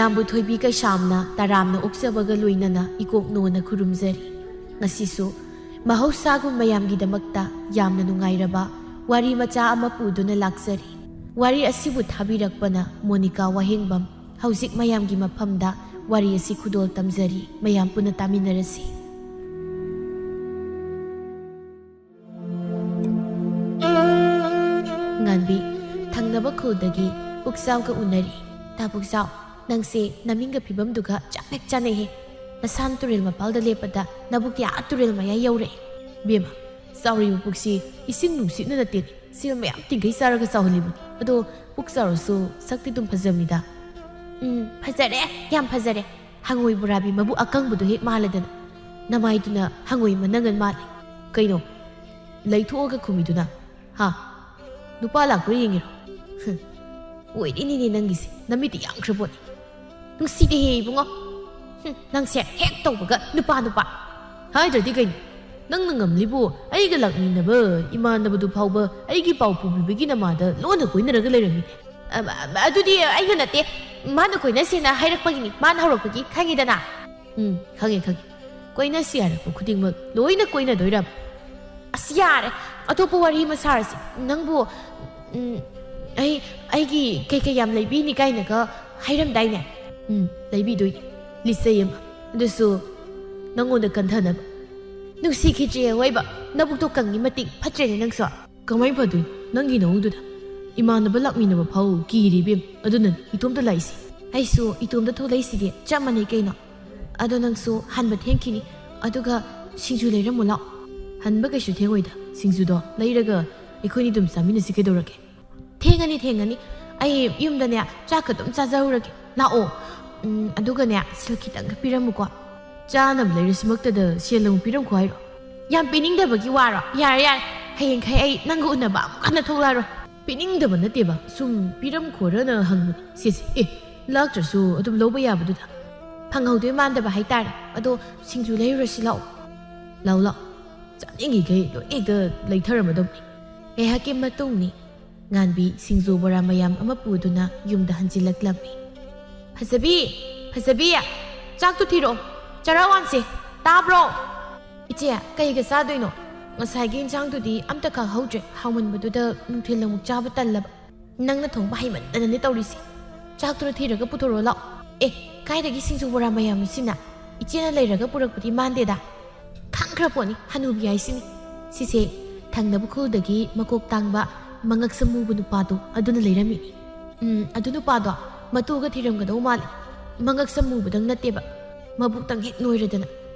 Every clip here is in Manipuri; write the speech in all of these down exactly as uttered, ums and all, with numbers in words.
ꯃꯌꯥꯝꯕꯨ ꯊꯣꯏꯕꯤ ꯀꯩꯁꯥꯝꯅ ꯇꯔꯥꯝꯅ ꯑꯣꯛꯆꯕꯒ ꯂꯣꯏꯅꯅ ꯏꯀꯣꯛ ꯅꯣꯟꯅ ꯈꯨꯔꯨꯝꯖꯔꯤ꯫ ꯉꯁꯤꯁꯨ ꯃꯍꯧꯁꯥꯒꯨꯝ ꯃꯌꯥꯝꯒꯤꯗꯃꯛꯇ ꯌꯥꯝꯅ ꯅꯨꯡꯉꯥꯏꯔꯕ ꯋꯥꯔꯤ ꯃꯆꯥ ꯑꯃ ꯄꯨꯗꯨꯅ ꯂꯥꯛꯆꯔꯤ꯫ ꯋꯥꯔꯤ ꯑꯁꯤꯕꯨ ꯊꯥꯕꯤꯔꯛꯄꯅ ꯃꯣꯅꯤꯀꯥ ꯋꯥꯍꯦꯡꯕꯝ꯫ ꯍꯧꯖꯤꯛ ꯃꯌꯥꯝꯒꯤ ꯃꯐꯝꯗ ꯋꯥꯔꯤ ꯑꯁꯤ ꯈꯨꯗꯣꯜ ꯇꯝꯖꯔꯤ꯫ ꯃꯌꯥꯝ ꯄꯨꯟꯅ ꯇꯥꯃꯤꯟꯅꯔꯁꯤ꯫ ꯉꯥꯟꯕꯤ, ꯊꯪꯅꯕ ꯈꯨꯜꯗꯒꯤ ꯄꯨꯛꯆꯥꯎꯒ ꯎꯅꯔꯤ꯫ "ꯇꯥ ꯄꯨꯛꯆꯥꯎ, ꯅꯪꯁꯦ ꯅꯃꯤꯡꯒ ꯐꯤꯕꯝꯗꯨꯒ ꯆꯞ ꯍꯦꯛ ꯆꯥꯅꯩꯍꯦ꯫ ꯅꯁꯥꯅ ꯇꯨꯔꯦꯜ ꯃꯄꯥꯜꯗ ꯂꯦꯞꯄꯗ ꯅꯕꯨꯛꯇꯤ ꯑꯥ ꯇꯨꯔꯦꯜ ꯃꯌꯥꯏ ꯌꯧꯔꯛꯑꯦ꯫ ꯏꯕꯦꯝꯃ, ꯆꯥꯎꯔꯤꯕ ꯄꯨꯛꯁꯤ ꯏꯁꯤꯡ ꯅꯨꯡꯁꯤꯠꯅ ꯅꯠꯇꯦꯅꯦ, ꯁꯦꯜ ꯃꯌꯥꯝ ꯇꯤꯡꯈꯩ ꯆꯥꯔꯒ ꯆꯥꯎꯍꯜꯂꯤꯕꯅꯤ꯫ ꯑꯗꯣ ꯄꯨꯛ ꯆꯥꯎꯔꯁꯨ ꯁꯛꯇꯤ ꯑꯗꯨꯝ ꯐꯖꯕꯅꯤꯗ꯫" "ꯎꯝ, ꯐꯖꯔꯦ, ꯌꯥꯝ ꯐꯖꯔꯦ꯫ ꯍꯪꯉꯣꯏ ꯕꯣꯔꯥꯕꯤ ꯃꯕꯨꯛ ꯑꯀꯪꯕꯗꯣ ꯍꯦꯛ ꯃꯥꯜꯂꯗꯅ꯫ ꯅꯃꯥꯏꯗꯨꯅ ꯍꯪꯉꯣꯏ ꯃꯅꯪꯒꯟ ꯃꯥꯜꯂꯦ꯫ ꯀꯩꯅꯣ, ꯂꯩꯊꯣꯛꯑꯒ ꯈꯨꯝꯃꯤꯗꯨꯅ? ꯍꯥ? ꯅꯨꯄꯥ ꯂꯥꯛꯄ꯭ꯔꯥ ꯌꯦꯡꯉꯤꯔꯣ? ꯍꯨꯝ, ꯑꯣꯏꯔꯤꯅꯤꯅꯦ ꯅꯪꯒꯤꯁꯦ, ꯅꯃꯤꯠꯇꯤ ꯌꯥꯝꯈ꯭ꯔ ꯄꯣꯠꯅꯤ꯫ ꯅꯨꯡꯁꯤꯗꯦꯍꯦ ꯏꯕꯨꯡꯉꯣ꯫ ꯍꯨꯝ, ꯅꯪꯁꯦ ꯍꯦꯛ ꯇꯧꯕꯒ ꯅꯨꯄꯥ ꯅꯨꯄꯥ꯫ ꯍꯥꯏꯗ꯭ꯔꯗꯤ ꯀꯩꯅꯣ? ꯅꯪꯅ ꯉꯝꯂꯤꯕꯨ ꯑꯩꯒ ꯂꯥꯛꯃꯤꯟꯅꯕ ꯏꯃꯥꯟꯅꯕꯗꯨ ꯐꯥꯎꯕ ꯑꯩꯒꯤ ꯄꯥꯎ ꯄꯨꯕꯤꯕꯒꯤ ꯅꯃꯥꯗ ꯂꯣꯟꯅ ꯀꯣꯏꯅꯔꯒ ꯂꯩꯔꯝꯃꯤꯅꯦ꯫" "ꯑ-, ꯑ-, ꯑꯗꯨꯗꯤ ꯑꯩꯅ ꯅꯠꯇꯦ, ꯃꯥꯅ ꯀꯣꯏꯅꯁꯦꯅ ꯍꯥꯏꯔꯛꯄꯒꯤꯅꯤ, ꯃꯥꯅ ꯍꯧꯔꯛꯄꯒꯤ, ꯈꯪꯉꯤꯗꯅ?" "ꯎꯝ, ꯈꯪꯉꯦ, ꯈꯪꯉꯦ꯫ ꯀꯣꯏꯅꯁꯤ ꯍꯥꯏꯔꯛꯄ ꯈꯨꯗꯤꯡꯃꯛ ꯂꯣꯏꯅ ꯀꯣꯏꯅꯗꯣꯏꯔꯕ?" "ꯑꯁ, ꯌꯥꯔꯦ, ꯑꯇꯣꯞꯄ ꯋꯥꯔꯤ ꯑꯃ ꯁꯥꯔꯁꯤ꯫ ꯅꯪꯕꯨ, ꯎꯝ, ꯑꯩ, ꯑꯩꯒꯤ ꯀꯩꯀꯩ ꯌꯥꯝ ꯂꯩꯕꯤꯅꯤ ꯀꯥꯏꯅꯒ ꯍꯥꯏꯔꯝꯗꯥꯏꯅꯦ?" "ꯎꯝ, ꯂꯩꯕꯤꯗꯣꯏꯅꯤ, ꯂꯤꯆꯩ ꯑꯃ꯫ ꯑꯗꯨꯁꯨ ꯅꯪꯉꯣꯟꯗ ꯀꯟꯊꯅꯕ꯫" "ꯅꯨꯡꯁꯤꯈꯤꯗ꯭ꯔꯦ ꯑꯋꯣꯏꯕ, ꯅꯕꯨꯛꯇꯣ ꯀꯪꯉꯤ ꯃꯇꯤꯛ ꯐꯠꯇ꯭ꯔꯦꯅꯦ ꯅꯪꯁꯨ꯫" "ꯀꯃꯥꯏꯅ ꯐꯗꯣꯏꯅꯣ? ꯅꯪꯒꯤ ꯅꯑꯣꯡꯗꯨꯗ ꯏꯃꯥꯟꯅꯕ ꯂꯥꯛꯃꯤꯟꯅꯕ ꯐꯥꯎ ꯀꯤꯔꯦ ꯏꯕꯦꯝ꯫ ꯑꯗꯨꯅꯅꯦ ꯏꯇꯣꯝꯇ ꯂꯥꯛꯏꯁꯦ꯫" "ꯑꯩꯁꯨ ꯏꯇꯣꯝꯇ ꯊꯣꯛꯂꯛꯏꯁꯤꯗꯤ ꯆꯞ ꯃꯥꯟꯅꯩ ꯀꯩꯅꯣ꯫ ꯑꯗꯣ ꯅꯪꯁꯨ ꯍꯟꯕ ꯊꯦꯡꯈꯤꯅꯤ꯫ ꯑꯗꯨꯒ ꯁꯤꯡꯖꯨ ꯂꯩꯔꯝꯃꯨ ꯂꯥꯛꯑꯣ꯫" "ꯍꯟꯕ ꯀꯩꯁꯨ ꯊꯦꯡꯉꯣꯏꯗ꯫ ꯁꯤꯡꯖꯨꯗꯣ ꯂꯩꯔꯒ ꯑꯩꯈꯣꯏꯅꯤ ꯑꯗꯨꯝ ꯆꯥꯃꯤꯟꯅꯁꯤ ꯀꯩꯗꯧꯔꯒꯦ?" "ꯊꯦꯡꯉꯅꯤ, ꯊꯦꯡꯉꯅꯤ꯫ ꯑꯩ ꯌꯨꯝꯗꯅꯦ ꯆꯥꯛꯀ ꯑꯗꯨꯝ ꯆꯥꯖꯍꯧꯔꯒꯦ꯫ ꯂꯥꯛꯑꯣ꯫ ꯎꯝ, ꯑꯗꯨꯒꯅꯦ ꯁꯦꯜ ꯈꯤꯇꯪꯒ ꯄꯤꯔꯝꯃꯨꯀꯣ꯫" "ꯆꯥꯅꯕ ꯂꯩꯔꯁꯤꯃꯛꯇꯗ ꯁꯦꯜ ꯑꯃꯨꯛ ꯄꯤꯔꯝꯈꯣ ꯍꯥꯏꯔꯣ?" "ꯌꯥꯝ ꯄꯤꯅꯤꯡꯗꯕꯒꯤ ꯋꯥꯔꯣ? ꯌꯥꯔꯦ, ꯌꯥꯔꯦ꯫ ꯍꯌꯦꯡꯈꯩ ꯑꯩ ꯅꯪꯒ ꯎꯅꯕ ꯑꯃꯨꯛ ꯍꯟꯅ ꯊꯣꯛꯂꯛꯑꯔꯣꯏ꯫" "ꯄꯤꯅꯤꯡꯗꯕ ꯅꯠꯇꯦꯕ, ꯁꯨꯝ ꯄꯤꯔꯝꯈꯣꯔꯅ ꯍꯪꯕꯅꯤ꯫ ꯁꯦꯁꯦ, ꯑꯦ, ꯂꯥꯛꯇ꯭ꯔꯁꯨ ꯑꯗꯨꯝ ꯂꯧꯕ ꯌꯥꯕꯗꯨꯗ꯫ ꯐꯪꯍꯧꯗꯣꯏ ꯃꯥꯟꯗꯕ ꯍꯥꯏꯇꯥꯔꯦ꯫ ꯑꯗꯣ ꯁꯤꯡꯖꯨ ꯂꯩꯔꯨꯔꯁꯤ ꯂꯥꯛꯑꯣ꯫" "ꯂꯥꯛꯑꯣ, ꯂꯥꯛꯑꯣ꯫ ꯆꯥꯅꯤꯡꯉꯤꯈꯩ ꯂꯣꯏ ꯍꯦꯛꯇ ꯂꯩꯊꯔꯝꯃꯗꯧꯅꯤ꯫" ꯉꯥꯏꯍꯥꯛꯀꯤ ꯃꯇꯨꯡꯅꯤ꯫ ꯉꯥꯟꯕꯤ ꯁꯤꯡꯖꯨ ꯕꯣꯔꯥ ꯃꯌꯥꯝ ꯑꯃ ꯄꯨꯗꯨꯅ ꯌꯨꯝꯗ ꯍꯟꯖꯤꯜꯂꯛꯂꯝꯃꯤ꯫ ꯐꯖꯕꯤ, ꯐꯖꯕꯤ, ꯆꯥꯛꯇꯨ ꯊꯤꯔꯛꯑꯣ, ꯆꯔꯥ ꯋꯥꯟꯁꯦ, ꯇꯥꯕ꯭ꯔꯣ? ꯏꯆꯦ, ꯀꯩꯒ ꯆꯥꯗꯣꯏꯅꯣ? ꯉꯁꯥꯏꯒꯤ ꯏꯟꯁꯥꯡꯗꯨꯗꯤ ꯑꯝꯇ ꯈꯥꯛꯍꯧꯗ꯭ꯔꯦ, ꯍꯥꯎꯃꯟꯕꯗꯨꯗ ꯅꯨꯡꯊꯤꯜ ꯑꯃꯨꯛ ꯆꯥꯕ ꯇꯜꯂꯕ꯫ ꯅꯪꯅ ꯊꯣꯡꯕ ꯍꯩꯃꯟꯗꯅꯅꯦ ꯇꯧꯔꯤꯁꯦ꯫ ꯆꯥꯛꯇꯨꯅ ꯊꯤꯔꯒ ꯄꯨꯊꯣꯔꯛꯑꯣ ꯂꯥꯛꯑꯣ꯫ ꯑꯦ, ꯀꯥꯏꯗꯒꯤ ꯁꯤꯡꯖꯨ ꯕꯣꯔꯥ ꯃꯌꯥꯝꯅꯣ ꯁꯤꯅ? ꯏꯆꯦꯅ ꯂꯩꯔꯒ ꯄꯨꯔꯛꯄꯗꯤ ꯃꯥꯟꯗꯦꯗ꯫ ꯈꯪꯈ꯭ꯔ ꯄꯣꯠꯅꯤ ꯍꯅꯨꯕꯤ ꯍꯥꯏꯁꯤꯅꯤ꯫ ꯁꯤꯁꯦ ꯊꯪꯅꯕ ꯈꯨꯜꯗꯒꯤ ꯃꯀꯣꯛ ꯇꯥꯡꯕ ꯃꯉꯛ ꯁꯝ ꯃꯨꯕ ꯅꯨꯄꯥꯗꯣ ꯑꯗꯨꯅ ꯂꯩꯔꯝꯃꯤꯅꯤ꯫ ꯎꯝ, ꯑꯗꯨ ꯅꯨꯄꯥꯗꯣ ꯃꯇꯨꯒ ꯊꯤꯔꯝꯒꯗꯧ ꯃꯥꯜꯂꯦ꯫ ꯃꯉꯛ ꯁꯝ ꯃꯨꯕꯗꯪ ꯅꯠꯇꯦꯕ, ꯃꯕꯨꯛꯇꯪ ꯍꯦꯛ ꯅꯣꯏꯔꯗꯅ,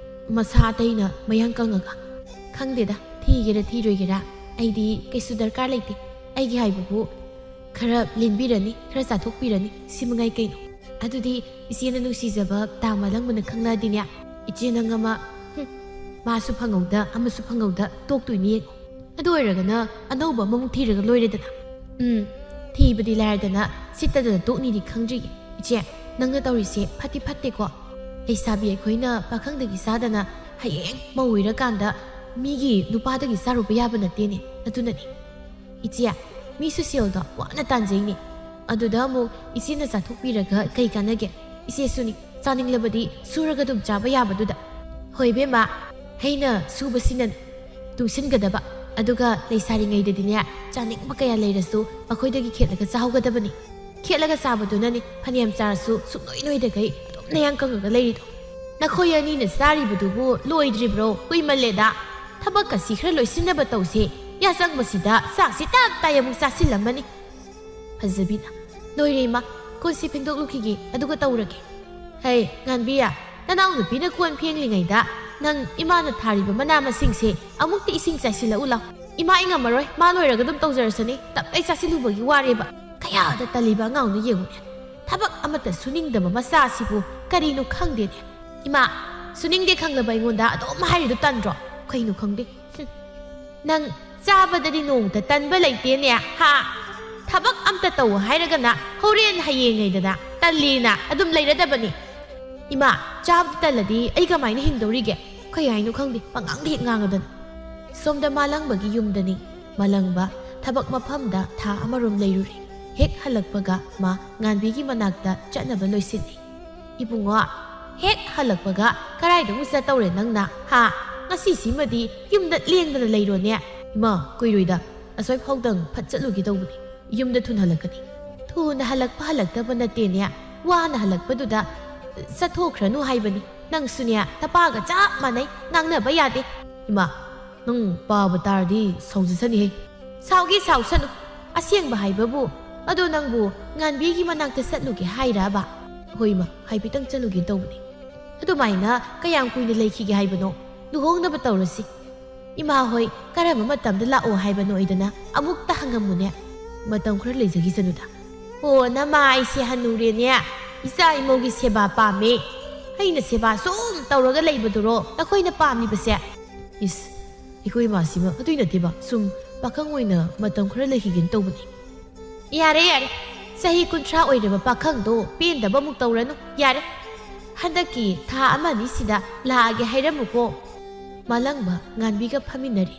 ꯃꯁꯥ ꯑꯇꯩꯅ ꯃꯌꯥꯡ ꯀꯪꯉꯒ꯫ ꯈꯪꯗꯦꯗ, ꯊꯤꯒꯦꯔꯥ ꯊꯤꯔꯣꯏꯒꯦꯔꯥ, ꯑꯩꯗꯤ ꯀꯩꯁꯨ ꯗꯔꯀꯥꯔ ꯂꯩꯇꯦ꯫ ꯑꯩꯒꯤ ꯍꯥꯏꯕꯕꯨ ꯈꯔ ꯂꯦꯟꯕꯤꯔꯅꯤ, ꯈꯔ ꯆꯥꯊꯣꯛꯄꯤꯔꯅꯤ, ꯁꯤ ꯃꯉꯥꯏ ꯀꯩꯅꯣ꯫ ꯑꯗꯨꯗꯤ ꯏꯆꯦꯅ ꯅꯨꯡꯁꯤꯖꯕ ꯇꯥ ꯃꯥꯂꯪꯕꯅ ꯈꯪꯂꯛꯑꯗꯤꯅꯦ, ꯏꯆꯦ ꯅꯪ ꯑꯃ, ꯍꯨꯝ, ꯃꯥꯁꯨ ꯐꯪꯍꯧꯗ, ꯑꯃꯁꯨ ꯐꯪꯍꯧꯗ ꯇꯣꯛꯇꯣꯏꯅꯤ ꯌꯦꯡꯉꯣ꯫ ꯑꯗꯨ ꯑꯣꯏꯔꯒꯅ ꯑꯅꯧꯕ ꯑꯃꯃꯨꯛ ꯊꯤꯔꯒ ꯂꯣꯏꯔꯦꯗꯅ꯫ ꯎꯝ, ꯊꯤꯕꯗꯤ ꯂꯥꯏꯔꯗꯅ ꯁꯤꯠꯇꯗꯅ ꯇꯣꯛꯅꯤꯗꯤ ꯈꯪꯗ꯭ꯔꯤꯌꯦ꯫ ꯏꯆꯦ, ꯅꯪꯅ ꯇꯧꯔꯤꯁꯦ ꯐꯠꯇꯤ ꯐꯠꯇꯦꯀꯣ꯫ ꯂꯩꯁꯥꯕꯤ ꯑꯩꯈꯣꯏꯅ ꯄꯥꯈꯪꯗꯒꯤ ꯆꯥꯗꯅ ꯍꯌꯦꯡ ꯃꯧ ꯑꯣꯏꯔꯀꯥꯟꯗ ꯃꯤꯒꯤ ꯅꯨꯄꯥꯗꯒꯤ ꯆꯥꯔꯨꯕ ꯌꯥꯕ ꯅꯠꯇꯦꯅꯦ꯫ ꯑꯗꯨꯅꯅꯤ꯫ ꯏꯆꯦ, ꯃꯤꯁꯨ ꯁꯦꯜꯗꯣ ꯋꯥꯅ ꯇꯥꯟꯖꯩꯅꯦ꯫ ꯑꯗꯨꯗ ꯑꯃꯨꯛ ꯏꯆꯦꯅ ꯆꯥꯊꯣꯛꯄꯤꯔꯒ ꯀꯩ ꯀꯥꯟꯅꯒꯦ? ꯏꯆꯦꯁꯨꯅꯤ, ꯆꯥꯅꯤꯡꯂꯕꯗꯤ ꯁꯨꯔꯒ ꯑꯗꯨꯝ ꯆꯥꯕ ꯌꯥꯕꯗꯨꯗ꯫ ꯍꯣꯏ ꯏꯕꯦꯝꯃ, ꯍꯩꯅ ꯁꯨꯕꯁꯤꯅ ꯇꯨꯡꯁꯤꯟꯒꯗꯕ, ꯑꯗꯨꯒ ꯂꯩꯁꯥꯔꯤꯉꯩꯗꯗꯤꯅꯦ, ꯆꯥꯅꯤꯡꯕ ꯀꯌꯥ ꯂꯩꯔꯁꯨ ꯃꯈꯣꯏꯗꯒꯤ ꯈꯦꯠꯂꯒ ꯆꯥꯍꯧꯒꯗꯕꯅꯤ꯫ ꯈꯦꯠꯂꯒ ꯆꯥꯕꯗꯨꯅꯅꯤ ꯐꯅꯌꯥꯝ ꯆꯥꯔꯁꯨ ꯁꯨꯡꯅꯣꯏ ꯅꯣꯏꯗꯈꯩ ꯑꯗꯨꯝ ꯅꯌꯥꯡ ꯀꯪꯉꯒ ꯂꯩꯔꯤꯗꯣ꯫ ꯅꯈꯣꯏ ꯑꯅꯤꯅ ꯆꯥꯔꯤꯕꯗꯨꯕꯨ ꯂꯣꯏꯗ꯭ꯔꯤꯕ꯭ꯔꯣ? ꯀꯨꯏꯃꯜꯂꯦꯗ꯫ ꯊꯕꯛ ꯑꯁꯤ ꯈꯔ ꯂꯣꯏꯁꯤꯟꯅꯕ ꯇꯧꯁꯦ꯫ ꯌꯥꯆꯪꯕꯁꯤꯗ ꯆꯥꯛꯁꯤ ꯇꯞ ꯇꯥꯏ ꯑꯃꯨꯛ ꯆꯥꯁꯤꯜꯂꯝꯃꯅꯤ꯫ ꯐꯖꯕꯤꯅ, "ꯂꯣꯏꯔꯦ ꯏꯃꯥ, ꯀꯣꯟꯁꯤ ꯐꯦꯡꯗꯣꯛꯂꯨꯈꯤꯒꯦ, ꯑꯗꯨꯒ ꯇꯧꯔꯒꯦ꯫" "ꯍꯩ, ꯉꯥꯟꯕꯤ, ꯅꯅꯥꯎꯅꯨꯄꯤꯅ ꯀꯣꯟ ꯐꯦꯡꯂꯤꯉꯩꯗ ꯅꯪ ꯏꯃꯥꯅ ꯊꯥꯔꯤꯕ ꯃꯅꯥ ꯃꯁꯤꯡꯁꯦ ꯑꯃꯨꯛꯇ ꯏꯁꯤꯡ ꯆꯥꯏꯁꯤꯜꯂꯛꯎ ꯂꯥꯎ꯫" "ꯏꯃꯥ, ꯑꯩ ꯉꯝꯃꯔꯣꯏ, ꯃꯥ ꯂꯣꯏꯔꯒ ꯑꯗꯨꯝ ꯇꯧꯖꯔꯁꯅꯤ, ꯇꯞꯇꯥꯏ ꯆꯥꯁꯤꯜꯂꯨꯕꯒꯤ ꯋꯥꯔꯦꯕ꯫" ꯀꯌꯥꯗ ꯇꯜꯂꯤꯕ ꯑꯉꯥꯡꯅꯣ ꯌꯦꯡꯉꯨꯅꯦ꯫ ꯊꯕꯛ ꯑꯃꯠꯇ ꯁꯨꯅꯤꯡꯗꯕ ꯃꯆꯥ ꯑꯁꯤꯕꯨ ꯀꯔꯤꯅꯣ ꯈꯪꯗꯦꯅꯦ꯫ "ꯏꯃꯥ, ꯁꯨꯅꯤꯡꯗꯦ ꯈꯪꯂꯕ ꯑꯩꯉꯣꯟꯗ ꯑꯗꯨꯝ ꯍꯥꯏꯔꯤꯗꯣ ꯇꯟꯗ꯭ꯔꯣ?" "ꯀꯩꯅꯣ ꯈꯪꯗꯦ꯫ ꯍꯨꯝ꯫ ꯅꯪ ꯆꯥꯕꯗꯗꯤ ꯅꯣꯡꯃꯇ ꯇꯟꯕ ꯂꯩꯇꯦꯅꯦ, ꯍꯥ? ꯊꯕꯛ ꯑꯝꯇ ꯇꯧ ꯍꯥꯏꯔꯒꯅ ꯍꯣꯔꯦꯟ ꯍꯌꯦꯡ ꯍꯥꯏꯗꯅ ꯇꯜꯂꯦꯅ ꯑꯗꯨꯝ ꯂꯩꯔꯗꯕꯅꯤ꯫" "ꯏꯃꯥ, ꯆꯥꯕꯗ ꯇꯜꯂꯗꯤ ꯑꯩ ꯀꯃꯥꯏꯅ ꯍꯤꯡꯗꯧꯔꯤꯒꯦ? ꯀꯩ ꯍꯥꯏꯅꯣ ꯈꯪꯗꯦ, ꯄꯉꯥꯡꯗ ꯍꯦꯛ ꯉꯥꯡꯉꯗꯅ꯫" ꯁꯣꯝꯗ ꯃꯥꯂꯪꯕꯒꯤ ꯌꯨꯝꯗꯅꯤ꯫ ꯃꯥꯂꯪꯕ ꯊꯕꯛ ꯃꯐꯝꯗ ꯊꯥ ꯑꯃꯔꯣꯝ ꯂꯩꯔꯨꯔꯦ꯫ ꯍꯦꯛ ꯍꯜꯂꯛꯄꯒ ꯃꯥ ꯉꯥꯟꯕꯤꯒꯤ ꯃꯅꯥꯛꯇ ꯆꯠꯅꯕ ꯂꯣꯏꯁꯤꯜꯂꯤ꯫ "ꯏꯕꯨꯡꯉꯣ, ꯍꯦꯛ ꯍꯜꯂꯛꯄꯒ ꯀꯔꯥꯏꯗ ꯑꯃꯨꯛ ꯆꯠꯇꯧꯔꯦ ꯅꯪꯅ? ꯍꯥ? ꯉꯁꯤꯁꯤꯃꯗꯤ ꯌꯨꯝꯗ ꯂꯦꯡꯗꯅ ꯂꯩꯔꯣꯅꯦ?" "ꯏꯃꯥ, ꯀꯨꯏꯔꯣꯏꯗ꯫ ꯑꯁ꯭ꯋꯥꯏ ꯐꯥꯎꯗꯪ ꯐꯠ ꯆꯠꯂꯨꯒꯦ ꯇꯧꯕꯅꯤ꯫ ꯌꯨꯝꯗ ꯊꯨꯅ ꯍꯜꯂꯛꯀꯅꯤ꯫" "ꯊꯨꯅ ꯍꯜꯂꯛꯄ ꯍꯜꯂꯛꯇꯕ ꯅꯠꯇꯦꯅꯦ꯫ ꯋꯥꯅ ꯍꯜꯂꯛꯄꯗꯨꯗ ꯆꯠꯊꯣꯛꯈ꯭ꯔꯅꯨ ꯍꯥꯏꯕꯅꯤ꯫ ꯅꯪꯁꯨꯅꯦ, ꯅꯄꯥꯒ ꯆꯞ ꯃꯥꯟꯅꯩ꯫ ꯉꯥꯡꯅꯕ ꯌꯥꯗꯦ꯫" "ꯏꯃꯥ, ꯅꯪ ꯄꯥꯕ ꯇꯥꯔꯗꯤ ꯁꯥꯎꯖꯁꯅꯤꯍꯦ꯫" "ꯁꯥꯎꯒꯦ ꯁꯥꯎꯁꯅꯨ꯫ ꯑꯁꯦꯡꯕ ꯍꯥꯏꯕꯕꯨ꯫ ꯑꯗꯣ ꯅꯪꯕꯨ ꯉꯥꯟꯕꯤꯒꯤ ꯃꯅꯥꯛꯇ ꯆꯠꯂꯨꯒꯦ ꯍꯥꯏꯔꯕ?" "ꯍꯣꯏ ꯏꯃꯥ, ꯍꯥꯏꯐꯦꯠꯇꯪ ꯆꯠꯂꯨꯒꯦ ꯇꯧꯕꯅꯤ꯫" "ꯑꯗꯨꯃꯥꯏꯅ ꯀꯌꯥꯝ ꯀꯨꯏꯅ ꯂꯩꯈꯤꯒꯦ ꯍꯥꯏꯕꯅꯣ? ꯂꯨꯍꯣꯡꯅꯕ ꯇꯧꯔꯁꯤ꯫" "ꯏꯃꯥ ꯍꯣꯏ ꯀꯔꯝꯕ ꯃꯇꯝꯗ ꯂꯥꯛꯑꯣ ꯍꯥꯏꯕꯅꯣ?" ꯑꯩꯗꯅ ꯑꯃꯨꯛꯇ ꯍꯪꯉꯝꯃꯨꯅꯦ꯫ "ꯃꯇꯝ ꯈꯔ ꯂꯩꯖꯈꯤꯁꯅꯨꯗ꯫" "ꯑꯣ, ꯅꯃꯥ ꯑꯩꯁꯦ ꯍꯟꯅꯨꯔꯦꯅꯦ꯫ ꯏꯆꯥ ꯏꯃꯧꯒꯤ ꯁꯦꯕꯥ ꯄꯥꯝꯃꯦ꯫ ꯑꯩꯅ ꯁꯦꯕꯥ ꯁꯨꯝ ꯇꯧꯔꯒ ꯂꯩꯕꯗꯨꯔꯣ ꯅꯈꯣꯏꯅ ꯄꯥꯝꯂꯤꯕꯁꯦ?" "ꯏꯁ, ꯑꯩꯈꯣꯏ ꯏꯃꯥꯁꯤꯃ ꯑꯗꯨꯏ ꯅꯠꯇꯦꯕ, ꯁꯨꯝ ꯄꯥꯈꯪ ꯑꯣꯏꯅ ꯃꯇꯝ ꯈꯔ ꯂꯩꯈꯤꯒꯦꯅ ꯇꯧꯕꯅꯤ꯫" "ꯌꯥꯔꯦ, ꯌꯥꯔꯦ꯫ ꯆꯍꯤ ꯀꯨꯟꯊ꯭ꯔꯥ ꯑꯣꯏꯔꯕ ꯄꯥꯈꯪꯗꯣ ꯄꯦꯟꯗꯕ ꯑꯃꯨꯛ ꯇꯧꯔꯅꯨ꯫ ꯌꯥꯔꯦ꯫ ꯍꯟꯗꯛꯀꯤ ꯊꯥ ꯑꯃ ꯑꯅꯤꯁꯤꯗ ꯂꯥꯛꯑꯒꯦ ꯍꯥꯏꯔꯝꯃꯨꯀꯣ꯫" ꯃꯥꯂꯪꯕ ꯉꯥꯟꯕꯤꯒ ꯐꯝꯃꯤꯟꯅꯔꯤ꯫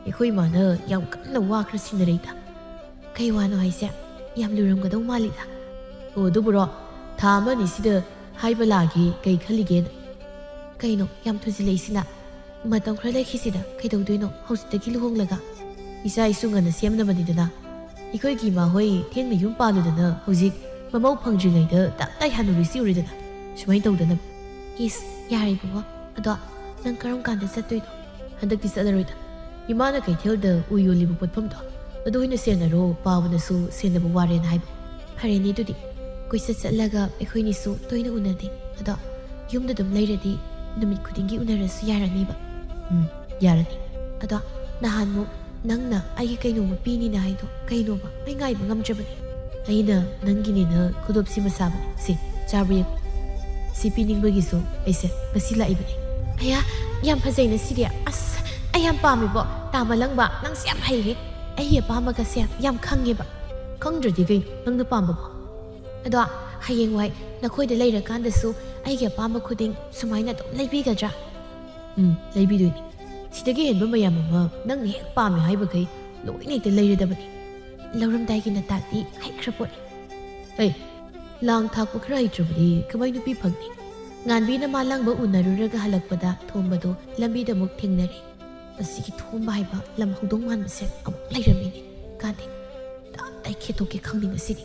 ꯑꯩꯈꯣꯏ ꯏꯃꯥꯅ ꯌꯥꯝ ꯀꯟꯅ ꯋꯥꯈ꯭ꯔ ꯁꯤꯟꯅꯔꯩꯗ꯫ "ꯀꯩ ꯋꯥꯅꯣ ꯍꯥꯏꯁꯦ? ꯌꯥꯝ ꯂꯨꯔꯝꯒꯗꯧ ꯃꯥꯜꯂꯤꯗ꯫" "ꯑꯣ, ꯑꯗꯨꯕꯨꯔꯣ, ꯊꯥ ꯑꯃ ꯑꯅꯤꯁꯤꯗ ꯍꯥꯏꯕ ꯂꯥꯛꯑꯒꯦ꯫ ꯀꯩ ꯈꯜꯂꯤꯒꯦꯅ?" "ꯀꯩꯅꯣ ꯌꯥꯝ ꯊꯨꯖꯤꯜꯂꯛꯏꯁꯤꯅ? ꯃꯇꯝ ꯈꯔ ꯂꯩꯈꯤꯁꯤꯗ꯫ ꯀꯩꯗꯧꯗꯣꯏꯅꯣ ꯍꯧꯖꯤꯛꯇꯒꯤ ꯂꯨꯍꯣꯡꯂꯒ? ꯏꯆꯥ ꯏꯁꯨ ꯉꯟꯅ ꯁꯦꯝꯅꯕꯅꯤꯗꯅ꯫ ꯑꯩꯈꯣꯏꯒꯤ ꯏꯃꯥ ꯍꯣꯏ ꯊꯦꯡꯅ ꯌꯨꯝ ꯄꯥꯜꯂꯨꯗꯅ ꯍꯧꯖꯤꯛ ꯃꯃꯧ ꯐꯪꯗ꯭ꯔꯤꯉꯩꯗ ꯇꯞ ꯇꯥꯏ ꯍꯅꯨꯔꯤꯁꯤ ꯎꯔꯦꯗꯅ꯫ ꯁꯨꯃꯥꯏꯅ ꯇꯧꯗꯅꯕ꯫" "ꯏꯁ, ꯌꯥꯔꯦ ꯏꯕꯨꯡꯉꯣ꯫ ꯑꯗꯣ ꯅꯪ ꯀꯔꯝ ꯀꯥꯟꯗ ꯆꯠꯇꯣꯏꯅꯣ?" "ꯍꯟꯗꯛꯇꯤ ꯆꯠꯂꯔꯣꯏꯗ꯫ ꯏꯃꯥꯅ ꯀꯩꯊꯦꯜꯗ ꯎ ꯌꯣꯜꯂꯤꯕ ꯄꯣꯠꯐꯝꯗꯣ ꯑꯗꯨ ꯑꯣꯏꯅ ꯁꯦꯟꯅꯔꯣ, ꯄꯥꯕꯅꯁꯨ ꯁꯦꯟꯅꯕ ꯋꯥꯔꯦꯅ ꯍꯥꯏꯕ꯫" "ꯐꯔꯦꯅꯦ ꯑꯗꯨꯗꯤ꯫ ꯀꯣꯏꯆꯠ ꯆꯠꯂꯒ ꯑꯩꯈꯣꯏꯅꯤꯁꯨ ꯇꯣꯏꯅ ꯎꯅꯗꯦ꯫ ꯑꯗꯣ ꯌꯨꯝꯗ ꯑꯗꯨꯝ ꯂꯩꯔꯗꯤ ꯅꯨꯃꯤꯠ ꯈꯨꯗꯤꯡꯒꯤ ꯎꯅꯔꯁꯨ ꯌꯥꯔꯅꯤꯕ?" "ꯎꯝ, ꯌꯥꯔꯅꯤ꯫" "ꯑꯗꯣ ꯅꯍꯥꯟꯃꯨꯛ ꯅꯪꯅ ꯑꯩꯒꯤ ꯀꯩꯅꯣꯝꯃ ꯄꯤꯅꯤꯅ ꯍꯥꯏꯗꯣ ꯀꯩꯅꯣꯕ? ꯑꯩ ꯉꯥꯏꯕ ꯉꯝꯗ꯭ꯔꯕꯅꯤ꯫" "ꯑꯩꯅ ꯅꯪꯒꯤꯅꯦꯅ ꯈꯨꯗꯣꯞꯁꯤꯃ ꯁꯥꯕꯅꯦ꯫ ꯁꯤ, ꯆꯥꯕ ꯌꯦꯡꯉꯨ꯫ ꯁꯤ ꯄꯤꯅꯤꯡꯕꯒꯤꯁꯨ ꯑꯩꯁꯦ ꯉꯁꯤ ꯂꯥꯛꯏꯕꯅꯦ꯫" "ꯑꯌꯥ, ꯌꯥꯝ ꯐꯖꯩꯅꯦ ꯁꯤꯗꯤ꯫ ꯑꯁ, ꯑꯩ ꯌꯥꯝ ꯄꯥꯝꯃꯦꯕꯣ꯫ ꯇꯥ ꯃꯂꯪꯕ, ꯅꯪꯁꯦ ꯌꯥꯝ ꯍꯩꯔꯦ꯫ ꯑꯩꯒꯤ ꯑꯄꯥꯝꯕꯒꯁꯦ ꯌꯥꯝ ꯈꯪꯉꯦꯕ꯫" "ꯈꯪꯗ꯭ꯔꯗꯤ ꯀꯩꯅꯣ, ꯅꯪꯅ ꯄꯥꯝꯕꯕꯣ?" "ꯑꯗꯣ ꯍꯌꯦꯡꯋꯥꯏ ꯅꯈꯣꯏꯗ ꯂꯩꯔꯀꯥꯟꯗꯁꯨ ꯑꯩꯒꯤ ꯑꯄꯥꯝꯕ ꯈꯨꯗꯤꯡ ꯁꯨꯃꯥꯏꯅ ꯑꯗꯨꯝ ꯂꯩꯕꯤꯒꯗ꯭ꯔꯥ?" "ꯎꯝ, ꯂꯩꯕꯤꯗꯣꯏꯅꯤ꯫ ꯁꯤꯗꯒꯤ ꯍꯦꯟꯕ ꯃꯌꯥꯝ ꯑꯃ ꯅꯪꯅ ꯍꯦꯛ ꯄꯥꯝꯃꯦ ꯍꯥꯏꯕꯈꯩ ꯂꯣꯏꯅ ꯍꯦꯛꯇ ꯂꯩꯔꯗꯕꯅꯤ꯫" ꯂꯧꯔꯝꯗꯥꯏꯒꯤ ꯅꯇꯥꯛꯇꯤ ꯍꯩꯈ꯭ꯔ ꯄꯣꯠꯅꯤ꯫ ꯑꯩ ꯂꯥꯡ ꯊꯥꯛꯄ ꯈꯔ ꯍꯩꯇ꯭ꯔꯕꯗꯤ ꯀꯃꯥꯏ ꯅꯨꯄꯤ ꯐꯪꯅꯤ? ꯉꯥꯟꯕꯤꯅ ꯃꯥ ꯂꯥꯡꯕ ꯎꯅꯔꯨꯔꯒ ꯍꯜꯂꯛꯄꯗ ꯊꯣꯝꯕꯗꯨ ꯂꯝꯕꯤꯗ ꯑꯃꯨꯛ ꯊꯦꯡꯅꯔꯦ꯫ ꯃꯁꯤꯒꯤ ꯊꯣꯝꯕ ꯍꯥꯏꯕ ꯂꯝ ꯍꯧꯗꯣꯡ ꯃꯥꯟꯕꯁꯦ ꯑꯃꯨꯛ ꯂꯩꯔꯝꯃꯤꯅꯦ꯫ ꯀꯥꯟꯗꯦ꯫ ꯇꯞ ꯇꯥꯏ ꯈꯦꯠꯇꯣꯛꯀꯦ ꯈꯪꯗꯦ ꯉꯁꯤꯗꯤ꯫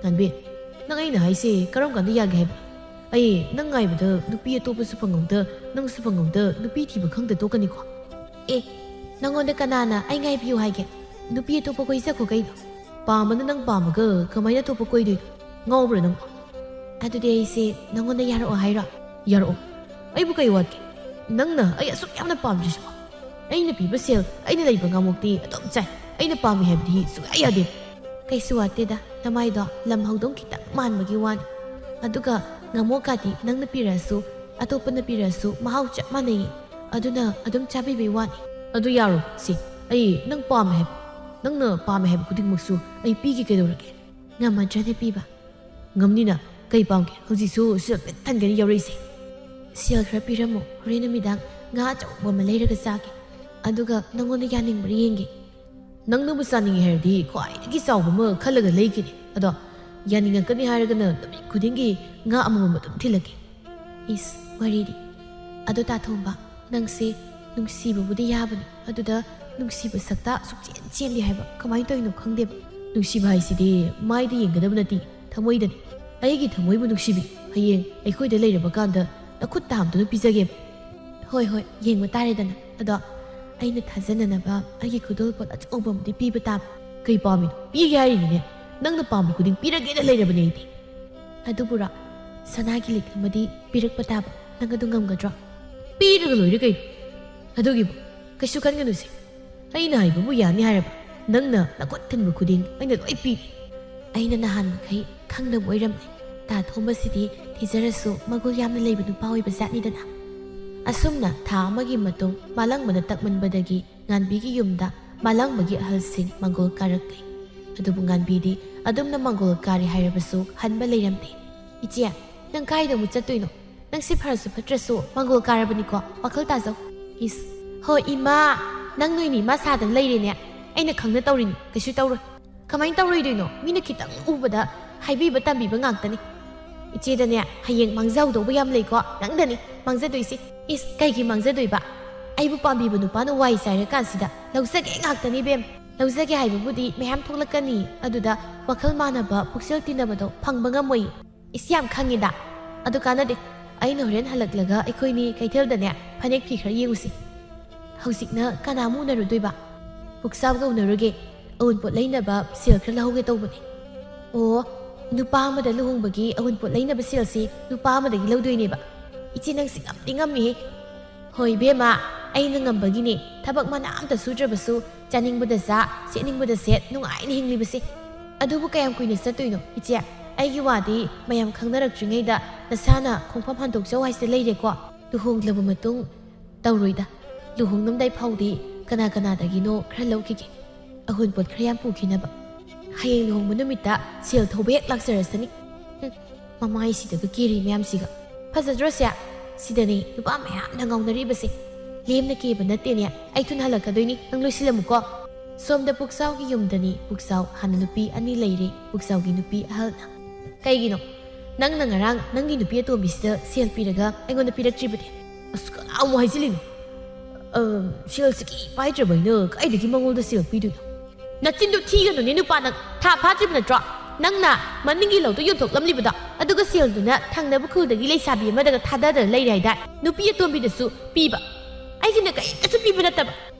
ꯉꯥꯟꯕꯤ, ꯅꯪ ꯑꯩꯅ ꯍꯥꯏꯁꯦ ꯀꯔꯝ ꯀꯥꯟꯗ ꯌꯥꯒꯦ ꯍꯥꯏꯕ? ꯑꯩ ꯅꯪ ꯉꯥꯏꯕꯗ ꯅꯨꯄꯤ ꯑꯇꯣꯞꯄꯁꯨ ꯐꯪꯍꯧꯗ, ꯅꯪꯁꯨ ꯐꯪꯍꯧꯗ ꯅꯨꯄꯤ ꯊꯤꯕ ꯈꯪꯗ ꯇꯣꯛꯀꯅꯤꯀꯣ꯫ ꯑꯦ, ꯅꯪꯉꯣꯟꯗ ꯀꯅꯥꯅ ꯑꯩ ꯉꯥꯏꯕꯤꯌꯨ ꯍꯥꯏꯒꯦ? ꯅꯨꯄꯤ ꯑꯇꯣꯞꯄ ꯀꯣꯏꯖꯈꯣ ꯀꯩꯅꯣ꯫ ꯄꯥꯝꯕꯅ ꯅꯪ ꯄꯥꯝꯃꯒ ꯀꯃꯥꯏꯅ ꯑꯇꯣꯞꯄ ꯀꯣꯏꯗꯣꯏꯅꯣ? ꯉꯥꯎꯕ꯭ꯔꯥ ꯅꯪ? ꯑꯗꯨꯗꯤ ꯑꯩꯁꯦ ꯅꯪꯉꯣꯟꯗ ꯌꯥꯔꯛꯑꯣ ꯍꯥꯏꯔꯣ? ꯌꯥꯔꯛꯑꯣ꯫ ꯑꯩꯕꯨ ꯀꯩ ꯋꯥꯠꯀꯦ? ꯅꯪꯅ ꯑꯩ ꯑꯁꯨꯛ ꯌꯥꯝꯅ ꯄꯥꯝꯗ꯭ꯔꯤꯁꯤꯕꯣ? ꯑꯩꯅ ꯄꯤꯕ ꯁꯦꯜ, ꯑꯩꯅ ꯂꯩꯕ ꯉꯥꯃꯣꯛꯇꯤ ꯑꯗꯨꯝ ꯆꯥꯏ꯫ ꯑꯩꯅ ꯄꯥꯝꯃꯤ ꯍꯥꯏꯕꯗꯤ ꯁꯨꯡꯌꯥ ꯌꯥꯗꯦ꯫ ꯀꯩꯁꯨ ꯋꯥꯠꯇꯦꯗ, ꯅꯃꯥꯏꯗꯣ ꯂꯝ ꯍꯧꯗꯣꯡ ꯈꯤꯇꯪ ꯃꯥꯟꯕꯒꯤ ꯋꯥꯅꯤ꯫ ꯑꯗꯨꯒ ꯉꯥꯃꯣꯛꯀꯥꯗꯤ ꯅꯪꯅ ꯄꯤꯔꯛꯑꯁꯨ, ꯑꯇꯣꯞꯄꯅ ꯄꯤꯔꯛꯑꯁꯨ ꯃꯍꯥꯎ ꯆꯞ ꯃꯥꯟꯅꯩꯌꯦ꯫ ꯑꯗꯨꯅ ꯑꯗꯨꯝ ꯆꯥꯕꯤꯕꯩ ꯋꯥꯅꯤ꯫ ꯑꯗꯨ ꯌꯥꯔꯣ ꯁꯤ꯫ ꯑꯩ ꯅꯪ ꯄꯥꯝꯃꯦ ꯍꯥꯏꯕ, ꯅꯪꯅ ꯄꯥꯝꯃꯦ ꯍꯥꯏꯕ ꯈꯨꯗꯤꯡꯃꯛꯁꯨ ꯑꯩ ꯄꯤꯒꯦ ꯀꯩꯗꯧꯔꯒꯦ? ꯉꯝꯃꯗ꯭ꯔꯅꯦ ꯄꯤꯕ? ꯉꯝꯅꯤꯅ꯫ ꯀꯩ ꯄꯥꯝꯒꯦ? ꯍꯧꯖꯤꯛꯁꯨ ꯁꯦꯜ ꯄꯤꯛ ꯊꯟꯒꯩꯅꯤ ꯌꯥꯎꯔꯛꯏꯁꯦ꯫ ꯁꯦꯜ ꯈꯔ ꯄꯤꯔꯝꯃꯣ, ꯍꯣꯔꯦꯟ ꯅꯨꯃꯤꯗꯥꯡ ꯉꯥ ꯑꯆꯧꯕ ꯑꯃ ꯂꯩꯔꯒ ꯆꯥꯒꯦ꯫ ꯑꯗꯨꯒ ꯅꯪꯉꯣꯟꯗ ꯌꯥꯅꯤꯡꯕ꯭ꯔꯥ ꯌꯦꯡꯒꯦ꯫ ꯅꯪꯅꯕꯨ ꯆꯥꯅꯤꯡꯉꯦ ꯍꯥꯏꯔꯗꯤ ꯈ꯭ꯋꯥꯏꯗꯒꯤ ꯆꯥꯎꯕ ꯑꯃ ꯈꯜꯂꯒ ꯂꯩꯒꯦꯅꯦ꯫ ꯑꯗꯣ ꯌꯥꯅꯤꯡꯉꯛꯀꯅꯤ ꯍꯥꯏꯔꯒꯅ ꯅꯨꯃꯤꯠ ꯈꯨꯗꯤꯡꯒꯤ ꯉꯥ ꯑꯃꯃꯝ ꯑꯗꯨꯝ ꯊꯤꯜꯂꯛꯀꯦ꯫ ꯏꯁ, ꯋꯥꯔꯤꯗꯤ꯫ ꯑꯗꯣ ꯇꯥꯊꯣꯝꯕ, ꯅꯪꯁꯦ ꯅꯨꯡꯁꯤꯕꯕꯨꯗꯤ ꯌꯥꯕꯅꯤ, ꯑꯗꯨꯗ ꯅꯨꯡꯁꯤꯕ ꯁꯛꯇ ꯁꯨꯛꯆꯦꯟ ꯆꯦꯟꯗꯦ ꯍꯥꯏꯕ ꯀꯃꯥꯏꯅ ꯇꯧꯔꯤꯅꯣ ꯈꯪꯗꯦꯕ꯫ ꯅꯨꯡꯁꯤꯕ ꯍꯥꯏꯁꯤꯗꯤ ꯃꯥꯏꯗ ꯌꯦꯡꯒꯗꯕ ꯅꯠꯇꯦ, ꯊꯃꯣꯏꯗꯅꯤ꯫ ꯑꯩꯒꯤ ꯊꯃꯣꯏꯕꯨ ꯅꯨꯡꯁꯤꯕꯤ, ꯍꯌꯦꯡ ꯑꯩꯈꯣꯏꯗ ꯂꯩꯔꯕ ꯀꯥꯟꯗ ꯅꯈꯨꯠꯇ ꯍꯥꯝꯗꯨꯅ ꯄꯤꯖꯒꯦꯕ꯫ ꯍꯣꯏ, ꯍꯣꯏ, ꯌꯦꯡꯕ ꯇꯥꯔꯦꯗꯅ꯫ ꯑꯗꯣ ꯑꯩꯅ ꯊꯥꯖꯅꯅꯕ ꯑꯩꯒꯤ ꯈꯨꯗꯣꯜꯄꯣꯠ ꯑꯆꯧꯕ ꯑꯃꯗꯤ ꯄꯤꯕ ꯇꯥꯕ꯫ ꯀꯩ ꯄꯥꯝꯃꯤꯅꯣ? ꯄꯤꯒꯦ ꯍꯥꯏꯔꯤꯅꯤꯅꯦ꯫ ꯅꯪꯅ ꯄꯥꯝꯕ ꯈꯨꯗꯤꯡ ꯄꯤꯔꯒꯦꯅ ꯂꯩꯔꯕꯅꯦ ꯑꯩꯗꯤ꯫ ꯑꯗꯨꯕꯨꯔꯣ, ꯁꯅꯥꯒꯤ ꯂꯤꯛ ꯑꯃꯗꯤ ꯄꯤꯔꯛꯄ ꯇꯥꯕ꯫ ꯅꯪ ꯑꯗꯨ ꯉꯝꯒꯗ꯭ꯔꯣ? ꯄꯤꯔꯒ ꯂꯣꯏꯔꯦ ꯀꯩꯅꯣ꯫ ꯑꯗꯨꯒꯤꯕꯨ ꯀꯩꯁꯨ ꯈꯟꯒꯅꯨꯁꯦ꯫ ꯑꯩꯅ ꯍꯥꯏꯕꯕꯨ ꯌꯥꯅꯤ ꯍꯥꯏꯔꯕ, ꯅꯪꯅ ꯅꯈꯨꯠ ꯊꯤꯟꯕ ꯈꯨꯗꯤꯡ ꯑꯩꯅ ꯂꯣꯏ ꯄꯤꯅꯤ꯫ ꯑꯩꯅ ꯅꯍꯥꯟ ꯃꯈꯩ ꯈꯪꯗꯕ ꯑꯣꯏꯔꯝꯂꯦ꯫ ꯇꯥ ꯊꯣꯝꯕꯁꯤꯗꯤ ꯊꯤꯖꯔꯁꯨ ꯃꯒꯨꯟ ꯌꯥꯝꯅ ꯂꯩꯕ ꯅꯨꯄꯥ ꯑꯣꯏꯕ ꯖꯥꯠꯅꯤꯗꯅ꯫ ꯑꯁꯨꯝꯅ ꯊꯥ ꯑꯃꯒꯤ ꯃꯇꯨꯡ ꯃꯥꯂꯪꯕꯅ ꯇꯛꯃꯟꯕꯗꯒꯤ ꯉꯥꯟꯕꯤꯒꯤ ꯌꯨꯝꯗ ꯃꯥꯂꯪꯕꯒꯤ ꯑꯍꯜꯁꯤꯡ ꯃꯪꯒꯣꯜ ꯀꯥꯔꯛꯂꯦ꯫ ꯑꯗꯨꯕꯨ ꯉꯥꯟꯕꯤꯗꯤ ꯑꯗꯨꯝꯅ ꯃꯪꯒꯣꯜ ꯀꯥꯔꯤ ꯍꯥꯏꯔꯕꯁꯨ ꯍꯟꯕ ꯂꯩꯔꯝꯗꯦ꯫ "ꯏꯆꯦ, ꯅꯪ ꯀꯥꯏꯗ ꯑꯃꯨꯛ ꯆꯠꯇꯣꯏꯅꯣ? ꯅꯪꯁꯦ ꯐꯔꯁꯨ ꯐꯠꯇ꯭ꯔꯁꯨ ꯃꯪꯒꯣꯜ ꯀꯥꯔꯕꯅꯤꯀꯣ, ꯋꯥꯈꯜ ꯇꯥꯖꯧ꯫" "ꯏꯁ, ꯍꯣꯏ ꯏꯃꯥ, ꯅꯪ ꯅꯣꯏꯅꯤ ꯏꯃꯥ ꯁꯥꯗꯅ ꯂꯩꯔꯦꯅꯦ꯫ ꯑꯩꯅ ꯈꯪꯅ ꯇꯧꯔꯤꯅꯤ, ꯀꯩꯁꯨ ꯇꯧꯔꯣꯏ꯫" ꯀꯃꯥꯏꯅ ꯇꯧꯔꯣꯏꯗꯣꯏꯅꯣ? ꯃꯤꯅ ꯈꯤꯇꯪ ꯎꯕꯗ ꯍꯥꯏꯕꯤꯕ ꯇꯝꯕꯤꯕ ꯉꯥꯛꯇꯅꯤ꯫ ꯏꯆꯦꯗꯅꯦ, ꯍꯌꯦꯡ ꯃꯥꯡꯖꯍꯧꯗꯧꯕ ꯌꯥꯝ ꯂꯩꯀꯣ꯫ ꯅꯪꯗꯅꯤ ꯃꯥꯡꯖꯗꯣꯏꯁꯤ꯫ ꯏꯁ, ꯀꯩꯒꯤ ꯃꯥꯡꯖꯗꯣꯏꯕ? ꯑꯩꯕꯨ ꯄꯥꯝꯕꯤꯕ ꯅꯨꯄꯥꯅ ꯋꯥꯏ ꯆꯥꯏꯔꯀꯥꯟꯁꯤꯗ ꯂꯧꯖꯒꯦ ꯉꯥꯛꯇꯅꯤ ꯏꯕꯦꯝ꯫ ꯂꯧꯖꯒꯦ ꯍꯥꯏꯕꯕꯨꯗꯤ ꯃꯌꯥꯝ ꯊꯣꯛꯂꯛꯀꯅꯤ, ꯑꯗꯨꯗ ꯋꯥꯈꯜ ꯃꯥꯟꯅꯕ ꯄꯨꯛꯆꯦꯜ ꯇꯤꯟꯅꯕꯗꯣ ꯐꯪꯕ ꯉꯝꯃꯣꯏ꯫ ꯏꯁ, ꯌꯥꯝ ꯈꯪꯉꯤꯗ꯫ ꯑꯗꯨ ꯀꯥꯟꯅꯗꯦ꯫ ꯑꯩꯅ ꯍꯣꯔꯦꯟ ꯍꯜꯂꯛꯂꯒ ꯑꯩꯈꯣꯏꯅꯤ ꯀꯩꯊꯦꯜꯗꯅꯦ ꯐꯅꯦꯛ ꯐꯤ ꯈꯔ ꯌꯦꯡꯉꯨꯁꯤ꯫ ꯍꯧꯖꯤꯛꯅ ꯀꯅꯥꯃꯨꯛ ꯎꯅꯔꯨꯗꯣꯏꯕ? ꯄꯨꯛꯆꯥꯎꯒ ꯎꯅꯔꯨꯒꯦ꯫ ꯑꯎꯟꯄꯣꯠ ꯂꯩꯅꯕ ꯁꯦꯜ ꯈꯔ ꯂꯧꯍꯧꯒꯦ ꯇꯧꯕꯅꯦ꯫ ꯑꯣ, ꯅꯨꯄꯥ ꯑꯃꯗ ꯂꯨꯍꯣꯡꯕꯒꯤ ꯑꯎꯟꯄꯣꯠ ꯂꯩꯅꯕ ꯁꯦꯜꯁꯤ ꯅꯨꯄꯥ ꯑꯃꯗꯒꯤ ꯂꯧꯗꯣꯏꯅꯦꯕ? ꯏꯆꯦ, ꯅꯪꯁꯤ ꯉꯝꯗꯤ ꯉꯝꯃꯤꯍꯦ꯫ ꯍꯣꯏ ꯏꯕꯦꯝꯃ, ꯑꯩꯅ ꯉꯝꯕꯒꯤꯅꯦ꯫ ꯊꯕꯛ ꯃꯅꯥ ꯑꯝꯇ ꯁꯨꯗ꯭ꯔꯕꯁꯨ ꯆꯥꯅꯤꯡꯕꯗ ꯆꯥ, ꯁꯦꯠꯅꯤꯡꯕꯗ ꯁꯦꯠ, ꯅꯨꯡꯉꯥꯏꯅ ꯍꯤꯡꯂꯤꯕꯁꯦ꯫ ꯑꯗꯨꯕꯨ ꯀꯌꯥꯝ ꯀꯨꯏꯅ ꯆꯠꯇꯣꯏꯅꯣ ꯏꯆꯦ? ꯑꯩꯒꯤ ꯋꯥꯗꯤ ꯃꯌꯥꯝ ꯈꯪꯅꯔꯛꯇ꯭ꯔꯤꯉꯩꯗ ꯅꯁꯥꯅ ꯈꯣꯡꯐꯝ ꯍꯟꯗꯣꯛꯆꯧ ꯍꯥꯏꯁꯤꯗ ꯂꯩꯔꯦꯀꯣ꯫ ꯂꯨꯍꯣꯡꯂꯕ ꯃꯇꯨꯡ ꯇꯧꯔꯣꯏꯗ꯫ ꯂꯨꯍꯣꯡꯂꯝꯗꯥꯏ ꯐꯥꯎꯗꯤ ꯀꯅꯥ ꯀꯅꯥꯗꯒꯤꯅꯣ ꯈꯔ ꯂꯧꯈꯤꯒꯦ꯫ ꯑꯍꯨꯟꯄꯣꯠ ꯈꯔ ꯌꯥꯝ ꯄꯨꯈꯤꯅꯕ꯫ ꯍꯌꯦꯡ ꯂꯨꯍꯣꯡꯕ ꯅꯨꯃꯤꯠꯇ ꯁꯦꯜ ꯊꯧꯕ ꯍꯦꯛ ꯂꯥꯛꯆꯔꯁꯅꯤ꯫ ꯍꯨꯝ, ꯃꯃꯥꯏꯁꯤꯗꯒ ꯀꯦꯔꯤ ꯃꯌꯥꯝꯁꯤꯒ꯫ ꯐꯖꯗ꯭ꯔꯣ ꯁꯦ? ꯁꯤꯗꯅꯦ ꯅꯨꯄꯥ ꯃꯌꯥꯝꯅ ꯉꯥꯎꯅꯔꯤꯕꯁꯦ꯫ ꯂꯦꯝꯅ ꯀꯦꯕ ꯅꯠꯇꯦꯅꯦ꯫ ꯑꯩ ꯊꯨꯅ ꯍꯜꯂꯛꯀꯗꯣꯏꯅꯤ, ꯅꯪ ꯂꯣꯏꯁꯤꯜꯂꯝꯃꯨꯀꯣ꯫ ꯁꯣꯝꯗ ꯄꯨꯛꯆꯥꯎꯒꯤ ꯌꯨꯝꯗꯅꯤ꯫ ꯄꯨꯛꯆꯥꯎ ꯍꯥꯟꯅ ꯅꯨꯄꯤ ꯑꯅꯤ ꯂꯩꯔꯦ꯫ ꯄꯨꯛꯆꯥꯎꯒꯤ ꯅꯨꯄꯤ ꯑꯍꯜꯅ, "ꯀꯩꯒꯤꯅꯣ? ꯅꯪꯅ ꯉꯔꯥꯡ ꯅꯪꯒꯤ ꯅꯨꯄꯤ ꯑꯇꯣꯝꯕꯤꯁꯤꯗ ꯁꯦꯜ ꯄꯤꯔꯒ ꯑꯩꯉꯣꯟꯗ ꯄꯤꯔꯛꯇ꯭ꯔꯤꯕꯗꯤ?" ꯑꯁ, ꯀꯅꯥ ꯑꯃꯨꯛ ꯍꯥꯏꯖꯤꯜꯂꯤꯅꯣ? ꯑ, ꯁꯦꯜꯁꯤ ꯀꯤ ꯄꯥꯏꯗ꯭ꯔꯕ ꯑꯩꯅ ꯀꯥꯏꯗꯒꯤ ꯃꯉꯣꯟꯗ ꯁꯦꯜ ꯄꯤꯗꯣꯏꯅꯣ? ꯅꯆꯤꯟꯗꯨ ꯊꯤꯒꯅꯨꯅꯦ ꯅꯨꯄꯥ ꯅꯪ꯫ ꯊꯥ ꯐꯥꯗ꯭ꯔꯤꯕ ꯅꯠꯇ꯭ꯔꯣ ꯅꯪꯅ ꯃꯅꯤꯡꯒꯤ ꯂꯧꯗꯣ ꯌꯣꯟꯊꯣꯛꯂꯝꯂꯤꯕꯗꯣ? ꯑꯗꯨꯒ ꯁꯦꯜꯗꯨꯅ ꯊꯪꯅꯕ ꯈꯨꯜꯗꯒꯤ ꯂꯩꯁꯥꯕꯤ ꯑꯃꯗꯒ ꯊꯥꯗꯗꯅ ꯂꯩꯔꯦ ꯍꯥꯏꯗꯥꯏ? ꯅꯨꯄꯤ ꯑꯇꯣꯝꯕꯤꯗꯁꯨ ꯄꯤꯕ꯫ ꯑꯩꯒꯤꯅ ꯀꯔꯤꯝꯇꯁꯨ ꯄꯤꯕ ꯅꯠꯇꯕ꯫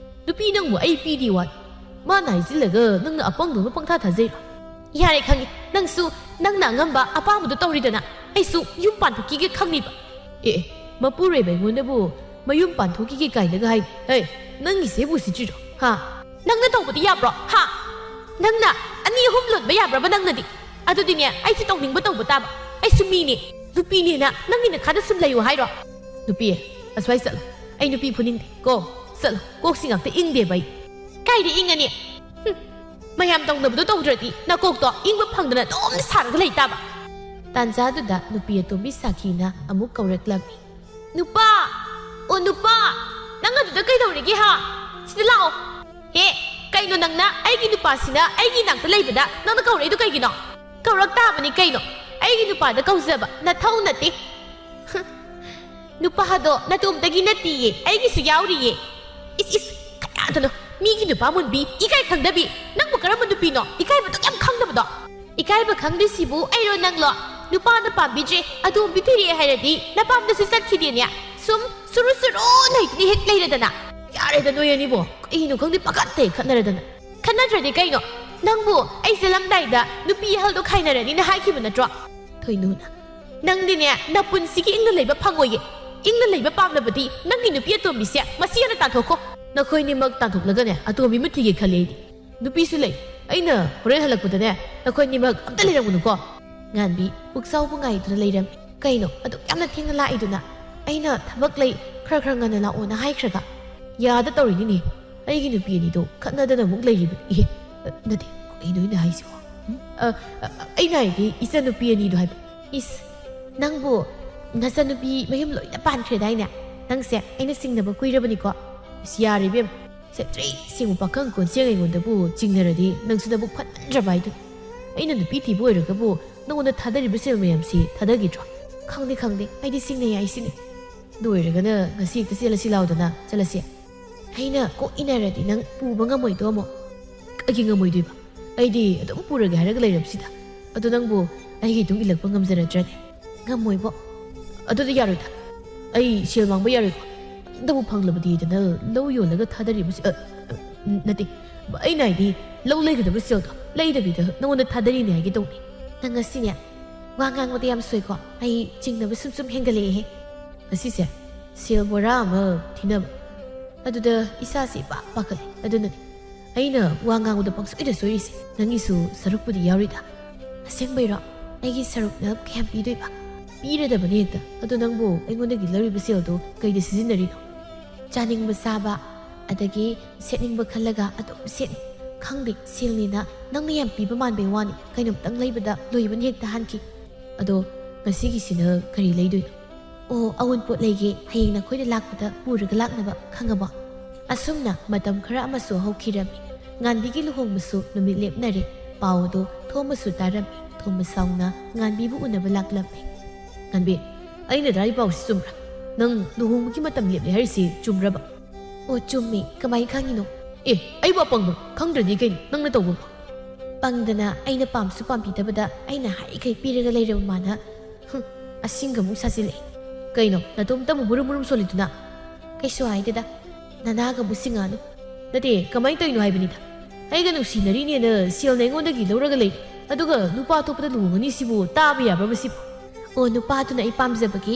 ꯅꯨꯄꯤ ꯅꯪꯕꯨ ꯑꯩ ꯄꯤꯗꯦ ꯋꯥꯅꯤ꯫ ꯃꯥꯅ ꯍꯥꯏꯖꯤꯜꯂꯒ ꯅꯪꯅ ꯑꯄꯪꯗꯧꯅ ꯄꯪꯊꯥ ꯊꯥꯖꯩꯔꯣ? ꯌꯥꯔꯦ ꯈꯪꯉꯦ, ꯅꯪꯁꯨ ꯅꯪꯅ ꯑꯉꯝꯕ ꯑꯄꯥꯝꯕꯗꯣ ꯇꯧꯔꯤꯗꯅ꯫ ꯑꯩꯁꯨ ꯌꯨꯝ ꯄꯥꯟꯊꯣꯛꯈꯤꯒꯦ ꯈꯪꯉꯤꯕ꯫ ꯑꯦ, ꯑꯦ, ꯃꯄꯨꯔꯣꯏꯕ ꯑꯩꯉꯣꯟꯗꯕꯨ ꯃꯌꯨꯝ ꯄꯥꯟꯊꯣꯛꯈꯤꯒꯦ ꯀꯥꯏꯅꯒ ꯍꯥꯏ꯫ ꯍꯦ, ꯅꯪꯒꯤꯁꯦ ꯎꯁꯤꯠꯇ꯭ꯔꯤꯔꯣ? ꯍꯥ? ꯅꯪꯅ ꯇꯧꯕꯗꯤ ꯌꯥꯕ꯭ꯔꯣ? ꯍꯥ? ꯅꯪꯅ ꯑꯅꯤ ꯑꯍꯨꯝ ꯂꯣꯟꯕ ꯌꯥꯕ꯭ꯔꯕ ꯅꯪꯅꯗꯤ? ꯑꯗꯨꯗꯤꯅꯦ, ꯑꯩꯁꯨ ꯇꯧꯅꯤꯡꯕ ꯇꯧꯕ ꯇꯥꯕ꯫ ꯑꯩꯁꯨ ꯃꯤꯅꯦ꯫ ꯅꯨꯄꯤꯅꯦꯅ ꯅꯪꯒꯤ ꯅꯈꯥꯗ ꯁꯨꯝ ꯂꯩꯌꯨ ꯍꯥꯏꯔꯣ? ꯅꯨꯄꯤ, ꯑꯁ꯭ꯋꯥꯏ ꯆꯠꯂꯣ꯫ ꯑꯩ ꯅꯨꯄꯤ ꯐꯨꯅꯤꯡꯗꯦ ꯀꯣ꯫ ꯆꯠꯂꯣ, ꯀꯣꯛꯁꯤ ꯉꯥꯛꯇ ꯏꯪꯗꯦꯕ ꯑꯩ꯫ ꯀꯥꯏꯗ ꯏꯪꯉꯅꯤ? ꯍꯨꯝ, ꯃꯌꯥꯝ ꯇꯧꯅꯕꯗꯣ ꯇꯧꯗ꯭ꯔꯗꯤ ꯅꯀꯣꯛꯇꯣ ꯏꯪꯕ ꯐꯪꯗꯅ ꯑꯗꯨꯝ ꯁꯥꯔꯒ ꯂꯩ ꯇꯥꯕ꯫ ꯇꯥꯟꯖꯥꯗꯨꯗ ꯅꯨꯄꯤ ꯑꯇꯣꯝꯕꯤ ꯁꯥꯈꯤꯅ ꯑꯃꯨꯛ ꯀꯧꯔꯛꯂꯝꯃꯤ꯫ "ꯅꯨꯄꯥ! ꯑꯣ ꯅꯨꯄꯥ! ꯅꯪ ꯑꯗꯨꯗ ꯀꯩꯗꯧꯔꯤꯒꯦ ꯍꯥ? ꯁꯤꯗ ꯂꯥꯛꯑꯣ!" "ꯍꯦ, ꯀꯩ ꯀꯩꯅꯣ ꯅꯪꯅ ꯑꯩꯒꯤ ꯅꯨꯄꯥꯁꯤꯅ ꯑꯩꯒꯤ ꯏꯅꯥꯛꯇ ꯂꯩꯕꯗ ꯅꯪꯅ ꯀꯧꯔꯛꯏꯗꯣ ꯀꯩꯒꯤꯅꯣ? ꯀꯧꯔꯛ ꯇꯥꯕꯅꯤ ꯀꯩꯅꯣ꯫ ꯑꯩꯒꯤ ꯅꯨꯄꯥꯗ ꯀꯧꯖꯕ ꯅꯊꯧ ꯅꯠꯇꯦ꯫ ꯅꯨꯄꯥꯗꯣ ꯅꯇꯣꯝꯇꯒꯤ ꯅꯠꯇꯤꯌꯦ, ꯑꯩꯒꯤꯁꯨ ꯌꯥꯎꯔꯤꯌꯦ꯫ ꯏꯁ ꯏꯁ, ꯀꯌꯥꯗꯅꯣ? ꯃꯤꯒꯤ ꯅꯨꯄꯥ ꯃꯨꯟꯕꯤ, ꯏꯀꯥꯏ ꯈꯪꯗꯕꯤ꯫ ꯅꯪꯕꯨ ꯀꯔꯝꯕ ꯅꯨꯄꯤꯅꯣ? ꯏꯀꯥꯏꯕꯗꯨ ꯌꯥꯝ ꯈꯪꯗꯕꯗꯣ꯫ ꯏꯀꯥꯏꯕ ꯈꯪꯗ꯭ꯔꯤꯁꯤꯕꯨ ꯑꯩꯔꯣ ꯅꯪꯂꯣ? ꯅꯨꯄꯥꯅ ꯄꯥꯝꯕꯤꯗ꯭ꯔꯦ, ꯑꯗꯣꯝꯕꯤ ꯊꯤꯔꯛꯑꯦ ꯍꯥꯏꯔꯗꯤ ꯅꯄꯥꯝꯗꯁꯨ ꯆꯠꯈꯤꯗꯦꯅꯦ꯫ ꯁꯨꯝ ꯁꯨꯔꯨ ꯁꯨꯔꯨ ꯂꯩꯗꯨꯅ ꯍꯦꯛ ꯂꯩꯔꯗꯅ꯫ ꯌꯥꯔꯦꯗ ꯅꯣꯏ ꯑꯅꯤꯕꯣ, ꯀꯩꯅꯣ ꯈꯪꯗꯦ ꯄꯪꯈꯠꯇ ꯍꯦꯛ ꯈꯠꯅꯔꯗꯅ꯫ ꯈꯠꯅꯗ꯭ꯔꯗꯤ ꯀꯩꯅꯣ? ꯅꯪꯕꯨ ꯑꯩ ꯆꯠꯂꯝꯗꯥꯏꯗ ꯅꯨꯄꯤ ꯑꯍꯜꯗꯣ ꯈꯥꯏꯅꯔꯅꯤꯅ ꯍꯥꯏꯈꯤꯕ ꯅꯠꯇ꯭ꯔꯣ? ꯊꯣꯏꯅꯨꯅ, ꯅꯪꯗꯤꯅꯦ ꯅꯄꯨꯟꯁꯤꯒꯤ ꯏꯪꯅ ꯂꯩꯕ ꯐꯪꯉꯣꯏꯌꯦ꯫ ꯏꯪꯅ ꯂꯩꯕ ꯄꯥꯝꯂꯕꯗꯤ ꯅꯪꯒꯤ ꯅꯨꯄꯤ ꯑꯇꯣꯝꯕꯤꯁꯦ ꯃꯁꯤ ꯍꯥꯟꯅ ꯇꯥꯟꯊꯣꯛꯈꯣ꯫ ꯅꯈꯣꯏꯅꯤꯃꯛ ꯇꯥꯟꯊꯣꯛꯂꯒꯅꯦ ꯑꯇꯣꯝꯕꯤ ꯑꯃ ꯊꯤꯒꯦ ꯈꯜꯂꯦ ꯑꯩꯗꯤ꯫ ꯅꯨꯄꯤꯁꯨ ꯂꯩ꯫ ꯑꯩꯅ ꯍꯣꯔꯦꯟ ꯍꯜꯂꯛꯄꯗꯅꯦ ꯅꯈꯣꯏꯅꯤꯃꯛ ꯑꯝꯇ ꯂꯩꯔꯝꯒꯅꯨꯀꯣ꯫ ꯉꯥꯟꯕꯤ ꯄꯨꯛꯆꯥꯎꯕꯨ ꯉꯥꯏꯗꯨꯅ ꯂꯩꯔꯝꯃꯤ꯫ ꯀꯩꯅꯣ ꯑꯗꯨꯛ ꯌꯥꯝꯅ ꯊꯦꯡꯅ ꯂꯥꯛꯏꯗꯨꯅ? ꯑꯩꯅ ꯊꯕꯛ ꯂꯩ, ꯈꯔ ꯈꯔ ꯉꯟꯅ ꯂꯥꯛꯑꯣꯅ ꯍꯥꯏꯈ꯭ꯔꯒ꯫ ꯌꯥꯗ ꯇꯧꯔꯤꯅꯤꯅꯦ꯫ ꯑꯩꯒꯤ ꯅꯨꯄꯤ ꯑꯅꯤꯗꯣ ꯈꯠꯅꯗꯅ ꯑꯃꯨꯛ ꯂꯩꯔꯤꯕꯅꯤ꯫ ꯏꯍꯦ, ꯑ, ꯅꯠꯇꯦ, ꯀꯩꯅꯣ ꯑꯩꯅ ꯍꯥꯏꯁꯤꯕꯣ? ꯎꯝ? ꯑ, ꯑ, ꯑꯩꯅ ꯍꯥꯏꯗꯤ ꯏꯆꯟꯅꯨꯄꯤ ꯑꯅꯤꯗꯣ ꯍꯥꯏꯕ꯫ ꯏꯁ, ꯅꯪꯕꯨ ꯅꯆꯟꯅꯨꯄꯤ ꯃꯌꯨꯝ ꯂꯣꯏꯅ ꯄꯥꯟꯈ꯭ꯔꯦꯗꯥꯏꯅꯦ? ꯅꯪꯁꯦ ꯑꯩꯅ ꯆꯤꯡꯅꯕ ꯀꯨꯏꯔꯕꯅꯤꯀꯣ꯫ ꯏꯁ, ꯌꯥꯔꯦ ꯏꯕꯦꯝ, ꯁꯦꯇ꯭ꯔꯤ ꯁꯦꯡꯕ ꯄꯥꯈꯪ ꯀꯣꯟꯁꯦꯡ ꯑꯩꯉꯣꯟꯗꯕꯨ ꯆꯤꯡꯅꯔꯗꯤ ꯅꯪꯁꯨ ꯅꯕꯨꯛ ꯐꯠꯃꯟꯗ꯭ꯔꯕ ꯍꯥꯏꯗꯨꯅꯤ꯫ ꯑꯩꯅ ꯅꯨꯄꯤ ꯊꯤꯕ ꯑꯣꯏꯔꯒꯕꯨ ꯅꯉꯣꯟꯗ ꯊꯥꯗꯔꯤꯕ ꯁꯦꯜ ꯃꯌꯥꯝꯁꯤ ꯊꯥꯗꯈꯤꯗ꯭ꯔꯣ? ꯈꯪꯗꯦ, ꯈꯪꯗꯦ, ꯑꯩꯗꯤ ꯆꯤꯡꯅꯩ ꯍꯥꯏꯁꯤꯅꯤ꯫ ꯑꯗꯨ ꯑꯣꯏꯔꯒꯅ ꯉꯁꯤ ꯍꯦꯛꯇ ꯆꯦꯜꯂꯁꯤ ꯂꯥꯎꯗꯅ꯫ ꯆꯠꯂꯁꯤ꯫ ꯑꯩꯅ ꯀꯣꯛ ꯏꯟꯅꯔꯗꯤ ꯅꯪ ꯄꯨꯕ ꯉꯝꯃꯣꯏꯗꯣ ꯑꯃꯨꯛ꯫ ꯀꯩꯒꯤ ꯉꯝꯃꯣꯏꯗꯣꯏꯕ? ꯑꯩꯗꯤ ꯑꯗꯨꯝ ꯄꯨꯔꯒꯦ ꯍꯥꯏꯔꯒ ꯂꯩꯔꯕꯁꯤꯗ꯫ ꯑꯗꯣ ꯅꯪꯕꯨ ꯑꯩꯒꯤ ꯏꯇꯨꯡ ꯏꯜꯂꯛꯄ ꯉꯝꯖꯔꯗ꯭ꯔꯅꯦ? ꯉꯝꯃꯣꯏꯕꯣ꯫ ꯑꯗꯨꯗꯤ ꯌꯥꯔꯣꯏꯗ꯫ ꯑꯩ ꯁꯦꯜ ꯃꯥꯡꯕ ꯌꯥꯔꯣꯏꯀꯣ꯫ ꯑꯝꯇꯕꯨ ꯐꯪꯂꯕꯗꯤꯗꯅ ꯂꯧ ꯌꯣꯜꯂꯒ ꯊꯥꯗꯔꯤꯕꯁꯤ, ꯑ, ꯅꯠꯇꯦ, ꯑꯩꯅ ꯍꯥꯏꯗꯤ ꯂꯧ ꯂꯩꯒꯗꯕ ꯁꯦꯜꯗꯣ ꯂꯩꯗꯕꯤꯗ ꯅꯉꯣꯟꯗ ꯊꯥꯗꯔꯤꯅꯦ ꯍꯥꯏꯒꯦ ꯇꯧꯅꯤ꯫ ꯅꯪ ꯉꯁꯤꯅꯦ ꯋꯥ ꯉꯥꯡꯕꯗ ꯌꯥꯝ ꯁꯣꯏꯀꯣ꯫ ꯑꯩ ꯆꯤꯡꯅꯕ ꯁꯨꯝ ꯁꯨꯝ ꯍꯦꯟꯒꯠꯂꯛꯑꯦꯍꯦ꯫ ꯉꯁꯤꯁꯦ ꯁꯦꯜ ꯕꯣꯔꯥ ꯑꯃ ꯊꯤꯅꯕ꯫ ꯑꯗꯨꯗ ꯏꯁꯥꯁꯤ ꯏꯄꯥ ꯄꯥꯈꯠꯂꯦ꯫ ꯑꯗꯨꯅꯅꯦ ꯑꯩꯅ ꯋꯥ ꯉꯥꯡꯕꯗ ꯄꯪꯁꯣꯏꯗ ꯁꯣꯏꯔꯤꯁꯦ꯫ ꯅꯪꯒꯤꯁꯨ ꯁꯔꯨꯛꯄꯨꯗꯤ ꯌꯥꯎꯔꯤꯗ꯫ ꯑꯁꯦꯡꯕꯩꯔꯣ? ꯑꯩꯒꯤ ꯁꯔꯨꯛꯅ ꯀꯌꯥꯝ ꯄꯤꯗꯣꯏꯕ? ꯄꯤꯔꯗꯕꯅꯦ ꯍꯦꯛꯇ꯫ ꯑꯗꯣ ꯅꯪꯕꯨ ꯑꯩꯉꯣꯟꯗꯒꯤ ꯂꯧꯔꯤꯕ ꯁꯦꯜꯗꯣ ꯀꯩꯗ ꯁꯤꯖꯤꯟꯅꯔꯤꯅꯣ? ꯆꯥꯅꯤꯡꯕ ꯆꯥꯕ, ꯑꯗꯒꯤ ꯁꯦꯠꯅꯤꯡꯕ ꯈꯜꯂꯒ ꯑꯗꯨꯝ ꯁꯦꯠꯅꯤ꯫ ꯈꯪꯗꯦ, ꯁꯦꯜꯅꯤꯅ ꯅꯪꯅ ꯌꯥꯝ ꯄꯤꯕ ꯃꯥꯟꯕꯩ ꯋꯥꯅꯤ꯫ ꯀꯩꯅꯣꯝꯇꯪ ꯂꯩꯕꯗ ꯂꯣꯏꯕꯅ ꯍꯦꯛꯇ ꯍꯥꯟꯈꯤ꯫ ꯑꯗꯣ ꯉꯁꯤꯒꯤꯁꯤꯅ ꯀꯔꯤ ꯂꯩꯗꯣꯏꯅꯣ? ꯑꯣ, ꯑꯋꯨꯟꯄꯣꯠ ꯂꯩꯒꯦ, ꯍꯌꯦꯡ ꯅꯈꯣꯏꯗ ꯂꯥꯛꯄꯗ ꯄꯨꯔꯒ ꯂꯥꯛꯅꯕ, ꯈꯪꯉꯕꯣ? ꯑꯁꯨꯝꯅ ꯃꯇꯝ ꯈꯔ ꯑꯃꯁꯨ ꯍꯧꯈꯤꯔꯝꯃꯤ꯫ ꯉꯥꯟꯕꯤꯒꯤ ꯂꯨꯍꯣꯡꯕꯁꯨ ꯅꯨꯃꯤꯠ ꯂꯦꯞꯅꯔꯦ꯫ ꯄꯥꯎ ꯑꯗꯨ ꯊꯣꯃꯁꯁꯨ ꯇꯥꯔꯝꯃꯤ꯫ ꯊꯣꯃꯁ ꯁꯥꯎꯅ ꯉꯥꯟꯕꯤꯕꯨ ꯎꯅꯕ ꯂꯥꯛꯂꯝꯃꯤ꯫ "ꯉꯥꯟꯕꯤ, ꯑꯩꯅ ꯇꯥꯔꯤ ꯄꯥꯎꯁꯤ ꯆꯨꯝꯕ꯭ꯔꯥ? ꯅꯪ ꯂꯨꯍꯣꯡꯕꯒꯤ ꯃꯇꯝ ꯂꯦꯞꯂꯦ ꯍꯥꯏꯔꯤꯁꯤ ꯆꯨꯝꯕ꯭ꯔꯕ?" "ꯑꯣ, ꯆꯨꯝꯃꯤ꯫ ꯀꯃꯥꯏ ꯈꯪꯉꯤꯅꯣ?" "ꯑꯦ, ꯑꯩꯕꯨ ꯑꯄꯪꯕ ꯈꯪꯗ꯭ꯔꯗꯤ ꯀꯩꯅꯣ ꯅꯪꯅ ꯇꯧꯕꯕꯨ?" "ꯄꯪꯗꯅ ꯑꯩꯅ ꯄꯥꯝꯁꯨ ꯄꯥꯝꯕꯤꯗꯕꯗ ꯑꯩꯅ ꯍꯥꯏꯔꯤꯈꯩ ꯄꯤꯔꯒ ꯂꯩꯔꯕ ꯃꯥꯅ, ꯍꯨꯝ, ꯑꯁꯤꯡꯒ ꯑꯃꯨꯛ ꯁꯥꯖꯤꯜꯂꯛꯑꯦ꯫ ꯀꯩꯅꯣ ꯅꯇꯣꯝꯇ ꯑꯃꯨꯛ ꯃꯨꯔꯨꯝ ꯃꯨꯔꯨꯝ ꯁꯣꯜꯂꯤꯗꯨꯅ?" "ꯀꯩꯁꯨ ꯍꯥꯏꯗꯦꯗ, ꯅꯅꯥꯒ ꯑꯃꯨꯛ ꯁꯤꯡꯉꯛꯑꯅꯨ꯫" "ꯅꯠꯇꯦ, ꯀꯃꯥꯏꯅ ꯇꯧꯔꯤꯅꯣ ꯍꯥꯏꯕꯅꯤꯗ? ꯑꯩꯒ ꯅꯨꯡꯁꯤꯅꯔꯤꯅꯦꯅ ꯁꯦꯜꯅ ꯑꯩꯉꯣꯟꯗꯒꯤ ꯂꯧꯔꯒ ꯂꯩꯔꯦ, ꯑꯗꯨꯒ ꯅꯨꯄꯥ ꯑꯇꯣꯞꯄꯗ ꯂꯨꯍꯣꯡꯉꯅꯤ ꯁꯤꯕꯨ ꯇꯥꯕ ꯌꯥꯕ꯭ꯔꯕ ꯁꯤꯕꯨ?" "ꯑꯣ, ꯅꯨꯄꯥꯗꯨꯅ ꯑꯩ ꯄꯥꯝꯖꯕꯒꯤ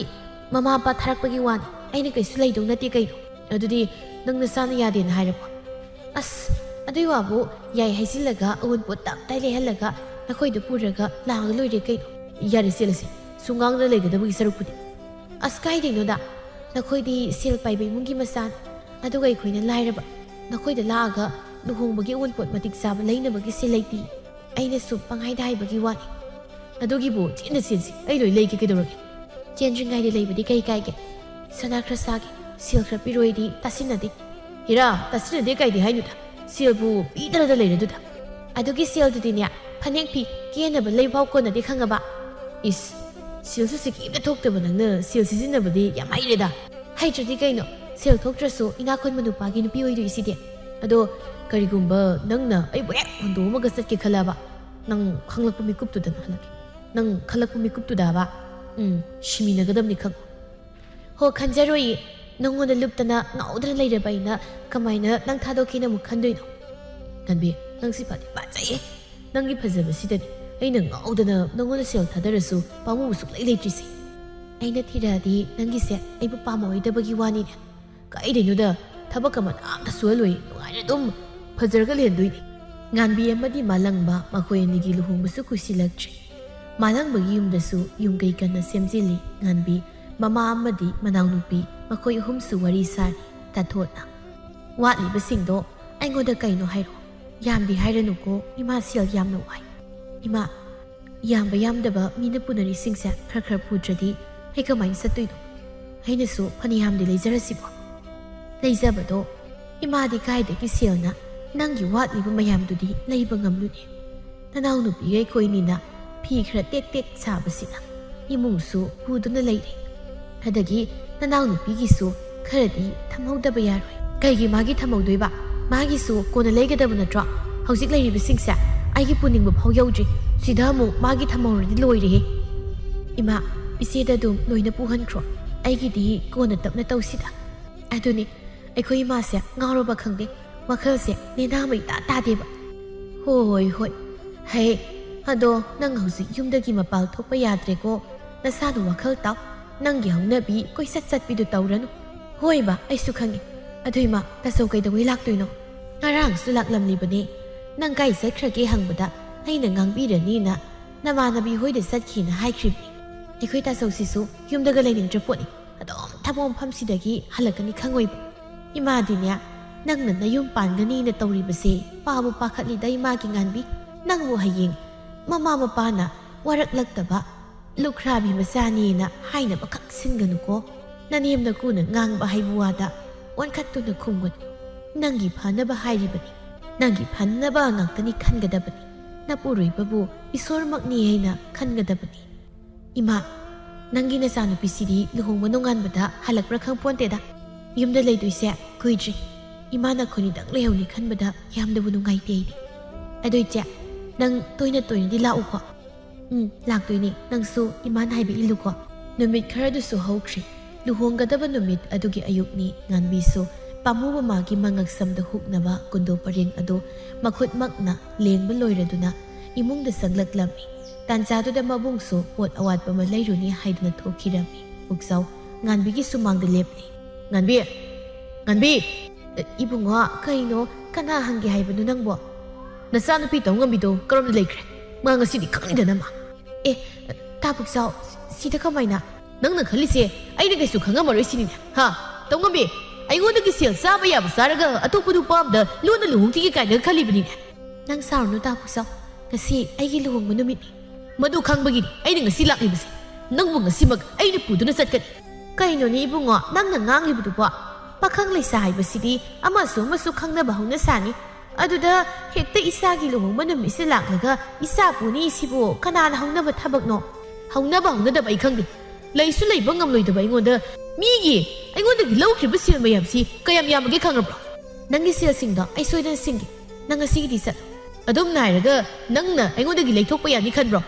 ꯃꯃꯥ ꯃꯄꯥ ꯊꯥꯔꯛꯄꯒꯤ ꯋꯥꯅꯤ꯫ ꯑꯩꯅ ꯀꯩꯁꯨ ꯂꯩꯗꯧ ꯅꯠꯇꯦ ꯀꯩꯅꯣ꯫" "ꯑꯗꯨꯗꯤ ꯅꯪ ꯅꯁꯥꯅ ꯌꯥꯗꯦꯅ ꯍꯥꯏꯔꯕꯣ?" "ꯑꯁ, ꯑꯗꯨꯏ ꯋꯥꯕꯨ ꯌꯥꯏ ꯍꯥꯏꯖꯤꯜꯂꯒ ꯑꯋꯨꯟꯄꯣꯠ ꯇꯞꯇꯥꯏ ꯂꯩꯍꯜꯂꯒ ꯅꯈꯣꯏꯗ ꯄꯨꯔꯒ ꯂꯥꯛꯑꯒ ꯂꯣꯏꯔꯦ ꯀꯩꯅꯣ꯫" "ꯌꯥꯔꯦ, ꯆꯦꯜꯂꯁꯦ, ꯁꯨꯝ ꯉꯥꯡꯗꯅ ꯂꯩꯒꯗꯕꯒꯤ ꯁꯔꯨꯛꯄꯨꯗꯤ꯫" "ꯑꯁ, ꯀꯥꯏꯗꯩꯅꯣꯗ, ꯅꯈꯣꯏꯗꯤ ꯁꯦꯜ ꯄꯥꯏꯕ ꯏꯃꯨꯡꯒꯤ ꯃꯆꯥꯅꯤ, ꯑꯗꯨꯒ ꯑꯩꯈꯣꯏꯅ ꯂꯥꯏꯔꯕ꯫ ꯅꯈꯣꯏꯗ ꯂꯥꯛꯑꯒ ꯂꯨꯍꯣꯡꯕꯒꯤ ꯑꯋꯨꯟꯄꯣꯠ ꯃꯇꯤꯛ ꯆꯥꯕ ꯂꯩꯅꯕꯒꯤ ꯁꯦꯜ ꯂꯩꯇꯦ꯫ ꯑꯩꯅ ꯁꯨꯝ ꯄꯪꯍꯥꯏꯗ ꯍꯥꯏꯕꯒꯤ ꯋꯥꯅꯤ꯫" "ꯑꯗꯨꯒꯤꯕꯨ ꯆꯦꯟꯗ ꯆꯦꯟꯁꯤ, ꯑꯩ ꯂꯣꯏ ꯂꯩꯒꯦ, ꯀꯩꯗꯧꯔꯒꯦ?" "ꯆꯦꯟꯗ꯭ꯔꯤꯉꯩꯗ ꯂꯩꯕꯗꯤ ꯀꯩ ꯀꯥꯏꯒꯦ? ꯁꯅꯥ ꯈꯔ ꯁꯥꯒꯦ, ꯁꯦꯜ ꯈꯔ ꯄꯤꯔꯣꯏꯗꯤ ꯇꯥꯁꯤꯟꯅꯗꯦ꯫" "ꯍꯤꯔꯥ, ꯇꯥꯁꯤꯟꯅꯗꯦ ꯀꯥꯏꯗꯤ ꯍꯥꯏꯅꯨꯗ, ꯁꯦꯜꯕꯨ ꯄꯤꯗꯅꯗ ꯂꯩꯔꯗꯨꯗ?" "ꯑꯗꯨꯒꯤ ꯁꯦꯜꯗꯨꯗꯤꯅꯦ, ꯐꯅꯦꯛ ꯐꯤ ꯀꯦꯅꯕ ꯂꯩꯐꯥꯎ ꯀꯣꯟꯅꯗꯦ ꯈꯪꯉꯕ?" "ꯏꯁ, ꯁꯦꯜꯁꯨ ꯁꯤꯀꯤ ꯑꯝꯇ ꯊꯣꯛꯇꯕ ꯅꯪꯅ ꯁꯦꯜ ꯁꯤꯖꯤꯟꯅꯕꯗꯤ ꯌꯥꯝ ꯍꯩꯔꯦꯗ꯫" "ꯍꯩꯇ꯭ꯔꯗꯤ ꯀꯩꯅꯣ, ꯁꯦꯜ ꯊꯣꯛꯇ꯭ꯔꯁꯨ ꯏꯅꯥꯛ ꯈꯨꯟꯕ ꯅꯨꯄꯥꯒꯤ ꯅꯨꯄꯤ ꯑꯣꯏꯗꯣꯏꯁꯤꯗꯤ꯫ ꯑꯗꯣ ꯀꯔꯤꯒꯨꯝꯕ ꯅꯪꯅ ꯑꯩꯕꯨ ꯍꯦꯛ ꯍꯨꯟꯗꯣꯛꯑꯝꯃꯒ ꯆꯠꯀꯦ ꯈꯜꯂꯕ, ꯅꯪ ꯈꯪꯂꯛꯄ ꯃꯤꯀꯨꯞꯇꯨꯗ ꯍꯜꯂꯛꯀꯦ꯫ ꯅꯪ ꯈꯜꯂꯛꯄ ꯃꯤꯀꯨꯞꯇꯨꯗꯕ, ꯎꯝ, ꯁꯤꯃꯤꯟꯅꯒꯗꯕꯅꯤ ꯈꯪꯉꯨ꯫" "ꯍꯣ, ꯈꯟꯖꯔꯣꯏꯌꯦ꯫ ꯅꯪꯉꯣꯟꯗ ꯂꯨꯞꯇꯅ ꯉꯥꯎꯗꯅ ꯂꯩꯔꯕ ꯑꯩꯅ ꯀꯃꯥꯏꯅ ꯅꯪ ꯊꯥꯗꯣꯛꯀꯦꯅ ꯑꯃꯨꯛ ꯈꯟꯗꯣꯏꯅꯣ?" "ꯉꯥꯟꯕꯤ, ꯅꯪꯁꯤ ꯐꯗꯤ ꯐꯖꯩꯌꯦ꯫ ꯅꯪꯒꯤ ꯐꯖꯕꯁꯤꯗꯅꯤ ꯑꯩꯅ ꯉꯥꯎꯗꯅ ꯅꯪꯉꯣꯟꯗ ꯁꯦꯜ ꯊꯥꯗꯔꯁꯨ ꯄꯥꯝꯃꯨꯕ ꯁꯨꯛꯂꯩ ꯂꯩꯇ꯭ꯔꯤꯁꯦ꯫" "ꯑꯩꯅ ꯊꯤꯔꯛꯑꯗꯤ ꯅꯪꯒꯤꯁꯦ ꯑꯩꯕꯨ ꯄꯥꯝꯃꯛꯑꯣꯏꯗꯕꯒꯤ ꯋꯥꯅꯤꯅꯦ?" "ꯀꯥꯏꯗꯩꯅꯣꯗ, ꯊꯕꯛ ꯑꯃ ꯑꯝꯇ ꯁꯨꯍꯜꯂꯣꯏ, ꯅꯨꯡꯉꯥꯏꯅ ꯑꯗꯨꯝ ꯐꯖꯔꯒ ꯂꯩꯍꯟꯗꯣꯏꯅꯤ꯫" ꯉꯥꯟꯕꯤ ꯑꯃꯗꯤ ꯃꯥꯂꯪꯕ ꯃꯈꯣꯏ ꯑꯅꯤꯒꯤ ꯂꯨꯍꯣꯡꯕꯁꯨ ꯀꯨꯏꯁꯤꯜꯂꯛꯇ꯭ꯔꯦ꯫ ꯃꯥꯂꯪꯕꯒꯤ ꯌꯨꯝꯗꯁꯨ ꯌꯨꯝ ꯀꯩ ꯀꯟꯅ ꯁꯦꯝꯖꯤꯜꯂꯤ꯫ ꯉꯥꯟꯕꯤ, ꯃꯃꯥ ꯑꯃꯗꯤ ꯃꯅꯥꯎꯅꯨꯄꯤ ꯃꯈꯣꯏ ꯑꯍꯨꯝꯁꯨ ꯋꯥꯔꯤ ꯁꯥꯔꯤ꯫ ꯇꯥꯊꯣꯠꯅ, "ꯋꯥꯠꯂꯤꯕꯁꯤꯡꯗꯣ ꯑꯩꯉꯣꯟꯗ ꯀꯩꯅꯣ ꯍꯥꯏꯔꯣ꯫ ꯌꯥꯝꯗꯤ ꯍꯥꯏꯔꯅꯨꯀꯣ, ꯏꯃꯥ ꯁꯦꯜ ꯌꯥꯝꯅ ꯋꯥꯏ꯫" "ꯏꯃꯥ, ꯌꯥꯝꯕ ꯌꯥꯝꯗꯕ ꯃꯤꯅ ꯄꯨꯅꯔꯤꯁꯤꯡꯁꯦ ꯈꯔ ꯈꯔ ꯄꯨꯗ꯭ꯔꯗꯤ ꯑꯩ ꯀꯃꯥꯏꯅ ꯆꯠꯇꯣꯏꯅꯣ? ꯑꯩꯅꯁꯨ ꯐꯅꯌꯥꯝꯗꯤ ꯂꯩꯖꯔꯁꯤꯕꯣ꯫" "ꯂꯩꯖꯕꯗꯣ ꯏꯃꯥꯗꯤ ꯀꯥꯏꯗꯒꯤ ꯁꯦꯜꯅ ꯅꯪꯒꯤ ꯋꯥꯠꯂꯤꯕ ꯃꯌꯥꯝꯗꯨꯗꯤ ꯂꯩꯕ ꯉꯝꯂꯨꯅꯤ꯫ ꯅꯅꯥꯎꯅꯨꯄꯤꯒ ꯑꯩꯈꯣꯏꯅꯤꯅ ꯐꯤ ꯈꯔ ꯇꯦꯛ ꯇꯦꯛ ꯁꯥꯕꯁꯤꯅ ꯏꯃꯨꯡꯁꯨ ꯄꯨꯗꯨꯅ ꯂꯩꯔꯦ꯫ ꯑꯗꯒꯤ ꯅꯅꯥꯎꯅꯨꯄꯤꯒꯤꯁꯨ ꯈꯔꯗꯤ ꯊꯝꯍꯧꯗꯕ ꯌꯥꯔꯣꯏ꯫ ꯀꯩꯒꯤ ꯃꯥꯒꯤ ꯊꯝꯍꯧꯗꯣꯏꯕ? ꯃꯥꯒꯤꯁꯨ ꯀꯣꯟꯅ ꯂꯩꯒꯗꯕ ꯅꯠꯇ꯭ꯔꯣ? ꯍꯧꯖꯤꯛ ꯂꯩꯔꯤꯕꯁꯤꯡꯁꯦ ꯑꯩꯒꯤ ꯄꯨꯅꯤꯡꯕ ꯐꯥꯎ ꯌꯧꯗ꯭ꯔꯤ꯫ ꯁꯤꯗ ꯑꯃꯨꯛ ꯃꯥꯒꯤ ꯊꯝꯍꯧꯔꯗꯤ ꯂꯣꯏꯔꯦꯍꯦ꯫ ꯏꯃꯥ, ꯏꯆꯦꯗ ꯑꯗꯨꯝ ꯂꯣꯏꯅ ꯄꯨꯍꯟꯈ꯭ꯔꯣ꯫ ꯑꯩꯒꯤꯗꯤ ꯀꯣꯟꯅ ꯇꯞꯅ ꯇꯧꯁꯤꯗ꯫ ꯑꯗꯨꯅꯤ, ꯑꯩꯈꯣꯏ ꯏꯃꯥꯁꯦ ꯉꯥꯎꯔꯕ ꯈꯪꯗꯦ, ꯋꯥꯈꯜꯁꯦ ꯅꯦꯅꯥ ꯃꯩꯇꯥ ꯇꯥꯗꯦꯕ꯫ ꯍꯣꯏ, ꯍꯣꯏ꯫ ꯍꯦ, ꯑꯗꯣ ꯅꯪ ꯍꯧꯖꯤꯛ ꯌꯨꯝꯗꯒꯤ ꯃꯄꯥꯜ ꯊꯣꯛꯄ ꯌꯥꯗ꯭ꯔꯦꯀꯣ꯫ ꯅꯁꯥꯗꯣ ꯋꯥꯈꯜ ꯇꯥꯎ꯫ ꯅꯪꯒꯤ ꯍꯧꯅꯕꯤ ꯀꯣꯏꯆꯠ ꯆꯠꯄꯤꯗꯨ ꯇꯧꯔꯅꯨ꯫ ꯍꯣꯏ ꯏꯃꯥ, ꯑꯩꯁꯨ ꯈꯪꯉꯤ꯫ ꯑꯗꯨ ꯏꯃꯥ, ꯇꯥꯆꯧ ꯀꯩꯗꯧꯉꯩ ꯂꯥꯛꯇꯣꯏꯅꯣ? ꯉꯔꯥꯡꯁꯨ ꯂꯥꯛꯂꯝꯂꯤꯕꯅꯦ꯫ ꯅꯪ ꯀꯥꯏ ꯆꯠꯈ꯭ꯔꯒꯦ ꯍꯪꯕꯗ ꯑꯩꯅ ꯉꯥꯡꯕꯤꯔꯅꯤꯅ ꯅꯃꯥꯟꯅꯕꯤ ꯍꯣꯏꯗ ꯆꯠꯈꯤꯅ ꯍꯥꯏꯈ꯭ꯔꯤꯕꯅꯤ꯫ ꯑꯩꯈꯣꯏ ꯇꯥꯆꯧꯁꯤꯁꯨ ꯌꯨꯝꯗꯒ ꯂꯩꯅꯤꯡꯗ꯭ꯔ ꯄꯣꯠꯅꯤ꯫ ꯑꯗꯨꯝ ꯊꯕꯛ ꯃꯐꯝꯁꯤꯗꯒꯤ ꯍꯜꯂꯛꯀꯅꯤ ꯈꯪꯉꯣꯏꯕ꯫ ꯏꯃꯥꯗꯤꯅꯦ, ꯅꯪꯅ ꯅꯌꯨꯝ ꯄꯥꯟꯒꯅꯤꯅ ꯇꯧꯔꯤꯕꯁꯦ ꯄꯥꯕꯨ ꯄꯥꯈꯠꯂꯤꯗ ꯏꯃꯥꯒꯤ ꯉꯥꯟꯕꯤ꯫ ꯅꯪꯕꯨ ꯍꯌꯦꯡ ꯃꯃꯥ ꯃꯄꯥꯅ ꯋꯥꯔꯛꯂꯛꯇꯕ ꯂꯨꯈ꯭ꯔꯥꯕꯤ ꯃꯆꯥꯅꯦꯅ ꯍꯥꯏꯅꯕꯈꯛ ꯁꯤꯟꯒꯅꯨꯀꯣ꯫ ꯅꯅꯦꯝ ꯅꯀꯨꯅ ꯉꯥꯡꯕ ꯍꯥꯏꯕ ꯋꯥꯗ ꯑꯣꯟꯈꯠꯇꯨꯅ ꯈꯨꯝꯒꯅꯨ꯫ ꯅꯪꯒꯤ ꯐꯅꯕ ꯍꯥꯏꯔꯤꯕꯅꯤ꯫ ꯅꯪꯒꯤ ꯐꯅꯕ ꯉꯥꯛꯇꯅꯤ ꯈꯟꯒꯗꯕꯅꯤ꯫ ꯅꯄꯨꯔꯣꯏꯕꯕꯨ ꯏꯁꯣꯔꯃꯛꯅꯤ ꯍꯥꯏꯅ ꯈꯟꯒꯗꯕꯅꯤ꯫ ꯏꯃꯥ, ꯅꯪꯒꯤ ꯅꯆꯥꯅꯨꯄꯤꯁꯤꯗꯤ ꯂꯨꯍꯣꯡꯕ ꯅꯣꯡꯉꯥꯟꯕꯗ ꯍꯜꯂꯛꯄ꯭ꯔꯥ ꯈꯪꯄꯣꯟꯇꯦꯗ꯫ ꯌꯨꯝꯗ ꯂꯩꯗꯣꯏꯁꯦ ꯀꯨꯏꯗ꯭ꯔꯤ꯫ ꯏꯃꯥꯅ ꯈꯣꯏꯅꯤꯗꯪ ꯂꯩꯍꯧꯅꯤ ꯈꯟꯕꯗ ꯌꯥꯝꯅꯕꯨ ꯅꯨꯡꯉꯥꯏꯇꯦ ꯑꯩꯗꯤ꯫ ꯑꯗꯣ ꯏꯆꯦ, ꯅꯪ ꯇꯣꯏꯅ ꯇꯣꯏꯅꯗꯤ ꯂꯥꯛꯎꯀꯣ꯫ ꯎꯝ, ꯂꯥꯛꯇꯣꯏꯅꯦ꯫ ꯅꯪꯁꯨ ꯏꯃꯥꯅ ꯍꯥꯏꯕ ꯏꯜꯂꯨꯀꯣ꯫ ꯅꯨꯃꯤꯠ ꯈꯔꯗꯨꯁꯨ ꯍꯧꯈ꯭ꯔꯦ꯫ ꯂꯨꯍꯣꯡꯒꯗꯕ ꯅꯨꯃꯤꯠ ꯑꯗꯨꯒꯤ ꯑꯌꯨꯛꯅꯤ꯫ ꯉꯥꯟꯕꯤꯁꯨ ꯄꯥꯝꯃꯨꯕ ꯃꯥꯒꯤ ꯃꯉꯛꯁꯝꯗ ꯍꯨꯛꯅꯕ ꯀꯨꯟꯗꯣ ꯄꯔꯦꯡ ꯑꯗꯨ ꯃꯈꯨꯠꯃꯛꯅ ꯂꯦꯡꯕ ꯂꯣꯏꯔꯗꯨꯅ ꯏꯃꯨꯡꯗ ꯆꯪꯂꯛꯂꯝꯃꯤ꯫ ꯇꯥꯟꯖꯥꯗꯨꯗ ꯃꯕꯨꯡꯁꯨ ꯄꯣꯠ ꯑꯋꯥꯠꯄ ꯑꯃ ꯂꯩꯔꯨꯅꯤ ꯍꯥꯏꯗꯨꯅ ꯊꯣꯛꯈꯤꯔꯝꯃꯤ꯫ ꯄꯨꯛꯆꯥꯎ ꯉꯥꯟꯕꯤꯒꯤ ꯁꯨꯃꯥꯡꯗ ꯂꯦꯞꯂꯦ꯫ "ꯉꯥꯟꯕꯤ! ꯉꯥꯟꯕꯤ!" "ꯏꯕꯨꯡꯉꯣ, ꯀꯩꯅꯣ? ꯀꯅꯥ ꯍꯪꯒꯦ ꯍꯥꯏꯕꯅꯣ ꯅꯪꯕꯣ?" "ꯅꯆꯥꯅꯨꯄꯤ ꯇꯧꯉꯝꯕꯤꯗꯣ ꯀꯔꯣꯝꯗ ꯂꯩꯈ꯭ꯔꯦ? ꯃꯥ ꯉꯁꯤꯗꯤ ꯈꯪꯅꯤꯗꯅ ꯃꯥ!" "ꯑꯦ, ꯇꯥ ꯄꯨꯛꯆꯥꯎ, ꯁꯤꯗ ꯀꯃꯥꯏꯅ?" "ꯅꯪꯅ ꯈꯜꯂꯤꯁꯦ ꯑꯩꯅ ꯀꯩꯁꯨ ꯈꯪꯉꯝꯃꯔꯣꯏ ꯁꯤꯅꯤꯅꯦ, ꯍꯥ? ꯇꯧꯉꯝꯕꯤ, ꯑꯩꯉꯣꯟꯗꯒꯤ ꯁꯦꯜ ꯆꯥꯕ ꯌꯥꯕ ꯆꯥꯔꯒ ꯑꯇꯣꯞꯄ ꯅꯨꯄꯥ ꯑꯃꯗ ꯂꯣꯟꯅ ꯂꯨꯍꯣꯡꯈꯤꯒꯦ ꯀꯥꯏꯅ ꯈꯜꯂꯤꯕꯅꯤꯅꯦ?" "ꯅꯪ ꯁꯥꯎꯔꯅꯨ ꯇꯥ ꯄꯨꯛꯆꯥꯎ, ꯉꯁꯤ ꯑꯩꯒꯤ ꯂꯨꯍꯣꯡꯕ ꯅꯨꯃꯤꯠꯅꯤ꯫" "ꯃꯗꯨ ꯈꯪꯕꯒꯤꯅꯤ ꯑꯩꯅ ꯉꯁꯤ ꯂꯥꯛꯂꯤꯕꯁꯦ꯫ ꯅꯪꯕꯨ ꯉꯁꯤꯃꯛ ꯑꯩꯅ ꯄꯨꯗꯨꯅ ꯆꯠꯀꯅꯤ꯫" "ꯀꯩꯅꯣꯅꯦ ꯏꯕꯨꯡꯉꯣ, ꯅꯪꯅ ꯉꯥꯡꯂꯤꯕꯗꯨꯕꯣ? ꯄꯥꯈꯪ ꯂꯩꯁꯥ ꯍꯥꯏꯕꯁꯤꯗꯤ ꯑꯃꯁꯨ ꯑꯃꯁꯨ ꯈꯪꯅꯕ ꯍꯧꯅ ꯁꯥꯅꯤ꯫ ꯑꯗꯨꯗ ꯍꯦꯛꯇ ꯏꯆꯥꯒꯤ ꯂꯨꯍꯣꯡꯕ ꯅꯨꯃꯤꯠꯁꯦ ꯂꯥꯛꯂꯒ ꯏꯆꯥ ꯄꯨꯅꯤ ꯁꯤꯕꯨ ꯀꯅꯥꯅ ꯍꯧꯅꯕ ꯊꯕꯛꯅꯣ? ꯍꯧꯅꯕ ꯍꯧꯅꯗꯕ ꯑꯩ ꯈꯪꯗꯦ꯫ ꯂꯩꯁꯨ ꯂꯩꯕ ꯉꯝꯂꯣꯏꯗꯕ ꯑꯩꯉꯣꯟꯗ ꯃꯤꯒꯤ, ꯑꯩꯉꯣꯟꯗꯒꯤ ꯂꯧꯈ꯭ꯔꯤꯕ ꯁꯦꯜ ꯃꯌꯥꯝꯁꯤ ꯀꯌꯥꯝ ꯌꯥꯝꯃꯒꯦ ꯈꯪꯉꯕ꯭ꯔꯣ? ꯅꯪꯒꯤ ꯁꯦꯜꯁꯤꯡꯗꯣ ꯑꯩ ꯁꯣꯏꯗꯅ ꯁꯤꯡꯒꯦ꯫ ꯅꯪ ꯉꯁꯤꯒꯤꯗꯤ ꯆꯠꯂꯣ꯫ ꯑꯗꯨꯝ ꯅꯥꯏꯔꯒ ꯅꯪꯅ ꯑꯩꯉꯣꯟꯗꯒꯤ ꯂꯩꯊꯣꯛꯄ ꯌꯥꯅꯤ ꯈꯟꯕ꯭ꯔꯣ?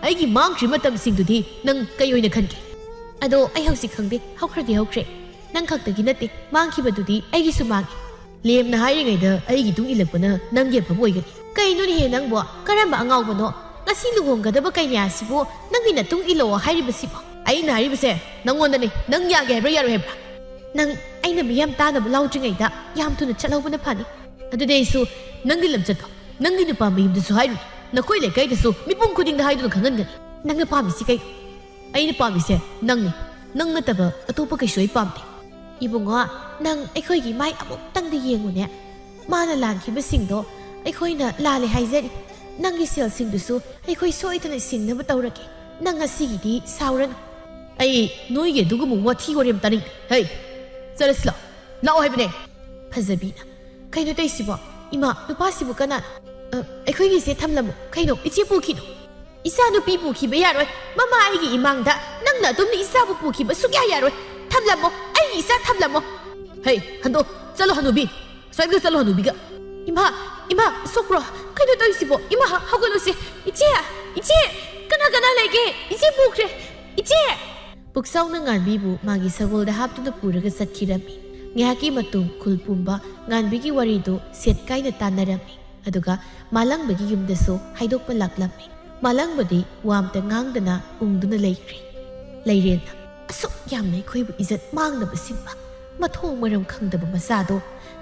ꯑꯩꯒꯤ ꯃꯥꯡꯈ꯭ꯔꯤꯕ ꯃꯇꯝꯁꯤꯡꯗꯨꯗꯤ ꯅꯪ ꯀꯩ ꯑꯣꯏꯅ ꯈꯟꯒꯦ? ꯑꯗꯣ ꯑꯩ ꯍꯧꯖꯤꯛ ꯈꯪꯗꯦ, ꯍꯧꯈ꯭ꯔꯗꯤ ꯍꯧꯈ꯭ꯔꯦ꯫ ꯅꯪ ꯈꯛꯇꯒꯤ ꯅꯠꯇꯦ, ꯃꯥꯡꯈꯤꯕꯗꯨꯗꯤ ꯑꯩꯒꯤꯁꯨ ꯃꯥꯡꯉꯤ꯫ ꯂꯦꯝꯅ ꯍꯥꯏꯔꯤꯉꯩꯗ ꯑꯩꯒꯤ ꯇꯨꯡ ꯏꯜꯂꯛꯄꯅ ꯅꯪꯒꯤ ꯑꯐꯕ ꯑꯣꯏꯒꯅꯤ꯫ ꯀꯩꯅꯣꯅꯦꯍꯦ ꯅꯪꯕꯣ? ꯀꯔꯝꯕ ꯑꯉꯥꯎꯕꯅꯣ? ꯉꯁꯤ ꯂꯨꯍꯣꯡꯒꯗꯕ ꯀꯩꯅꯥꯁꯤꯕꯨ ꯅꯪꯒꯤ ꯅꯇꯨꯡ ꯏꯜꯂꯛꯑꯣ ꯍꯥꯏꯔꯤꯕꯁꯤꯕꯣ? ꯑꯩꯅ ꯍꯥꯏꯔꯤꯕꯁꯦ ꯅꯪꯉꯣꯟꯗꯅꯦ꯫ ꯅꯪ ꯌꯥꯒꯦ ꯍꯥꯏꯕ꯭ꯔꯥ ꯌꯥꯔꯣꯏ ꯍꯥꯏꯕ꯭ꯔꯥ? ꯅꯪ ꯑꯩꯅ ꯃꯤꯌꯥꯝ ꯇꯥꯅꯕ ꯂꯥꯎꯗ꯭ꯔꯤꯉꯩꯗ ꯌꯥꯝ ꯊꯨꯅ ꯆꯠꯍꯧꯕꯅ ꯐꯅꯤ꯫ ꯑꯗꯨꯗꯤ ꯑꯩꯁꯨ ꯅꯪꯒꯤ ꯂꯝꯆꯠꯇꯣ ꯅꯪꯒꯤ ꯅꯨꯄꯥ ꯃꯌꯨꯝꯗꯁꯨ ꯍꯥꯏꯔꯨꯅꯤ, ꯅꯈꯣꯏ ꯂꯩꯀꯥꯏꯗꯁꯨ ꯃꯤꯄꯨꯝ ꯈꯨꯗꯤꯡꯗ ꯍꯥꯏꯗꯨꯅ ꯈꯪꯍꯟꯒꯅꯤ꯫ ꯅꯪꯅ ꯄꯥꯝꯃꯤꯁꯤ ꯀꯩꯅꯣ? ꯑꯩꯅ ꯄꯥꯝꯃꯤꯁꯦ ꯅꯪꯅꯤ꯫ ꯅꯪ ꯅꯠꯇꯕ ꯑꯇꯣꯞꯄ ꯀꯩꯁꯨ ꯑꯩ ꯄꯥꯝꯗꯦ꯫ ꯏꯕꯨꯡꯉꯣ, ꯅꯪ ꯑꯩꯈꯣꯏꯒꯤ ꯏꯃꯥꯏ ꯑꯃꯨꯛꯇꯪꯗ ꯌꯦꯡꯉꯨꯅꯦ꯫ ꯃꯥꯅ ꯂꯥꯟꯈꯤꯕꯁꯤꯡꯗꯣ ꯑꯩꯈꯣꯏꯅ ꯂꯥꯜꯂꯦ ꯍꯥꯏꯖꯔꯤ꯫ ꯅꯪꯒꯤ ꯁꯦꯜꯁꯤꯡꯗꯨꯁꯨ ꯑꯩꯈꯣꯏ ꯁꯣꯏꯗꯅ ꯁꯤꯡꯅꯕ ꯇꯧꯔꯒꯦ꯫ ꯅꯪ ꯉꯁꯤꯒꯤꯗꯤ ꯁꯥꯎꯔꯅꯨ꯫ ꯑꯩ ꯅꯣꯏꯒꯤ ꯑꯗꯨꯒꯨꯝꯕ ꯋꯥꯊꯤ ꯋꯥꯔꯦꯝ ꯇꯥꯅꯤꯡꯗꯦ꯫ ꯍꯩ, ꯆꯠꯂꯁꯤ ꯂꯥꯛꯑꯣ꯫ ꯂꯥꯛꯑꯣ ꯍꯥꯏꯕꯅꯦ꯫ ꯐꯖꯕꯤꯅ, "ꯀꯩꯅꯣ ꯇꯧꯏꯁꯤꯕꯣ? ꯏꯃꯥ, ꯅꯨꯄꯥꯁꯤꯕꯨ ꯀꯅꯥꯅꯣ? ꯑ, ꯑꯩꯈꯣꯏꯒꯤꯁꯦ ꯊꯝꯂꯝꯃꯣ꯫ ꯀꯩꯅꯣ, ꯏꯆꯦ ꯄꯨꯈꯤꯅꯣ? ꯏꯆꯥ ꯅꯨꯄꯤ ꯄꯨꯈꯤꯕ ꯌꯥꯔꯣꯏ꯫ ꯃꯃꯥ ꯑꯩꯒꯤ ꯏꯃꯥꯡꯗ ꯅꯪꯅ ꯑꯗꯨꯝꯅ ꯏꯆꯥꯕꯨ ꯄꯨꯈꯤꯕ ꯁꯨꯛꯌꯥ ꯌꯥꯔꯣꯏ꯫ ꯊꯝꯂꯝꯃꯣ, ꯑꯩꯒꯤ ꯏꯆꯥ ꯊꯝꯂꯝꯃꯣ꯫" "ꯍꯩ, ꯍꯟꯗꯣ, ꯆꯠꯂꯣ ꯍꯅꯨꯕꯤ꯫ ꯑꯁ꯭ꯋꯥꯏꯗ ꯆꯠꯂꯣ ꯍꯅꯨꯕꯤꯒ꯫" "ꯏꯃꯥ, ꯏꯃꯥ, ꯁꯣꯛꯄ꯭ꯔꯣ? ꯀꯩꯅꯣ ꯇꯧꯔꯤꯁꯤꯕꯣ? ꯏꯃꯥ, ꯍꯧꯒꯠꯂꯨꯁꯦ꯫ ꯏꯆꯦ, ꯏꯆꯦ, ꯀꯅꯥ ꯀꯅꯥ ꯂꯩꯒꯦ? ꯏꯆꯦ ꯄꯨꯈ꯭ꯔꯦ꯫ ꯏꯆꯦ!" ꯄꯨꯛꯆꯥꯎꯅ ꯉꯥꯟꯕꯤꯕꯨ ꯃꯥꯒꯤ ꯁꯒꯣꯜꯗ ꯍꯥꯞꯇꯨꯅ ꯄꯨꯔꯒ ꯆꯠꯈꯤꯔꯝꯃꯤ꯫ ꯉꯥꯏꯍꯥꯛꯀꯤ ꯃꯇꯨꯡ ꯈꯨꯜ ꯄꯨꯝꯕ ꯉꯥꯟꯕꯤꯒꯤ ꯋꯥꯔꯤꯗꯨ ꯁꯦꯠ ꯀꯥꯏꯅ ꯇꯥꯟꯅꯔꯝꯃꯤ꯫ ꯑꯗꯨꯒ ꯃꯥꯂꯪꯕꯒꯤ ꯌꯨꯝꯗꯁꯨ ꯍꯥꯏꯗꯣꯛꯄ ꯂꯥꯛꯂꯝꯃꯤ꯫ ꯃꯥꯂꯪꯕꯗꯤ ꯋꯥ ꯑꯝꯇ ꯉꯥꯡꯗꯅ ꯎꯪꯗꯨꯅ ꯂꯩꯈ꯭ꯔꯦ꯫ ꯂꯩꯔꯦꯟꯅ, "ꯑꯁꯨꯛ ꯌꯥꯝꯅ ꯑꯩꯈꯣꯏꯕꯨ ꯏꯖꯠ ꯃꯥꯡꯅꯕ ꯁꯤꯟꯕ ꯃꯊꯣꯡ ꯃꯔꯝ ꯈꯪꯗꯕ ꯃꯆꯥꯗꯣ,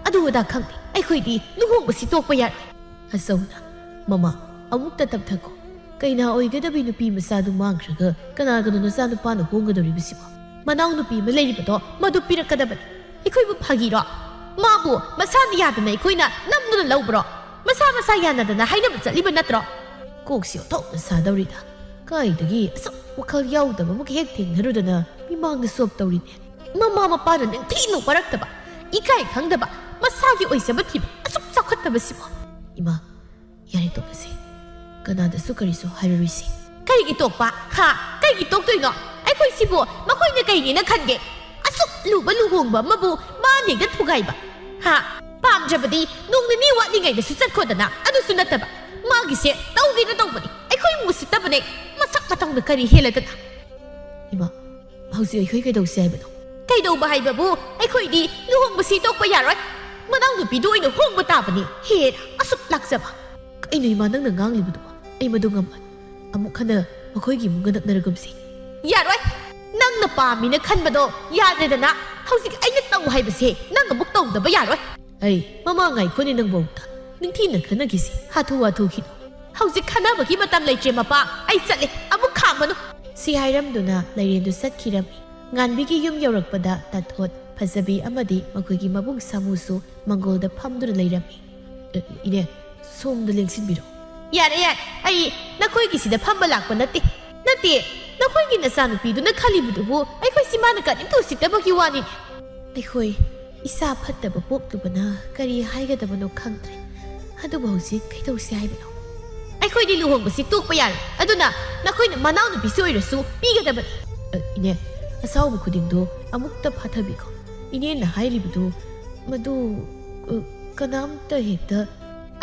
ꯑꯗꯨ ꯑꯗꯥ ꯈꯪꯗꯦ, ꯑꯩꯈꯣꯏꯗꯤ ꯂꯨꯍꯣꯡꯕꯁꯤ ꯇꯣꯛꯄ ꯌꯥꯔꯣꯏ꯫" ꯑꯆꯧꯅ, "ꯃꯃꯥ, ꯑꯃꯨꯛꯇ ꯇꯞꯊꯈꯣ꯫ ꯀꯩꯅꯥ ꯑꯣꯏꯒꯗꯕꯤ ꯅꯨꯄꯤ ꯃꯆꯥꯗꯨ ꯃꯥꯡꯈ꯭ꯔꯒ ꯀꯅꯥꯒꯅꯣ ꯅꯆꯥꯅꯨꯄꯥꯅ ꯍꯣꯡꯒꯗꯧꯔꯤꯕꯁꯤꯕꯣ? ꯃꯅꯥꯎ ꯅꯨꯄꯤ ꯑꯃ ꯂꯩꯔꯤꯕꯗꯣ, ꯃꯗꯨ ꯄꯤꯔꯛꯀꯗꯕꯅꯤ꯫ ꯑꯩꯈꯣꯏꯕꯨ ꯐꯥꯒꯤꯔꯣ? ꯃꯥꯕꯨ ꯃꯁꯥꯅ ꯌꯥꯗꯅ ꯑꯩꯈꯣꯏꯅ ꯅꯝꯗꯨꯅ ꯂꯧꯕ꯭ꯔꯣ? ꯃꯁꯥ ꯃꯁꯥ ꯌꯥꯅꯗꯅ ꯍꯥꯏꯅꯕ ꯆꯠꯂꯤꯕ ꯅꯠꯇ꯭ꯔꯣ?" ꯀꯣꯛꯁꯤ ꯑꯣꯟꯊꯣꯛꯅ ꯁꯥꯗꯧꯔꯤꯗ꯫ ꯀꯥꯏꯗꯒꯤ ꯑꯁꯨꯛ ꯋꯥꯈꯜ ꯌꯥꯎꯗꯕ ꯑꯃꯨꯛ ꯍꯦꯛ ꯊꯦꯡꯅꯔꯨꯗꯅ ꯃꯤꯃꯥꯡꯗ ꯆꯣꯞ ꯇꯧꯔꯤꯅꯦ꯫ ꯃꯃꯥ ꯃꯄꯥꯅ ꯅꯤꯡꯊꯤ ꯅꯨꯡꯄꯔꯛꯇꯕ, ꯏꯀꯥꯏ ꯈꯪꯗꯕ, ꯃꯁꯥꯒꯤ ꯑꯣꯏꯖꯕ ꯊꯤꯕ, ꯑꯁꯨꯛ ꯆꯥꯎꯈꯠ ꯐꯠꯇꯕꯁꯤꯕꯣ? ꯏꯃꯥ, ꯌꯥꯔꯦ, ꯇꯣꯛꯂꯁꯤ꯫ ꯀꯅꯥꯗꯁꯨ ꯀꯔꯤꯁꯨ ꯍꯥꯏꯔꯔꯣꯏꯁꯤ꯫ ꯀꯔꯤꯒꯤ ꯇꯣꯛꯄ? ꯍꯥ? ꯀꯔꯤꯒꯤ ꯇꯣꯛꯇꯣꯏꯅꯣ? ꯑꯩꯈꯣꯏꯁꯤꯕꯨ ꯃꯈꯣꯏꯅ ꯀꯩꯅꯦꯅ ꯈꯟꯒꯦ? ꯑꯁꯨꯛ ꯂꯨꯕ ꯂꯨꯍꯣꯡꯕ ꯑꯃꯕꯨ ꯃꯥꯅ ꯍꯦꯛꯇ ꯊꯨꯒꯥꯏꯕ꯫ ꯍꯥ? ꯄꯥꯝꯗ꯭ꯔꯕꯗꯤ ꯅꯣꯡ ꯅꯤꯅꯤ ꯋꯥꯠꯂꯤꯉꯩꯗꯁꯨ ꯆꯠꯈꯣꯗꯅ꯫ ꯑꯗꯨꯁꯨ ꯅꯠꯇꯕ, ꯃꯥꯒꯤꯁꯦ ꯇꯧꯒꯦꯅ ꯇꯧꯕꯅꯤ꯫ ꯑꯩꯈꯣꯏ ꯎꯁꯤꯠꯇꯕꯅꯦ꯫ ꯃꯁꯛ ꯃꯇꯧꯅ ꯀꯔꯤ ꯍꯦꯜꯂꯗꯅ? ꯏꯃꯥ, ꯍꯧꯖꯤꯛ ꯑꯩꯈꯣꯏ ꯀꯩꯗꯧꯁꯤ ꯍꯥꯏꯕꯅꯣ? ꯀꯩꯗꯧꯕ ꯍꯥꯏꯕꯕꯨ, ꯑꯩꯈꯣꯏꯗꯤ ꯂꯨꯍꯣꯡꯕꯁꯤ ꯇꯣꯛꯄ ꯌꯥꯔꯣꯏ꯫ ꯃꯅꯥꯎꯅꯨꯄꯤꯗꯨ ꯑꯣꯏꯅ ꯍꯣꯡꯕ ꯇꯥꯕꯅꯤ꯫ ꯍꯦ, ꯑꯁꯨꯛ ꯂꯥꯛꯆꯕ꯫ ꯀꯩꯅꯣ ꯏꯃꯥ, ꯅꯪꯅ ꯉꯥꯡꯂꯤꯕꯗꯨꯕꯣ? ꯑꯩ ꯃꯗꯨ ꯉꯝꯃꯣꯏ꯫ ꯑꯃꯨꯛ ꯍꯟꯅ ꯃꯈꯣꯏꯒꯤ ꯏꯃꯨꯡꯒ ꯅꯛꯅꯔꯒꯨꯝꯁꯤ꯫ ꯌꯥꯔꯣꯏ꯫ ꯅꯪꯅ ꯄꯥꯝꯃꯤꯅ ꯈꯟꯕꯗꯣ ꯌꯥꯗ꯭ꯔꯦꯗꯅ꯫ ꯍꯧꯖꯤꯛ ꯑꯩꯅ ꯇꯧ ꯍꯥꯏꯕꯁꯦ ꯅꯪ ꯑꯃꯨꯛ ꯇꯧꯗꯕ ꯌꯥꯔꯣꯏ꯫ ꯑꯩ, ꯃꯃꯥ, ꯉꯥꯏꯈꯣꯅꯦ ꯅꯪꯕꯣ ꯑꯝꯇ꯫ ꯅꯤꯡꯊꯤꯅ ꯈꯟꯅꯈꯤꯁꯤ꯫ ꯍꯥꯊꯨ ꯍꯥꯊꯨꯒꯤꯅꯣ꯫ ꯍꯧꯖꯤꯛ ꯈꯟꯅꯕꯒꯤ ꯃꯇꯝ ꯂꯩꯇ꯭ꯔꯦ ꯃꯄꯥ꯫ ꯑꯩ ꯆꯠꯂꯦ꯫ ꯑꯃꯨꯛ ꯈꯥꯝꯃꯅꯨ꯫ ꯁꯤ ꯍꯥꯏꯔꯝꯗꯨꯅ ꯂꯩꯔꯦꯟꯗꯨ ꯆꯠꯈꯤꯔꯝꯃꯤ꯫ ꯉꯥꯟꯕꯤꯒꯤ ꯌꯨꯝ ꯌꯧꯔꯛꯄꯗ ꯇꯥꯊꯣꯠ, ꯐꯖꯕꯤ ꯑꯃꯗꯤ ꯃꯈꯣꯏꯒꯤ ꯃꯕꯨꯡ ꯁꯥꯃꯨꯁꯨ ꯃꯪꯒꯣꯜꯗ ꯐꯝꯗꯨꯅ ꯂꯩꯔꯝꯃꯤ꯫ "ꯑ, ꯏꯅꯦ, ꯁꯣꯝꯗ ꯂꯦꯡꯁꯤꯟꯕꯤꯔꯣ꯫" "ꯌꯥꯔꯦ, ꯌꯥꯔꯦ, ꯑꯩ ꯅꯈꯣꯏꯒꯤꯁꯤꯗ ꯐꯝꯕ ꯂꯥꯛꯄ ꯅꯠꯇꯦ꯫ ꯅꯠꯇꯦ, ꯅꯈꯣꯏꯒꯤ ꯅꯆꯥꯅꯨꯄꯤꯗꯨꯅ ꯈꯜꯂꯤꯕꯗꯨꯕꯨ ꯑꯩꯈꯣꯏꯁꯤ ꯃꯥꯅ ꯀꯔꯤꯝꯇ ꯎꯁꯤꯠꯇꯕꯒꯤ ꯋꯥꯅꯤ꯫" ꯑꯩꯈꯣꯏ ꯏꯆꯥ ꯐꯠꯇꯕ ꯄꯣꯛꯂꯨꯕꯅ ꯀꯔꯤ ꯍꯥꯏꯒꯗꯕꯅꯣ ꯈꯪꯗ꯭ꯔꯦ꯫ ꯑꯗꯨꯕꯨ ꯍꯧꯖꯤꯛ ꯀꯩꯗꯧꯁꯤ ꯍꯥꯏꯕꯅꯣ? ꯑꯩꯈꯣꯏꯗꯤ ꯂꯨꯍꯣꯡꯕꯁꯤ ꯇꯣꯛꯄ ꯌꯥꯔꯦ꯫ ꯑꯗꯨꯅ ꯅꯈꯣꯏꯅ ꯃꯅꯥꯎꯅꯨꯄꯤꯁꯤ ꯑꯣꯏꯔꯁꯨ ꯄꯤꯒꯗꯕꯅꯤ꯫ ꯑ, ꯏꯅꯦ, ꯑꯁꯥꯎꯕ ꯈꯨꯗꯤꯡꯗꯣ ꯑꯃꯨꯛꯇ ꯐꯥꯊꯕꯤꯈꯣ꯫ ꯏꯅꯦꯅ ꯍꯥꯏꯔꯤꯕꯗꯨ ꯃꯗꯨ, ꯑ, ꯀꯅꯥꯝꯇ ꯍꯦꯛꯇ꯫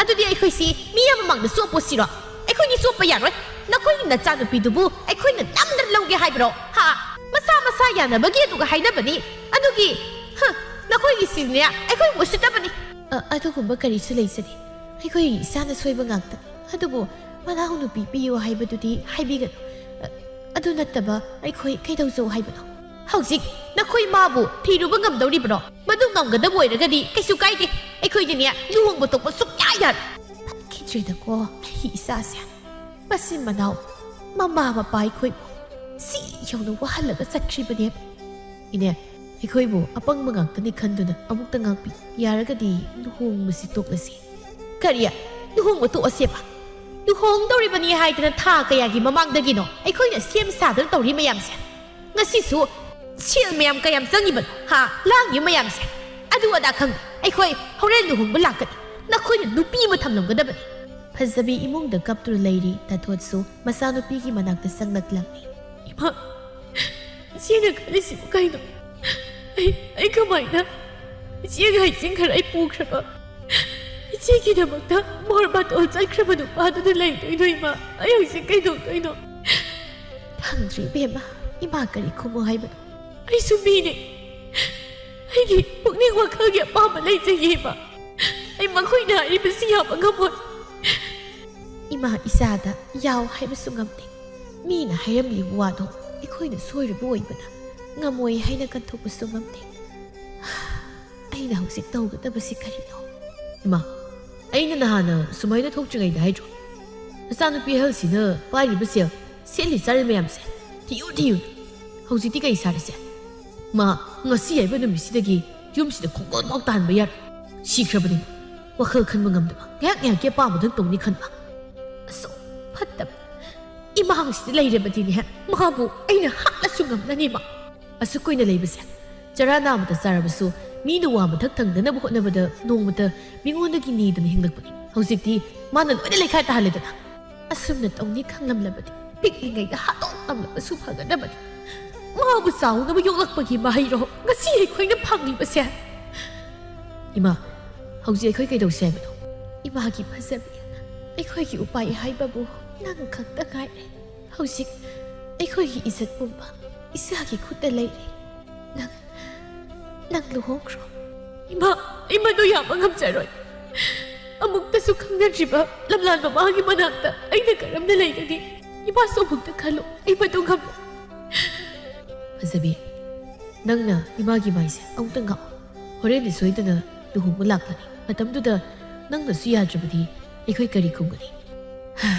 ꯑꯗꯨꯗꯤ ꯑꯩꯈꯣꯏꯁꯤ ꯃꯤ ꯑꯃꯃꯥꯡꯗ ꯆꯣꯞꯄꯣ ꯁꯤꯔꯣ? ꯑꯩꯈꯣꯏꯅꯤ ꯆꯣꯞꯄ ꯌꯥꯔꯣꯏ꯫ ꯅꯈꯣꯏꯒꯤ ꯅꯆꯥꯅꯨꯄꯤꯗꯨꯕꯨ ꯑꯩꯈꯣꯏꯅ ꯅꯝꯗꯅ ꯂꯧꯒꯦ ꯍꯥꯏꯕ꯭ꯔꯣ? ꯍꯥ? ꯃꯁꯥ ꯃꯁꯥ ꯌꯥꯅꯕꯒꯤ ꯑꯗꯨꯒ ꯍꯥꯏꯅꯕꯅꯤ꯫ ꯑꯗꯨꯒꯤ, ꯍ, ꯅꯈꯣꯏꯒꯤ ꯁꯤꯅꯦ ꯑꯩꯈꯣꯏꯕꯨ ꯎꯁꯤꯠꯇꯕꯅꯤ꯫ ꯑ, ꯑꯗꯨꯒꯨꯝꯕ ꯀꯔꯤꯁꯨ ꯂꯩꯖꯗꯦ꯫ ꯑꯩꯈꯣꯏ ꯏꯁꯥꯅ ꯁꯣꯏꯕ ꯉꯥꯛꯇꯅꯤ꯫ ꯑꯗꯨꯕꯨ ꯃꯅꯥꯎꯅꯨꯄꯤ ꯄꯤꯌꯨ ꯍꯥꯏꯕꯗꯨꯗꯤ ꯍꯥꯏꯕꯤꯒꯅꯨ꯫ ꯑ, ꯑꯗꯨ ꯅꯠꯇꯕ ꯑꯩꯈꯣꯏ ꯀꯩꯗꯧꯖꯧ ꯍꯥꯏꯕꯅꯣ? ꯍꯧꯖꯤꯛ ꯅꯈꯣꯏ ꯃꯥꯕꯨ ꯊꯤꯔꯨꯕ ꯉꯝꯗꯧꯔꯤꯕ꯭ꯔꯣ? ꯃꯗꯨ ꯉꯝꯒꯗꯕ ꯑꯣꯏꯔꯒꯗꯤ ꯀꯩꯁꯨ ꯀꯥꯏꯗꯦ꯫ ꯑꯩꯈꯣꯏꯗꯤꯅꯦ, ꯂꯨꯍꯣꯡꯕ ꯇꯣꯛꯄ ꯁꯨꯛꯌꯥ ꯌꯥꯔꯣꯏ꯫ ꯐꯠꯈꯤꯗ꯭ꯔꯦꯗꯀꯣ ꯑꯩꯒꯤ ꯏꯆꯥꯁꯦ꯫ ꯃꯆꯤꯟ ꯃꯅꯥꯎ, ꯃꯃꯥ ꯃꯄꯥ ꯑꯩꯈꯣꯏꯕꯨ ꯁꯤ ꯌꯧꯅ ꯋꯥꯍꯜꯂꯒ ꯆꯠꯈ꯭ꯔꯤꯕꯅꯦꯕ꯫ ꯏꯅꯦ, ꯑꯩꯈꯣꯏꯕꯨ ꯑꯄꯪꯕ ꯉꯥꯛꯇꯅꯤ ꯈꯟꯗꯨꯅ ꯑꯃꯨꯛꯇ ꯉꯥꯛꯄꯤ꯫ ꯌꯥꯔꯒꯗꯤ ꯂꯨꯍꯣꯡꯕꯁꯤ ꯇꯣꯛꯂꯁꯤ꯫ ꯀꯔꯤ? ꯂꯨꯍꯣꯡꯕ ꯇꯣꯛꯑꯁꯦꯕ? ꯂꯨꯍꯣꯡꯗꯧꯔꯤꯕꯅꯤ ꯍꯥꯏꯗꯅ ꯊꯥ ꯀꯌꯥꯒꯤ ꯃꯃꯥꯡꯗꯒꯤꯅꯣ ꯑꯩꯈꯣꯏꯅ ꯁꯦꯝ ꯁꯥꯗꯨꯅ ꯇꯧꯔꯤ ꯃꯌꯥꯝꯁꯦ? ꯉꯁꯤꯁꯨ ꯁꯦꯜ ꯃꯌꯥꯝ ꯀꯌꯥꯝ ꯆꯪꯉꯤꯕꯅꯣ? ꯍꯥ? ꯂꯥꯡꯉꯤꯕ ꯃꯌꯥꯝꯁꯦ? ꯑꯗꯨ ꯑꯗꯥ ꯈꯪꯗꯦ꯫ ꯑꯩꯈꯣꯏ ꯍꯣꯔꯦꯟ ꯂꯨꯍꯣꯡꯕ ꯂꯥꯛꯀꯅꯤ꯫ ꯅꯈꯣꯏꯅ ꯅꯨꯄꯤ ꯑꯃ ꯊꯝꯂꯝꯒꯗꯕꯅꯤ꯫ ꯐꯖꯕꯤ ꯏꯃꯨꯡꯗ ꯀꯞꯇꯨꯅ ꯂꯩꯔꯤ ꯇꯥꯊꯣꯠꯁꯨ ꯃꯆꯥꯅꯨꯄꯤꯒꯤ ꯃꯅꯥꯛꯇ ꯆꯪꯂꯛꯂꯝꯃꯤ꯫ ꯏꯃꯥ, ꯏꯆꯦꯅ ꯈꯜꯂꯤꯁꯤꯕꯨ ꯀꯩꯅꯣ? ꯑꯩ, ꯑꯩ ꯀꯃꯥꯏꯅ ꯏꯆꯦꯒ ꯍꯩꯖꯤꯡ ꯈꯔ ꯑꯩ ꯄꯨꯈ꯭ꯔꯕ, ꯏꯆꯦꯒꯤꯗꯃꯛꯇ ꯃꯣꯔ ꯕꯥꯇꯣꯜ ꯆꯠꯈ꯭ꯔꯕ ꯅꯨꯄꯥꯗꯨꯗ ꯂꯩꯗꯣꯏꯅꯣ ꯏꯃꯥ? ꯑꯩ ꯍꯧꯖꯤꯛ ꯀꯩꯗꯧꯗꯣꯏꯅꯣ? ꯈꯪꯗ꯭ꯔꯤ ꯏꯕꯦꯝꯃ, ꯏꯃꯥ ꯀꯔꯤ ꯈꯨꯝꯃꯨ ꯍꯥꯏꯕꯅꯣ? ꯑꯩꯁꯨ ꯃꯤꯅꯦ꯫ ꯑꯩꯒꯤ ꯄꯨꯛꯅꯤꯡ ꯋꯥꯈꯜꯒꯤ ꯑꯄꯥꯝꯕ ꯂꯩꯖꯩꯌꯦ ꯏꯃꯥ꯫ ꯑꯩ ꯃꯈꯣꯏꯅ ꯍꯥꯏꯔꯤꯕꯁꯤ ꯌꯥꯕ ꯉꯝꯃꯣꯏ꯫ ꯏꯃꯥ ꯏꯆꯥꯗ ꯌꯥꯎ ꯍꯥꯏꯕꯁꯨ ꯉꯝꯗꯦ꯫ ꯃꯤꯅ ꯍꯥꯏꯔꯝꯂꯤꯕ ꯋꯥꯗꯣ ꯑꯩꯈꯣꯏꯅ ꯁꯣꯏꯔꯨꯕ ꯑꯣꯏꯕꯅ ꯉꯝꯃꯣꯏ ꯍꯥꯏꯅ ꯀꯟꯊꯣꯛꯄꯁꯨ ꯉꯝꯗꯦ꯫ ꯑꯩꯅ ꯍꯧꯖꯤꯛ ꯇꯧꯒꯗꯕꯁꯤ ꯀꯔꯤꯅꯣ? ꯏꯃꯥ, ꯑꯩꯅ ꯅꯍꯥꯟꯅ ꯁꯨꯃꯥꯏꯅ ꯊꯣꯛꯇ꯭ꯔꯤꯉꯩꯗ ꯍꯥꯏꯗ꯭ꯔꯣ? ꯅꯆꯥꯅꯨꯄꯤ ꯑꯍꯜꯁꯤꯅ ꯄꯥꯏꯔꯤꯕ ꯁꯦꯜ, ꯁꯦꯠꯂꯤ ꯆꯥꯔꯤ ꯃꯌꯥꯝꯁꯦ ꯊꯤꯌꯨ ꯊꯤꯌꯨ꯫ ꯍꯧꯖꯤꯛꯇꯤ ꯀꯩ ꯁꯥꯔꯤꯁꯦ? ꯃꯥ ꯉꯁꯤ ꯍꯥꯏꯕ ꯅꯨꯃꯤꯠꯁꯤꯗꯒꯤ ꯌꯨꯝꯁꯤꯗ ꯈꯣꯡꯒꯣꯜ ꯐꯥꯎ ꯇꯥꯍꯟꯕ ꯌꯥꯔꯣꯏ꯫ ꯁꯤꯈ꯭ꯔꯕꯅꯤ꯫ ꯋꯥꯈꯜ ꯈꯟꯕ ꯉꯝꯗꯕ, ꯉꯥꯏꯍꯥꯛ ꯉꯥꯏꯍꯥꯛꯀꯤ ꯑꯄꯥꯝꯕꯗꯪ ꯇꯧꯅꯤ ꯈꯟꯕ꯫ ꯑꯁꯨꯛ ꯐꯠꯇꯕ ꯏꯃꯥꯡꯁꯤꯗ ꯂꯩꯔꯕꯗꯤꯅꯦ, ꯃꯥꯕꯨ ꯑꯩꯅ ꯍꯥꯠꯂꯁꯨ ꯉꯝꯂꯅꯤ ꯃꯥ꯫ ꯑꯁꯨꯛ ꯀꯨꯏꯅ ꯂꯩꯕꯁꯦ, ꯆꯔꯥ ꯅꯥꯝꯃꯇ ꯆꯥꯔꯕꯁꯨ ꯃꯤꯅ ꯋꯥ ꯃꯊꯛ ꯊꯪꯗꯅꯕ ꯍꯣꯠꯅꯕꯗ ꯅꯣꯡꯃꯇ ꯃꯤꯉꯣꯟꯗꯒꯤ ꯅꯤꯗꯅ ꯍꯤꯡꯂꯛꯄꯅꯤ꯫ ꯍꯧꯖꯤꯛꯇꯤ ꯃꯥꯅ ꯂꯣꯏꯅ ꯂꯩꯈꯥꯏ ꯇꯥꯍꯜꯂꯦꯗꯅ꯫ ꯑꯁꯨꯝꯅ ꯇꯧꯅꯤ ꯈꯪꯂꯝꯂꯕꯗꯤ ꯄꯤꯛꯂꯤꯉꯩꯗ ꯍꯥꯠꯇꯣꯛꯂꯝꯂꯕꯁꯨ ꯐꯒꯗꯕꯅꯤ꯫ ꯃꯥꯕꯨ ꯆꯥꯎꯅꯕ ꯌꯣꯛꯂꯛꯄꯒꯤ ꯃꯍꯩꯔꯣ ꯉꯁꯤ ꯑꯩꯈꯣꯏꯅ ꯐꯪꯂꯤꯕꯁꯦ? ꯏꯃꯥ, ꯍꯧꯖꯤꯛ ꯑꯩꯈꯣꯏ ꯀꯩꯗꯧꯁꯦ ꯍꯥꯏꯕꯅꯣ? ꯏꯃꯥꯒꯤ ꯐꯖꯕꯤ, ꯑꯩꯈꯣꯏꯒꯤ ꯎꯄꯥꯏ ꯍꯥꯏꯕꯕꯨ ꯅꯪ ꯈꯛꯇ ꯉꯥꯏꯔꯦ꯫ ꯍꯧꯖꯤꯛ ꯑꯩꯈꯣꯏꯒꯤ ꯏꯖꯠ ꯄꯨꯝꯕ ꯏꯆꯥꯒꯤ ꯈꯨꯠꯇ ꯂꯩꯔꯦ꯫ ꯅꯪ, ꯅꯪ ꯂꯨꯍꯣꯡꯈ꯭ꯔꯣ꯫ ꯏꯃꯥ, ꯑꯩ ꯃꯗꯨ ꯌꯥꯕ ꯉꯝꯖꯔꯣꯏ꯫ ꯑꯃꯨꯛꯇꯁꯨ ꯈꯪꯅꯗ꯭ꯔꯤꯕ ꯂꯝꯂꯥꯟ ꯃꯃꯥꯒꯤ ꯃꯅꯥꯛꯇ ꯑꯩꯅ ꯀꯔꯝꯅ ꯂꯩꯒꯅꯤ? ꯏꯃꯥꯁꯨ ꯑꯃꯨꯛꯇ ꯈꯜꯂꯨ, ꯑꯩ ꯃꯗꯨ ꯉꯝꯂꯣꯏ꯫ ꯐꯖꯕꯤ, ꯅꯪꯅ ꯏꯃꯥꯒꯤ ꯃꯥꯏꯁꯦ ꯑꯃꯨꯛꯇ ꯉꯥꯛꯑꯣ꯫ ꯍꯣꯔꯦꯟꯗꯤ ꯁꯣꯏꯗꯅ ꯂꯨꯍꯣꯡꯕ ꯂꯥꯛꯂꯅꯤ꯫ ꯃꯇꯝꯗꯨꯗ ꯅꯪꯅꯁꯨ ꯌꯥꯗ꯭ꯔꯕꯗꯤ ꯑꯩꯈꯣꯏ ꯀꯔꯤ ꯈꯨꯝꯒꯅꯤ?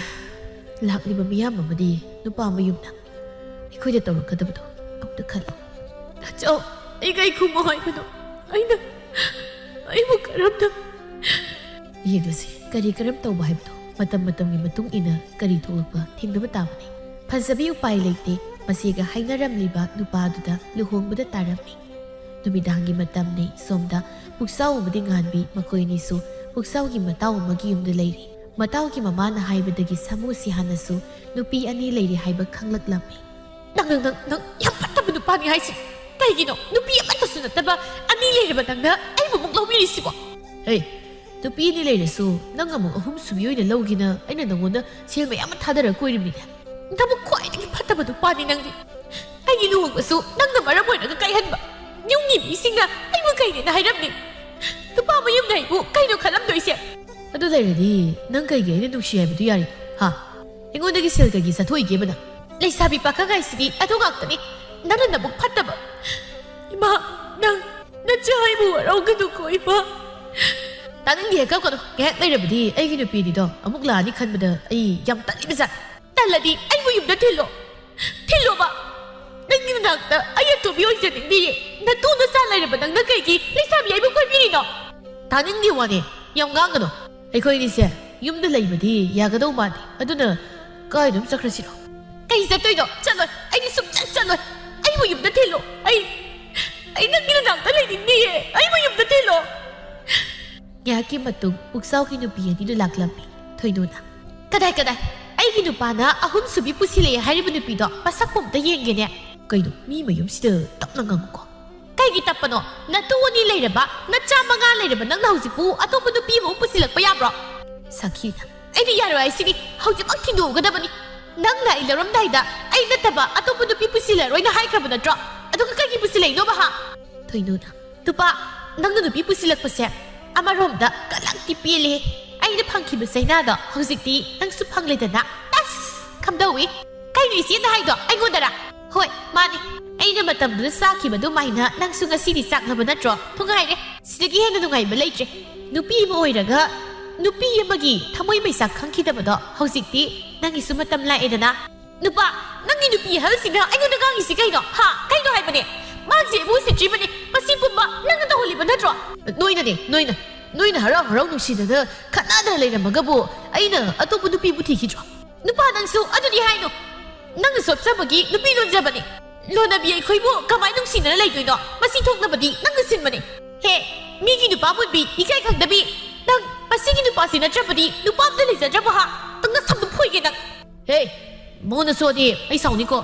ꯂꯥꯛꯂꯤꯕ ꯃꯤꯌꯥꯝ ꯑꯃꯗꯤ ꯅꯨꯄꯥ ꯃꯌꯨꯝꯅ ꯑꯩꯈꯣꯏꯗ ꯇꯧꯔꯛꯀꯗꯕꯗꯣ ꯑꯃꯨꯛꯇ ꯈꯜꯂꯨ꯫ ꯅꯆꯧ, ꯑꯩ ꯀꯩ ꯈꯨꯝꯃꯣ ꯍꯥꯏꯕꯅꯣ? ꯑꯩꯅ, ꯑꯩꯕꯨ ꯀꯔꯝꯅ? ꯌꯦꯡꯂꯁꯤ, ꯀꯔꯤ ꯀꯔꯝ ꯇꯧꯕ ꯍꯥꯏꯕꯗꯣ ꯃꯇꯝ ꯃꯇꯝꯒꯤ ꯃꯇꯨꯡ ꯏꯟꯅ ꯀꯔꯤ ꯊꯣꯛꯂꯛꯄ ꯊꯦꯡꯅꯕ ꯇꯥꯕꯅꯤ꯫ ꯐꯖꯕꯤ ꯎꯄꯥꯏ ꯂꯩꯇꯦ, ꯃꯆꯦꯒ ꯍꯥꯏꯅꯔꯝꯂꯤꯕ ꯅꯨꯄꯥꯗꯨꯗ ꯂꯨꯍꯣꯡꯕꯗ ꯇꯥꯔꯝꯃꯤ꯫ ꯅꯨꯃꯤꯗꯥꯡꯒꯤ ꯃꯇꯝꯅꯤ꯫ ꯁꯣꯝꯗ ꯄꯨꯛꯆꯥꯎ ꯑꯃꯗꯤ ꯉꯥꯟꯕꯤ ꯃꯈꯣꯏ ꯑꯅꯤꯁꯨ ꯄꯨꯛꯆꯥꯎꯒꯤ ꯃꯇꯥꯎ ꯑꯃꯒꯤ ꯌꯨꯝꯗ ꯂꯩꯔꯤ꯫ ꯃꯇꯥꯎꯒꯤ ꯃꯃꯥꯅ ꯍꯥꯏꯕꯗꯒꯤ ꯁꯥꯃꯨ ꯁꯤꯍꯥꯟꯅꯁꯨ ꯅꯨꯄꯤ ꯑꯅꯤ ꯂꯩꯔꯦ ꯍꯥꯏꯕ ꯈꯪꯂꯛꯂꯝꯃꯤ꯫ "ꯅꯪ, ꯅꯪ, ꯅꯪ, ꯅꯪ ꯌꯥꯝ ꯐꯠꯇꯕ ꯅꯨꯄꯥꯅꯤ ꯍꯥꯏꯁꯤ꯫ ꯀꯩꯒꯤꯅꯣ ꯅꯨꯄꯤ ꯑꯃꯠꯇꯁꯨ ꯅꯠꯇꯕ ꯑꯅꯤ ꯂꯩꯔꯕ ꯅꯪꯅ ꯑꯩꯕꯨ ꯑꯃꯨꯛ ꯂꯧꯕꯤꯔꯤꯁꯤꯕꯣ?" "ꯍꯦ, ꯅꯨꯄꯤ ꯑꯅꯤ ꯂꯩꯔꯁꯨ ꯅꯪ ꯑꯃꯨꯛ ꯑꯍꯨꯝ ꯁꯨꯕꯤ ꯑꯣꯏꯅ ꯂꯧꯒꯦꯅ ꯑꯩꯅ ꯅꯪꯉꯣꯟꯗ ꯁꯦꯜ ꯃꯌꯥꯝ ꯑꯃ ꯊꯥꯗꯔ ꯀꯣꯏꯔꯤꯕꯅꯤꯅꯦ꯫ ꯅꯕꯨꯛ ꯈ꯭ꯋꯥꯏꯗꯒꯤ ꯐꯠꯇꯕ ꯅꯨꯄꯥꯅꯤ ꯅꯪꯗꯤ꯫ ꯑꯩꯒꯤ ꯂꯨꯍꯣꯡꯕꯁꯨ ꯅꯪꯅ ꯃꯔꯝ ꯑꯣꯏꯔꯒ ꯀꯥꯏꯍꯟꯕ꯫ ꯌꯨꯝꯒꯤ ꯃꯤꯁꯤꯡꯅ ꯑꯩꯕꯨ ꯀꯩꯅꯦꯅ ꯍꯥꯏꯔꯝꯃꯤ꯫ ꯅꯨꯄꯥ ꯃꯌꯨꯝꯅ ꯑꯩꯕꯨ ꯀꯩꯅꯣ ꯈꯜꯂꯝꯗꯣꯏꯁꯦ?" "ꯑꯗꯨ ꯂꯩꯔꯗꯤ ꯅꯪ ꯀꯩꯒꯤ ꯑꯩꯅ ꯅꯨꯡꯁꯤ ꯍꯥꯏꯕꯗꯨ ꯌꯥꯔꯤ? ꯍꯥ? ꯑꯩꯉꯣꯟꯗꯒꯤ ꯁꯦꯜ ꯀꯩꯒꯤ ꯆꯠꯊꯣꯛꯏꯒꯦꯕ ꯅꯪ?" "ꯂꯩꯁꯥꯕꯤ ꯄꯥꯈꯪ ꯍꯥꯏꯁꯤꯗꯤ ꯑꯗꯨ ꯉꯥꯛꯇꯅꯤ꯫ ꯅꯪꯅ ꯅꯕꯨꯛ ꯐꯠꯇꯕ꯫ ꯏꯃꯥ, ꯅꯪ ꯅꯆꯥ ꯑꯩꯕꯨ ꯋꯥꯔꯧꯒꯅꯨꯀꯣ ꯏꯃꯥ꯫" "ꯇꯥꯅꯤꯡꯗꯦ, ꯀꯞꯀꯅꯨ꯫ ꯉꯥꯏꯍꯥꯛ ꯂꯩꯔꯕꯗꯤ ꯑꯩꯒꯤ ꯅꯨꯄꯤꯅꯤꯗꯣ ꯑꯃꯨꯛ ꯂꯥꯛꯑꯅꯤ ꯈꯟꯕꯗ ꯑꯩ ꯌꯥꯝ ꯇꯜꯂꯤꯕꯖꯥꯠ꯫ ꯇꯜꯂꯗꯤ ꯑꯩꯕꯨ ꯌꯨꯝꯗ ꯊꯤꯜꯂꯣ꯫ ꯊꯤꯜꯂꯣꯕ꯫ ꯅꯪꯒꯤ ꯅꯅꯥꯛꯇ ꯑꯩ ꯑꯇꯣꯝꯕꯤ ꯑꯣꯏꯖꯅꯤꯡꯗꯤꯌꯦ꯫ ꯅꯇꯨ ꯅꯆꯥ ꯂꯩꯔꯕ ꯅꯪꯅ ꯀꯩꯒꯤ ꯂꯩꯁꯥꯕꯤ ꯑꯩꯕꯨ ꯀꯣꯏꯕꯤꯔꯤꯅꯣ?" "ꯇꯥꯅꯤꯡꯗꯦ ꯋꯥꯅꯦ꯫ ꯌꯥꯝ ꯉꯥꯡꯒꯅꯨ꯫ ꯑꯩꯈꯣꯏꯅꯤꯁꯦ ꯌꯨꯝꯗ ꯂꯩꯕꯗꯤ ꯌꯥꯒꯗꯧ ꯃꯥꯟꯗꯦ꯫ ꯑꯗꯨꯅ ꯀꯥꯏꯗꯅꯣꯝ ꯆꯠꯈ꯭ꯔꯁꯤꯔꯣ?" "ꯀꯩ ꯆꯠꯇꯣꯏꯅꯣ? ꯆꯠꯂꯣꯏ꯫ ꯑꯩꯗꯤ ꯁꯨꯡꯆꯠ ꯆꯠꯂꯣꯏ꯫ ꯑꯩꯕꯨ ꯌꯨꯝꯗ ꯊꯤꯜꯂꯣ꯫ ꯑꯩ, ꯑꯩ ꯅꯪꯒꯤ ꯅꯅꯥꯛꯇ ꯂꯩꯅꯤꯡꯗꯤꯌꯦ꯫ ꯑꯩꯕꯨ ꯌꯨꯝꯗ ꯊꯤꯜꯂꯣ꯫" ꯉꯥꯏꯍꯥꯛꯀꯤ ꯃꯇꯨꯡ ꯄꯨꯛꯆꯥꯎꯒꯤ ꯅꯨꯄꯤ ꯑꯅꯤꯗꯨ ꯂꯥꯛꯂꯝꯃꯤ꯫ ꯊꯣꯏꯅꯨꯅ, "ꯀꯗꯥꯏ, ꯀꯗꯥꯏ? ꯑꯩꯒꯤ ꯅꯨꯄꯥꯅ ꯑꯍꯨꯝꯁꯨꯕꯤ ꯄꯨꯁꯤꯜꯂꯛꯑꯦ ꯍꯥꯏꯔꯤꯕ ꯅꯨꯄꯤꯗꯣ ꯃꯁꯛꯄꯨ ꯑꯝꯇ ꯌꯦꯡꯒꯦꯅꯦ꯫" "ꯀꯩꯅꯣ, ꯃꯤ ꯃꯌꯨꯝꯁꯤꯗ ꯇꯞꯅ ꯉꯥꯡꯉꯨꯀꯣ꯫" "ꯀꯩꯒꯤ ꯇꯞꯄꯅꯣ? ꯅꯇꯨ ꯑꯅꯤ ꯂꯩꯔꯕ, ꯅꯆꯥ ꯃꯉꯥ ꯂꯩꯔꯕ ꯅꯪꯅ ꯍꯧꯖꯤꯛꯄꯨ ꯑꯇꯣꯞꯄ ꯅꯨꯄꯤ ꯑꯃꯃꯨꯛ ꯄꯨꯁꯤꯜꯂꯛꯄ ꯌꯥꯕ꯭ꯔꯣ?" ꯁꯥꯈꯤꯅ, "ꯑꯩꯗꯤ ꯌꯥꯔꯣꯏ ꯍꯥꯏꯁꯤꯗꯤ꯫ ꯍꯧꯖꯤꯛꯃꯛ ꯊꯤꯡꯗꯣꯛꯑꯒꯗꯕꯅꯤ꯫ ꯅꯪꯅ ꯑꯩ ꯂꯧꯔꯝꯗꯥꯏꯗ ꯑꯩ ꯅꯠꯇꯕ ꯑꯇꯣꯞꯄ ꯅꯨꯄꯤ ꯄꯨꯁꯤꯜꯂꯔꯣꯏꯅ ꯍꯥꯏꯈ꯭ꯔꯕ ꯅꯠꯇ꯭ꯔꯣ? ꯑꯗꯨꯒ ꯀꯩꯒꯤ ꯄꯨꯁꯤꯜꯂꯛꯏꯅꯣꯕ, ꯍꯥ?" ꯊꯣꯏꯅꯨꯅ, "ꯅꯨꯄꯥ, ꯅꯪꯅ ꯅꯨꯄꯤ ꯄꯨꯁꯤꯜꯂꯛꯄꯁꯦ ꯑꯃꯔꯣꯝꯗ ꯀꯂꯛꯇꯤ ꯄꯦꯜꯂꯦ꯫ ꯑꯩꯅ ꯐꯪꯈꯤꯕ ꯆꯩꯅꯥꯗꯣ ꯍꯧꯖꯤꯛꯇꯤ ꯅꯪꯁꯨ ꯐꯪꯂꯦꯗꯅ꯫ ꯑꯁ, ꯀꯝꯗꯧꯏ? ꯀꯩꯅꯣ ꯏꯆꯦꯅ ꯍꯥꯏꯗꯣ? ꯑꯩꯉꯣꯟꯗꯔ?" "ꯍꯣꯏ, ꯃꯥꯅꯤ꯫ ꯑꯩꯅ ꯃꯇꯝꯗꯨꯗ ꯆꯥꯈꯤꯕ ꯑꯗꯨꯃꯥꯏꯅ ꯅꯪꯁꯨ ꯉꯁꯤꯗꯤ ꯆꯥꯛꯂꯕ ꯅꯠꯇ꯭ꯔꯣ? ꯅꯨꯡꯉꯥꯏꯔꯦ꯫ ꯁꯤꯗꯒꯤ ꯍꯦꯟꯅ ꯅꯨꯡꯉꯥꯏꯕ ꯂꯩꯇ꯭ꯔꯦ꯫ ꯅꯨꯄꯤ ꯑꯃ ꯑꯣꯏꯔꯒ ꯅꯨꯄꯤ ꯑꯃꯒꯤ ꯊꯃꯣꯏ ꯃꯩꯆꯥꯛ ꯈꯪꯈꯤꯗꯕꯗꯣ ꯍꯧꯖꯤꯛꯇꯤ ꯅꯪꯒꯤꯁꯨ ꯃꯇꯝ ꯂꯥꯛꯑꯦꯗꯅ꯫" "ꯅꯨꯄꯥ, ꯅꯪꯒꯤ ꯅꯨꯄꯤ ꯑꯍꯜꯁꯤꯅ ꯑꯩꯉꯣꯟꯗ ꯉꯥꯡꯉꯤꯁꯤ ꯀꯩꯅꯣ? ꯍꯥ? ꯀꯩꯅꯣ ꯍꯥꯏꯕꯅꯦ? ꯃꯥꯁꯦ ꯑꯩꯕꯨ ꯎꯁꯤꯠꯇ꯭ꯔꯤꯕꯅꯤ꯫ ꯃꯁꯤ ꯄꯨꯝꯕ ꯅꯪꯅ ꯇꯧꯍꯜꯂꯤꯕ ꯅꯠꯇ꯭ꯔꯣ?" "ꯅꯣꯏꯅꯅꯦ, ꯅꯣꯏꯅ꯫ ꯅꯣꯏꯅ ꯍꯔꯥꯎ ꯍꯔꯥꯎ ꯅꯨꯡꯁꯤꯅꯗ ꯈꯠꯅꯗꯅ ꯂꯩꯔꯝꯃꯒꯕꯨ ꯑꯩꯅ ꯑꯇꯣꯞꯄ ꯅꯨꯄꯤꯕꯨ ꯊꯤꯈꯤꯗ꯭ꯔꯣ?" "ꯅꯨꯄꯥ, ꯅꯪꯁꯨ ꯑꯗꯨꯗꯤ ꯍꯥꯏꯅꯨ꯫ ꯅꯪꯅ ꯆꯣꯞꯆꯕꯒꯤ ꯅꯨꯄꯤ ꯂꯣꯟꯖꯕꯅꯤ꯫ ꯂꯣꯟꯅꯕꯤ ꯑꯩꯈꯣꯏꯕꯨ ꯀꯃꯥꯏ ꯅꯨꯡꯁꯤꯅꯅ ꯂꯩꯗꯣꯏꯅꯣ? ꯃꯁꯤ ꯊꯣꯛꯅꯕꯗꯤ ꯅꯪꯅ ꯁꯤꯟꯕꯅꯤ꯫ ꯍꯦ, ꯃꯤꯒꯤ ꯅꯨꯄꯥ ꯃꯨꯟꯕꯤ, ꯏꯀꯥꯏ ꯈꯪꯗꯕꯤ, ꯅꯪ ꯃꯁꯤꯒꯤ ꯅꯨꯄꯥꯁꯤ ꯅꯠꯇ꯭ꯔꯕꯗꯤ ꯅꯨꯄꯥ ꯑꯝꯇ ꯂꯩꯖꯗ꯭ꯔꯕ ꯍꯥ? ꯅꯪ ꯅꯁꯝꯗꯣ ꯐꯣꯏꯒꯦ ꯅꯪ꯫ ꯍꯦ, ꯃꯉꯣꯟꯗ ꯁꯣꯗꯤ ꯑꯩ ꯁꯥꯎꯅꯤꯀꯣ꯫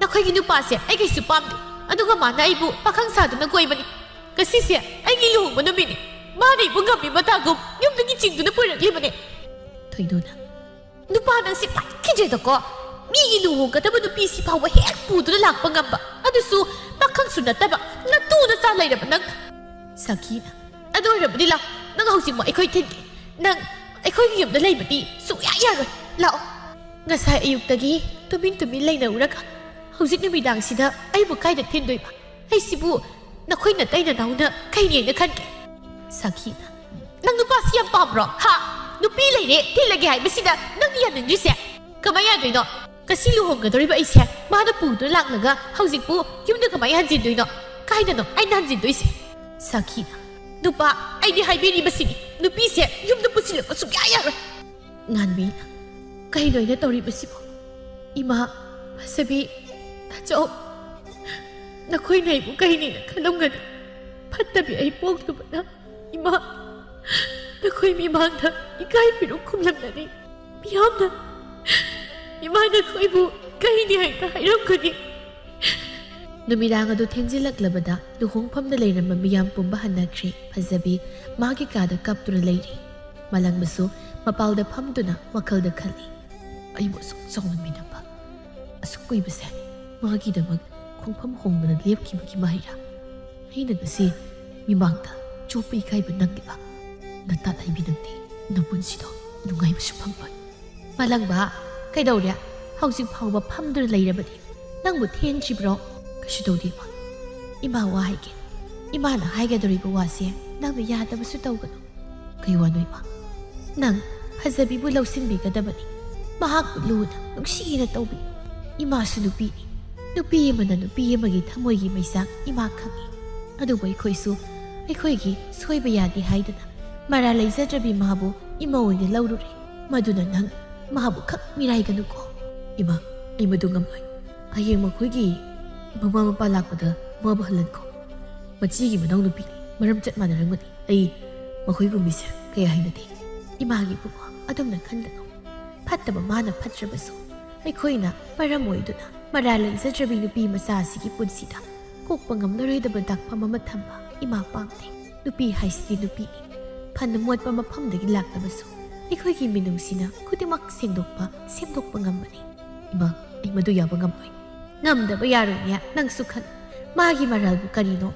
ꯅꯈꯣꯏꯒꯤ ꯅꯨꯄꯥꯁꯦ ꯑꯩ ꯀꯩꯁꯨ ꯄꯥꯝꯗꯦ꯫ ꯑꯗꯨꯒ ꯃꯥꯅ ꯑꯩꯕꯨ ꯄꯥꯈꯪ ꯁꯥꯗꯨꯅ ꯀꯣꯏꯕꯅꯤ꯫ ꯉꯁꯤꯁꯦ ꯑꯩꯒꯤ ꯂꯨꯍꯣꯡꯕ ꯅꯨꯃꯤꯠꯅꯤ꯫ ꯃꯥꯅ ꯑꯩꯕꯨ ꯉꯝꯃꯤ ꯃꯇꯥꯒꯨꯝ ꯌꯨꯝꯗꯒꯤ ꯆꯤꯡꯗꯨꯅ ꯄꯨꯔꯛꯂꯤꯕꯅꯤ꯫ ꯊꯣꯏꯗꯣꯅ, ꯅꯨꯄꯥ ꯅꯪꯁꯤ ꯐꯠꯈꯤꯗ꯭ꯔꯦꯗꯀꯣ꯫ ꯃꯤꯒꯤ ꯂꯨꯍꯣꯡꯒꯗꯕ ꯅꯨꯄꯤꯁꯤ ꯐꯥꯎꯕ ꯍꯦꯛ ꯄꯨꯗꯨꯅ ꯂꯥꯛꯄ ꯉꯝꯕ, ꯑꯗꯨꯁꯨ ꯄꯥꯈꯪꯁꯨ ꯅꯠꯇꯕ ꯅꯇꯨ ꯅꯆꯥ ꯂꯩꯔꯕ ꯅꯪ꯫ ꯁꯥꯈꯤꯅ, ꯑꯗꯨ ꯑꯣꯏꯔꯕꯗꯤ ꯂꯥꯛ, ꯅꯪ ꯍꯧꯖꯤꯛꯃꯛ ꯑꯩꯈꯣꯏ ꯊꯤꯟꯒꯦ꯫ ꯅꯪ ꯑꯩꯈꯣꯏꯒꯤ ꯌꯨꯝꯗ ꯂꯩꯕꯗꯤ ꯁꯨꯡꯌꯥ ꯌꯥꯔꯣꯏ꯫ ꯂꯥꯛꯑꯣ꯫ ꯉꯁꯥꯏ ꯑꯌꯨꯛꯇꯒꯤ ꯇꯨꯃꯤꯟ ꯇꯨꯃꯤꯟ ꯂꯩꯅꯧꯔꯒ ꯍꯧꯖꯤꯛ ꯅꯨꯃꯤꯗꯥꯡꯁꯤꯗ ꯑꯩꯕꯨ ꯀꯥꯏꯗ ꯊꯤꯟꯗꯣꯏꯕ? ꯑꯩꯁꯤꯕꯨ ꯅꯈꯣꯏ ꯅꯇꯩ ꯅꯅꯥꯎꯅ ꯀꯩꯅꯦꯅ ꯈꯟꯒꯦ? ꯁꯥꯈꯤꯅ, ꯅꯪ ꯅꯨꯄꯥꯁꯤ ꯌꯥꯝ ꯄꯥꯝꯕ꯭ꯔꯣ? ꯍꯥ? ꯅꯨꯄꯤ ꯂꯩꯔꯦ ꯊꯤꯜꯂꯒꯦ ꯍꯥꯏꯕꯁꯤꯗ ꯅꯪ ꯌꯥꯅꯤꯡꯗ꯭ꯔꯤꯁꯦ ꯀꯃꯥꯏ ꯌꯥꯗꯣꯏꯅꯣ? ꯉꯁꯤ ꯂꯨꯍꯣꯡꯒꯗꯧꯔꯤꯕ ꯑꯩꯁꯦ ꯃꯥꯅ ꯄꯨꯗꯨꯅ ꯂꯥꯛꯂꯒ ꯍꯧꯖꯤꯛꯄꯨ ꯌꯨꯝꯗ ꯀꯃꯥꯏ ꯍꯟꯖꯤꯟꯗꯣꯏꯅꯣ? ꯀꯥꯏꯗꯅꯣ ꯑꯩꯅ ꯍꯟꯖꯤꯟꯗꯣꯏꯁꯦ? ꯁꯥꯈꯤꯅ, ꯅꯨꯄꯥ, ꯑꯩꯗꯤ ꯍꯥꯏꯕꯤꯔꯤꯕꯁꯤꯅꯤ, ꯅꯨꯄꯤꯁꯦ ꯌꯨꯝꯗ ꯄꯨꯁꯤꯜꯂꯛꯄ ꯁꯨꯡꯌꯥ ꯌꯥꯔꯣꯏ꯫ ꯉꯥꯟꯕꯤꯅ, ꯀꯩꯅꯣ ꯑꯩꯅ ꯇꯧꯔꯤꯕꯁꯤꯕꯣ? ꯏꯃꯥ, ꯐꯖꯕꯤ, ꯇꯥꯆꯧ, ꯅꯈꯣꯏꯅ ꯑꯩꯕꯨ ꯀꯩꯅꯦꯅ ꯈꯜꯂꯝꯒꯅꯤ꯫ ꯐꯠꯇꯕꯤ ꯑꯩ ꯄꯣꯛꯂꯨꯕꯅ ꯏꯃꯥ, ꯅꯈꯣꯏ ꯃꯤꯃꯥꯡꯗ ꯏꯀꯥꯏ ꯄꯤꯔꯨꯛ ꯈꯨꯝꯂꯝꯂꯅꯤ꯫ ꯃꯤꯌꯥꯝꯅ ꯏꯃꯥ ꯅꯈꯣꯏꯕꯨ ꯀꯩꯅꯦ ꯍꯥꯏꯅ ꯍꯥꯏꯔꯝꯒꯅꯤ꯫ ꯅꯨꯃꯤꯗꯥꯡ ꯑꯗꯨ ꯊꯦꯡꯖꯤꯜꯂꯛꯂꯕꯗ ꯂꯨꯍꯣꯡꯐꯝꯗ ꯂꯩꯔꯝꯕ ꯃꯤꯌꯥꯝ ꯄꯨꯝꯕ ꯍꯟꯅꯈ꯭ꯔꯦ꯫ ꯐꯖꯕꯤ ꯃꯥꯒꯤ ꯀꯥꯗ ꯀꯞꯇꯨꯅ ꯂꯩꯔꯤ꯫ ꯃꯂꯪꯕꯁꯨ ꯃꯄꯥꯜꯗ ꯐꯝꯗꯨꯅ ꯋꯥꯈꯜꯗ ꯈꯜꯂꯤ꯫ ꯑꯩꯕꯨ ꯑꯁꯨꯛ ꯆꯥꯎꯅ ꯃꯤꯅꯝꯕ, ꯑꯁꯨꯛ ꯀꯨꯏꯕꯁꯦ ꯃꯥꯒꯤꯗꯃꯛ ꯈꯣꯡꯐꯝ ꯍꯣꯡꯗꯅ ꯂꯦꯞꯈꯤꯕꯒꯤ ꯃꯍꯩꯔꯥ? ꯑꯩꯅ ꯉꯁꯤ ꯃꯤꯃꯥꯡꯗ ꯆꯣꯞꯄ ꯏꯀꯥꯏꯕ ꯅꯪꯂꯤꯕ? ꯅꯇꯥꯠ ꯍꯩꯕꯤ ꯅꯪꯗꯤ ꯅꯄꯨꯟꯁꯤꯗꯣ ꯅꯨꯡꯉꯥꯏꯕꯁꯨ ꯐꯪꯂꯣꯏ꯫ ꯃꯂꯪꯕ, ꯀꯩꯗꯧꯔꯦ? ꯍꯧꯖꯤꯛ ꯐꯥꯎꯕ ꯐꯝꯗꯨꯅ ꯂꯩꯔꯕꯗꯤ ꯅꯪꯕꯨ ꯊꯦꯡꯗ꯭ꯔꯤꯕ꯭ꯔꯣ? ꯀꯩꯁꯨ ꯇꯧꯗꯦ ꯏꯃꯥ꯫ ꯏꯃꯥ ꯋꯥ ꯍꯥꯏꯒꯦ꯫ ꯏꯃꯥꯅ ꯍꯥꯏꯒꯗꯧꯔꯤꯕ ꯋꯥꯁꯦ ꯅꯪꯅ ꯌꯥꯗꯕꯁꯨ ꯇꯧꯒꯅꯨ꯫ ꯀꯩ ꯋꯥꯅꯣ ꯏꯃꯥ? ꯅꯪ ꯐꯖꯕꯤꯕꯨ ꯂꯧꯁꯤꯟꯕꯤꯒꯗꯕꯅꯤ꯫ ꯃꯍꯥꯛꯄꯨ ꯂꯨꯅ ꯅꯨꯡꯁꯤꯅ ꯇꯧꯕꯤ꯫ ꯏꯃꯥꯁꯨ ꯅꯨꯄꯤꯅꯤ꯫ ꯅꯨꯄꯤ ꯑꯃꯅ ꯅꯨꯄꯤ ꯑꯃꯒꯤ ꯊꯃꯣꯏꯒꯤ ꯃꯩꯆꯥꯛ ꯏꯃꯥ ꯈꯪꯏ꯫ ꯑꯗꯨꯕꯨ ꯑꯩꯈꯣꯏꯁꯨ ꯑꯩꯈꯣꯏꯒꯤ ꯁꯣꯏꯕ ꯌꯥꯗꯦ ꯍꯥꯏꯗꯨꯅ ꯃꯔꯥ ꯂꯩꯖꯗ꯭ꯔꯕꯤ ꯃꯥꯕꯨ ꯏꯃꯧ ꯑꯣꯏꯅ ꯂꯧꯔꯨꯔꯦ꯫ ꯃꯗꯨꯅ ꯅꯪ ꯃꯥꯕꯨ ꯈꯛ ꯃꯤꯔꯥꯏꯒꯅꯨꯀꯣ꯫ ꯏꯃꯥ, ꯑꯩ ꯃꯗꯨ ꯉꯝꯂꯣꯏ꯫ ꯍꯌꯦꯡ ꯃꯈꯣꯏꯒꯤ ꯃꯃꯥ ꯃꯄꯥ ꯂꯥꯛꯄꯗ ꯃꯥꯕꯨ ꯍꯜꯍꯟꯈꯣ꯫ ꯃꯆꯤꯒꯤ ꯃꯅꯥꯎꯅꯨꯄꯤꯅꯤ, ꯃꯔꯝ ꯆꯠ ꯃꯥꯟꯅꯔꯝꯒꯅꯤ꯫ ꯑꯩ ꯃꯈꯣꯏꯒꯨꯝꯕꯤꯁꯦ ꯀꯌꯥ ꯍꯩꯅꯗꯦ꯫ ꯏꯃꯥꯒꯤ ꯏꯕꯨꯡꯉꯣ, ꯑꯗꯨꯝꯅ ꯈꯟꯒꯅꯨ꯫ ꯐꯠꯇꯕ ꯃꯥꯅ ꯐꯠꯇ꯭ꯔꯕꯁꯨ, ꯑꯩꯈꯣꯏꯅ ꯃꯔꯝ ꯑꯣꯏꯗꯨꯅ ꯃꯔꯥꯜ ꯂꯩꯖꯗ꯭ꯔꯕꯤ ꯅꯨꯄꯤ ꯃꯆꯥ ꯑꯁꯤꯒꯤ ꯄꯨꯟꯁꯤꯗ ꯀꯣꯛꯄ ꯉꯝꯂꯔꯣꯏꯗꯕ ꯗꯥꯛꯐꯝ ꯑꯃ ꯊꯝꯕ ꯏꯃꯥ ꯄꯥꯝꯗꯦ꯫ ꯅꯨꯄꯤ ꯍꯥꯏꯁꯤꯗꯤ ꯅꯨꯄꯤꯅꯤ꯫ ꯐꯅ ꯃꯣꯠꯄ ꯃꯐꯝꯗꯒꯤ ꯂꯥꯛꯂꯕꯁꯨ, ꯑꯩꯈꯣꯏꯒꯤ ꯃꯤꯅꯨꯡꯁꯤꯅ ꯈꯨꯗꯤꯡꯃꯛ ꯁꯦꯡꯗꯣꯛꯄ, ꯁꯦꯝꯗꯣꯛꯄ ꯉꯝꯕꯅꯤ꯫ ꯏꯃꯥ, ꯑꯩ ꯃꯗꯨ ꯌꯥꯕ ꯉꯝꯂꯣꯏ꯫ ꯉꯝꯗꯕ ꯌꯥꯔꯣꯏꯅꯦ, ꯅꯪꯁꯨ ꯈꯜꯂꯨ꯫ ꯃꯥꯒꯤ ꯃꯔꯥꯜꯕꯨ ꯀꯔꯤꯅꯣ?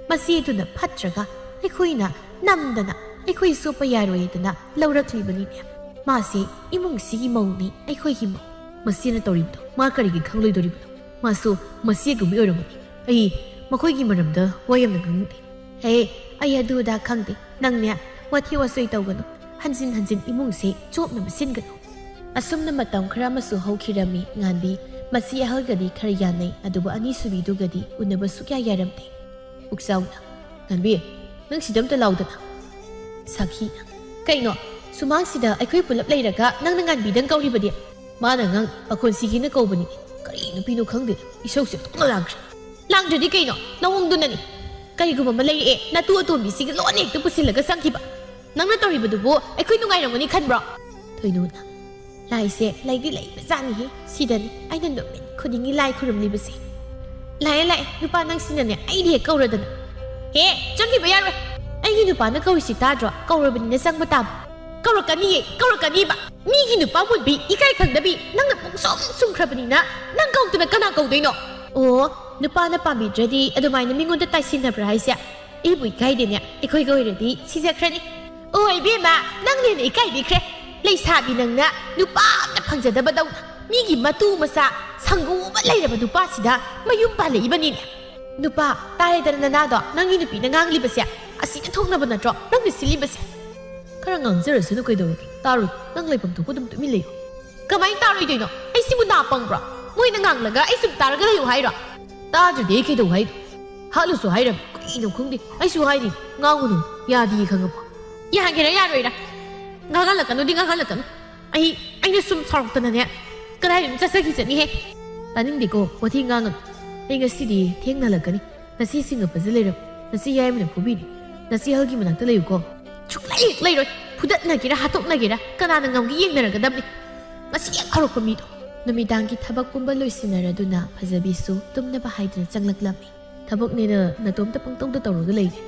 ꯃꯆꯦꯗꯨꯅ ꯐꯠꯇ꯭ꯔꯒ ꯑꯩꯈꯣꯏꯅ ꯅꯝꯗꯅ, ꯑꯩꯈꯣꯏ ꯆꯣꯞꯄ ꯌꯥꯔꯣꯏꯗꯅ ꯂꯧꯔꯛꯂꯤꯕꯅꯤꯅꯦ꯫ ꯃꯥꯁꯦ ꯏꯃꯨꯡꯁꯤꯒꯤ ꯃꯧꯅꯤ, ꯑꯩꯈꯣꯏꯒꯤ ꯃꯧ꯫ ꯃꯆꯦꯅ ꯇꯧꯔꯤꯕꯗꯣ ꯃꯥ ꯀꯔꯤꯒꯤ ꯈꯪꯂꯣꯏꯗꯧꯔꯤꯕꯅꯣ? ꯃꯥꯁꯨ ꯃꯆꯦꯒꯨꯝꯕꯤ ꯑꯣꯏꯔꯝꯒꯅꯤ꯫ ꯑꯩ ꯃꯈꯣꯏꯒꯤ ꯃꯔꯝꯗ ꯋꯥ ꯌꯥꯝꯅ ꯉꯥꯡꯅꯤꯡꯗꯦ꯫ ꯍꯦ, ꯑꯩ ꯑꯗꯨ ꯑꯗꯥ ꯈꯪꯗꯦ꯫ ꯅꯪꯅꯦ, ꯋꯥꯊꯤ ꯋꯥꯆꯣꯏ ꯇꯧꯒꯅꯨ꯫ ꯍꯟꯖꯤꯟ ꯍꯟꯖꯤꯟ ꯏꯃꯨꯡꯁꯦ ꯆꯣꯞꯅꯕ ꯁꯤꯟꯒꯅꯨ꯫ ꯑꯁꯨꯝꯅ ꯃꯇꯝ ꯈꯔ ꯑꯃꯁꯨ ꯍꯧꯈꯤꯔꯝꯃꯤ꯫ ꯉꯥꯟꯕꯤ ꯃꯆꯦ ꯑꯍꯜꯒꯗꯤ ꯈꯔ ꯌꯥꯅꯩ, ꯑꯗꯨꯕꯨ ꯑꯅꯤꯁꯨꯕꯤꯗꯨꯒꯗꯤ ꯎꯅꯕ ꯁꯨꯛꯌꯥ ꯌꯥꯔꯝꯗꯦ꯫ ꯄꯨꯛꯆꯥꯎꯅ, "ꯉꯥꯟꯕꯤ, ꯅꯪ ꯁꯤꯗ ꯑꯝꯇ ꯂꯥꯎꯗꯅ꯫" ꯁꯥꯈꯤꯅ, "ꯀꯩꯅꯣ, ꯁꯨꯃꯥꯡꯁꯤꯗ ꯑꯩꯈꯣꯏ ꯄꯨꯂꯞ ꯂꯩꯔꯒ ꯅꯪꯅ ꯉꯥꯟꯕꯤꯗꯪ ꯀꯧꯔꯤꯕꯗꯤ?" ꯃꯥꯅ ꯉꯥꯡ ꯄꯥꯈꯣꯟ ꯁꯤꯒꯤꯅ ꯀꯧꯕꯅꯤ꯫ ꯀꯔꯤ ꯅꯨꯄꯤꯅꯣ ꯈꯪꯗꯦ, ꯏꯁꯧꯁꯦ ꯑꯣꯟꯊꯣꯛꯅ ꯂꯥꯡꯈ꯭ꯔꯦ꯫ ꯂꯥꯡꯗ꯭ꯔꯗꯤ ꯀꯩꯅꯣ, ꯅꯋꯣꯡꯗꯨꯅꯅꯤ꯫ ꯀꯔꯤꯒꯨꯝꯕ ꯑꯃ ꯂꯩꯔꯛꯑꯦ, ꯅꯇꯨ ꯑꯇꯣꯝꯕꯤꯁꯤꯒ ꯂꯣꯟꯅ ꯍꯦꯛꯇ ꯄꯨꯁꯤꯜꯂꯒ ꯆꯪꯈꯤꯕ꯫ ꯅꯪꯅ ꯇꯧꯔꯤꯕꯗꯨꯕꯨ ꯑꯩꯈꯣꯏ ꯅꯨꯡꯉꯥꯏꯔꯝꯒꯅꯤ ꯈꯟꯕ꯭ꯔꯣ? ꯊꯣꯏꯅꯨꯅ, "ꯂꯥꯏꯁꯦ ꯂꯩꯗꯤ ꯂꯩꯕꯖꯥꯠꯅꯤꯍꯦ꯫ ꯁꯤꯗꯅꯤ ꯑꯩꯅ ꯅꯨꯃꯤꯠ ꯈꯨꯗꯤꯡꯒꯤ ꯂꯥꯏ ꯈꯨꯔꯨꯝꯂꯤꯕꯁꯦ꯫ ꯂꯥꯛꯑꯦ, ꯂꯥꯛꯑꯦ, ꯅꯨꯄꯥ ꯅꯪ ꯁꯤꯅꯅꯦ ꯑꯩꯗꯤ ꯍꯦꯛ ꯀꯧꯔꯗꯅ꯫" "ꯍꯦ, ꯆꯪꯈꯤꯕ ꯌꯥꯔꯣꯏ꯫ ꯑꯩꯒꯤ ꯅꯨꯄꯥꯅ ꯀꯧꯔꯤꯁꯤ ꯇꯥꯗ꯭ꯔꯣ? ꯀꯧꯔꯕꯅꯤꯅ ꯆꯪꯕ ꯇꯥꯕ꯫" "ꯀꯧꯔꯛꯀꯅꯤꯌꯦ, ꯀꯧꯔꯛꯀꯅꯤꯕ꯫ ꯃꯤꯒꯤ ꯅꯨꯄꯥ ꯃꯨꯟꯕꯤ ꯏꯀꯥꯏ ꯈꯪꯗꯕꯤ ꯅꯪꯅ ꯄꯨꯡꯁꯨꯝ ꯁꯨꯝꯈ꯭ꯔꯕꯅꯤꯅ ꯅꯪ ꯀꯧꯗꯅ ꯀꯅꯥ ꯀꯧꯗꯣꯏꯅꯣ?" "ꯑꯣ, ꯅꯨꯄꯥꯅ ꯄꯥꯝꯕꯤꯗ꯭ꯔꯗꯤ ꯑꯗꯨꯃꯥꯏꯅ ꯃꯤꯉꯣꯟꯗ ꯇꯥꯏꯁꯤꯟꯅꯕ꯭ꯔꯥ ꯍꯥꯏꯁꯦ? ꯑꯩꯕꯨ ꯏꯀꯥꯏꯗꯦꯅꯦ, ꯑꯩꯈꯣꯏꯒ ꯑꯣꯏꯔꯗꯤ ꯁꯤꯖꯈ꯭ꯔꯅꯤ꯫" "ꯑꯣ, ꯏꯕꯦꯝꯃ, ꯅꯪꯅ ꯍꯦꯟꯅ ꯏꯀꯥꯏꯕꯤꯈ꯭ꯔꯦ꯫ ꯂꯩꯁꯥꯕꯤ ꯅꯪꯅ ꯅꯨꯄꯥ ꯑꯝꯇ ꯐꯪꯖꯗꯕꯗꯧꯅ ꯃꯤꯒꯤ ꯃꯇꯨ ꯃꯆꯥ ꯁꯪꯒꯨ ꯑꯃ ꯂꯩꯔꯕ ꯅꯨꯄꯥꯁꯤꯗ ꯃꯌꯨꯝ ꯄꯥꯜꯂꯛꯏꯕꯅꯤꯅꯦ꯫ ꯅꯨꯄꯥ, ꯇꯥꯔꯦꯗꯅ ꯅꯅꯥꯗꯣ, ꯅꯪꯒꯤ ꯅꯨꯄꯤꯅ ꯉꯥꯡꯂꯤꯕꯁꯦ ꯑꯁꯤꯗ ꯊꯣꯛꯅꯕ ꯅꯠꯇ꯭ꯔꯣ ꯅꯪꯅ ꯁꯤꯜꯂꯤꯕꯁꯦ?" "ꯈꯔ ꯉꯥꯡꯖꯔꯁꯅꯨ ꯀꯩꯗꯧꯔꯒꯦ? ꯇꯥꯔꯣꯏ, ꯅꯪ ꯂꯩꯐꯝ ꯊꯣꯛꯄ ꯑꯗꯨꯝ ꯇꯨꯃꯤꯟ ꯂꯩꯌꯨ꯫" "ꯀꯃꯥꯏꯅ ꯇꯥꯔꯣꯏꯗꯣꯏꯅꯣ? ꯑꯩꯁꯤꯕꯨ ꯅꯥ ꯄꯪꯕ꯭ꯔꯣ? ꯃꯣꯏꯅ ꯉꯥꯡꯂꯒ ꯑꯩ ꯁꯨꯝ ꯇꯥꯔꯒ ꯂꯩꯌꯨ ꯍꯥꯏꯔꯣ?" "ꯇꯥꯗ꯭ꯔꯗꯤ ꯑꯩ ꯀꯩꯗꯧ ꯍꯥꯏꯅꯣ? ꯍꯥꯠꯂꯨꯁꯨ ꯍꯥꯏꯔꯝ꯫ ꯀꯩꯅꯣ ꯈꯪꯗꯦ, ꯑꯩꯁꯨ ꯍꯥꯏꯔꯤ, ꯉꯥꯡꯉꯨꯅꯨ, ꯌꯥꯗꯤꯌꯦ ꯈꯪꯉꯕꯣ?" "ꯌꯥꯒꯦꯔꯥ ꯌꯥꯔꯣꯏꯔꯥ? ꯉꯥꯡꯍꯜꯂꯛꯀꯅꯨꯗꯤ ꯉꯥꯡꯍꯜꯂꯛꯀꯅꯨ꯫ ꯑꯩ, ꯑꯩꯅ ꯁꯨꯝ ꯁꯥꯎꯔꯛꯇꯅꯅꯦ ꯀꯗꯥꯏ ꯑꯗꯨꯝ ꯆꯠꯆꯈꯤ ꯆꯠꯅꯤꯍꯦ꯫" "ꯇꯥꯅꯤꯡꯗꯦꯀꯣ, ꯋꯥꯊꯤ ꯉꯥꯡꯒꯅꯨ꯫ ꯑꯩ ꯉꯁꯤꯗꯤ ꯊꯦꯡꯅ ꯍꯜꯂꯛꯀꯅꯤ꯫ ꯅꯆꯦꯁꯤꯡꯒ ꯐꯖ ꯂꯩꯔꯝ꯫ ꯅꯆꯦ ꯌꯥꯏꯃꯅ ꯐꯨꯕꯤꯅꯤ꯫ ꯅꯆꯦ ꯑꯍꯜꯒꯤ ꯃꯅꯥꯛꯇ ꯂꯩꯌꯨꯀꯣ꯫" ꯁꯨꯛꯂꯩ ꯍꯦꯛ ꯂꯩꯔꯣꯏ꯫ ꯐꯨꯗꯠꯅꯒꯦꯔꯥ ꯍꯥꯠꯇꯣꯛꯅꯒꯦꯔꯥ ꯀꯅꯥꯅ ꯉꯝꯒꯦ ꯌꯦꯡꯅꯔꯒꯗꯕꯅꯤ꯫ ꯉꯁꯤ ꯍꯦꯛ ꯍꯧꯔꯛꯄ ꯃꯤꯗꯣ꯫ ꯅꯨꯃꯤꯗꯥꯡꯒꯤ ꯊꯕꯛ ꯄꯨꯝꯕ ꯂꯣꯏꯁꯤꯟꯅꯔꯗꯨꯅ ꯐꯖꯕꯤꯁꯨ ꯇꯨꯝꯅꯕ ꯍꯥꯏꯗꯨꯅ ꯆꯪꯂꯛꯂꯝꯃꯤ꯫ ꯊꯕꯛꯅꯦꯅ ꯅꯇꯣꯝꯇ ꯄꯪꯇꯧꯗ ꯇꯧꯔꯒ ꯂꯩꯔꯦ꯫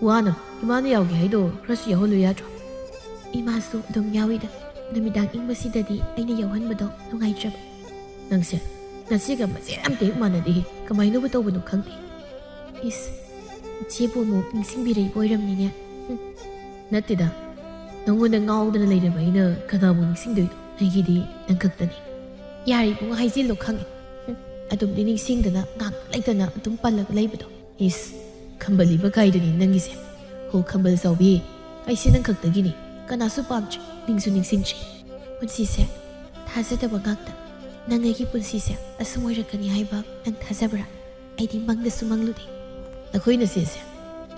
ꯋꯥꯅ ꯏꯃꯥꯅ ꯌꯥꯎꯒꯦ ꯍꯥꯏꯗꯣ ꯈꯔꯁꯨ ꯌꯥꯎꯍꯜꯂꯨ ꯌꯥꯗ꯭ꯔꯣ? ꯏꯃꯥꯁꯨ ꯑꯗꯨꯝ ꯌꯥꯎꯏꯗ꯫ ꯅꯨꯃꯤꯗꯥꯡ ꯏꯪꯕꯁꯤꯗꯗꯤ ꯑꯩꯅ ꯌꯥꯎꯍꯟꯕꯗꯣ ꯅꯨꯡꯉꯥꯏꯇ꯭ꯔꯕ꯫ ꯅꯪꯁꯦ ꯉꯁꯤꯒ ꯃꯆꯦꯠ ꯑꯝꯇ ꯍꯦꯛ ꯃꯥꯟꯅꯗꯦꯍꯦ꯫ ꯀꯃꯥꯏꯅꯕꯨ ꯇꯧꯕꯅꯣ ꯈꯪꯗꯦ꯫ ꯏꯁ, ꯏꯆꯦꯕꯨ ꯑꯃꯨꯛ ꯅꯤꯡꯁꯤꯡꯕꯤꯔꯛꯏꯕ ꯑꯣꯏꯔꯝꯅꯤꯅꯦ꯫ ꯍꯨꯝ, ꯅꯠꯇꯦꯗ, ꯅꯪꯉꯣꯟꯗ ꯉꯥꯎꯗꯅ ꯂꯩꯔꯕ ꯑꯩꯅ ꯀꯅꯥꯕꯨ ꯅꯤꯡꯁꯤꯡꯗꯣꯏꯅꯣ? ꯑꯩꯒꯤꯗꯤ ꯅꯪ ꯈꯛꯇꯅꯤ꯫ ꯌꯥꯔꯦ ꯏꯕꯨꯡꯉꯣ, ꯍꯥꯏꯖꯤꯜꯂꯣ ꯈꯪꯉꯦ꯫ ꯍꯨꯝ, ꯑꯗꯨꯝꯗꯤ ꯅꯤꯡꯁꯤꯡꯗꯅ ꯉꯥꯛ ꯂꯩꯇꯅ ꯑꯗꯨꯝ ꯄꯜꯂꯒ ꯂꯩꯕꯗꯣ꯫ ꯏꯁ, ꯈꯝꯕꯜꯂꯤꯕ ꯀꯥꯏꯗꯨꯅꯤ ꯅꯪꯒꯤꯁꯦ꯫ ꯍꯣ ꯈꯝꯕꯜ ꯆꯥꯎꯕꯤ, ꯑꯩꯁꯦ ꯅꯪ ꯈꯛꯇꯒꯤꯅꯤ꯫ ꯀꯅꯥꯁꯨ ꯄꯥꯝꯗ꯭ꯔꯤ, ꯅꯤꯡꯁꯨ ꯅꯤꯡꯁꯤꯡꯗ꯭ꯔꯤ꯫ ꯄꯨꯟꯁꯤꯁꯦ ꯊꯥꯖꯗꯕ ꯉꯥꯛꯇ꯫ ꯅꯪ ꯑꯩꯒꯤ ꯄꯨꯟꯁꯤꯁꯦ ꯑꯁꯨꯝ ꯑꯣꯏꯔꯛꯀꯅꯤ ꯍꯥꯏꯕ ꯅꯪ ꯊꯥꯖꯕ꯭ꯔꯥ? ꯑꯩꯗꯤ ꯃꯪꯗꯁꯨ ꯃꯪꯂꯨꯗꯦ꯫ ꯑꯩꯈꯣꯏꯅ ꯁꯦꯁꯦ,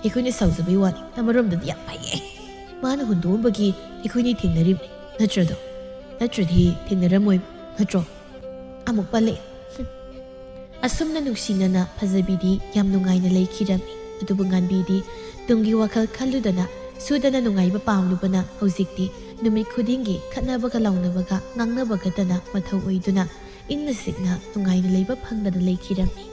ꯑꯩꯈꯣꯏꯅ ꯁꯥꯎꯖꯕꯩ ꯋꯥꯅꯤ꯫ ꯑꯃꯔꯣꯝꯗꯗꯤ ꯌꯥꯝ ꯐꯩꯌꯦ꯫ ꯃꯥꯅ ꯍꯨꯟꯗꯣꯛꯑꯝꯕꯒꯤ ꯑꯩꯈꯣꯏꯅꯤ ꯊꯦꯡꯅꯔꯤꯕꯅꯤ꯫ ꯅꯠꯇ꯭ꯔꯗꯣ? ꯅꯠꯇ꯭ꯔꯗꯤ ꯊꯦꯡꯅꯔꯝꯃꯣꯏ, ꯅꯠꯇ꯭ꯔꯣ? ꯑꯃꯨꯛ ꯄꯜꯂꯛꯑꯦ꯫ ꯍꯨꯝ꯫ ꯑꯁꯨꯝꯅ ꯅꯨꯡꯁꯤꯅꯅ ꯐꯖꯕꯤꯗꯤ ꯌꯥꯝ ꯅꯨꯡꯉꯥꯏꯅ ꯂꯩꯈꯤꯔꯝꯃꯤ꯫ ꯑꯗꯨꯕꯨ ꯉꯥꯟꯕꯤꯗꯤ ꯇꯨꯡꯒꯤ ꯋꯥꯈꯜ ꯈꯜꯂꯨꯗꯅ ꯁꯨꯗꯅ ꯅꯨꯡꯉꯥꯏꯕ ꯄꯥꯝꯂꯨꯕꯅ ꯍꯧꯖꯤꯛꯇꯤ ꯅꯨꯃꯤꯠ ꯈꯨꯗꯤꯡꯒꯤ ꯈꯠꯅꯕꯒ ꯂꯥꯎꯅꯕꯒ ꯉꯥꯡꯅꯕꯒꯇꯅ ꯃꯊꯧ ꯑꯣꯏꯗꯨꯅ ꯏꯪꯅ ꯆꯤꯛꯅ ꯅꯨꯡꯉꯥꯏꯅ ꯂꯩꯕ ꯐꯪꯗꯅ ꯂꯩꯈꯤꯔꯝꯃꯤ꯫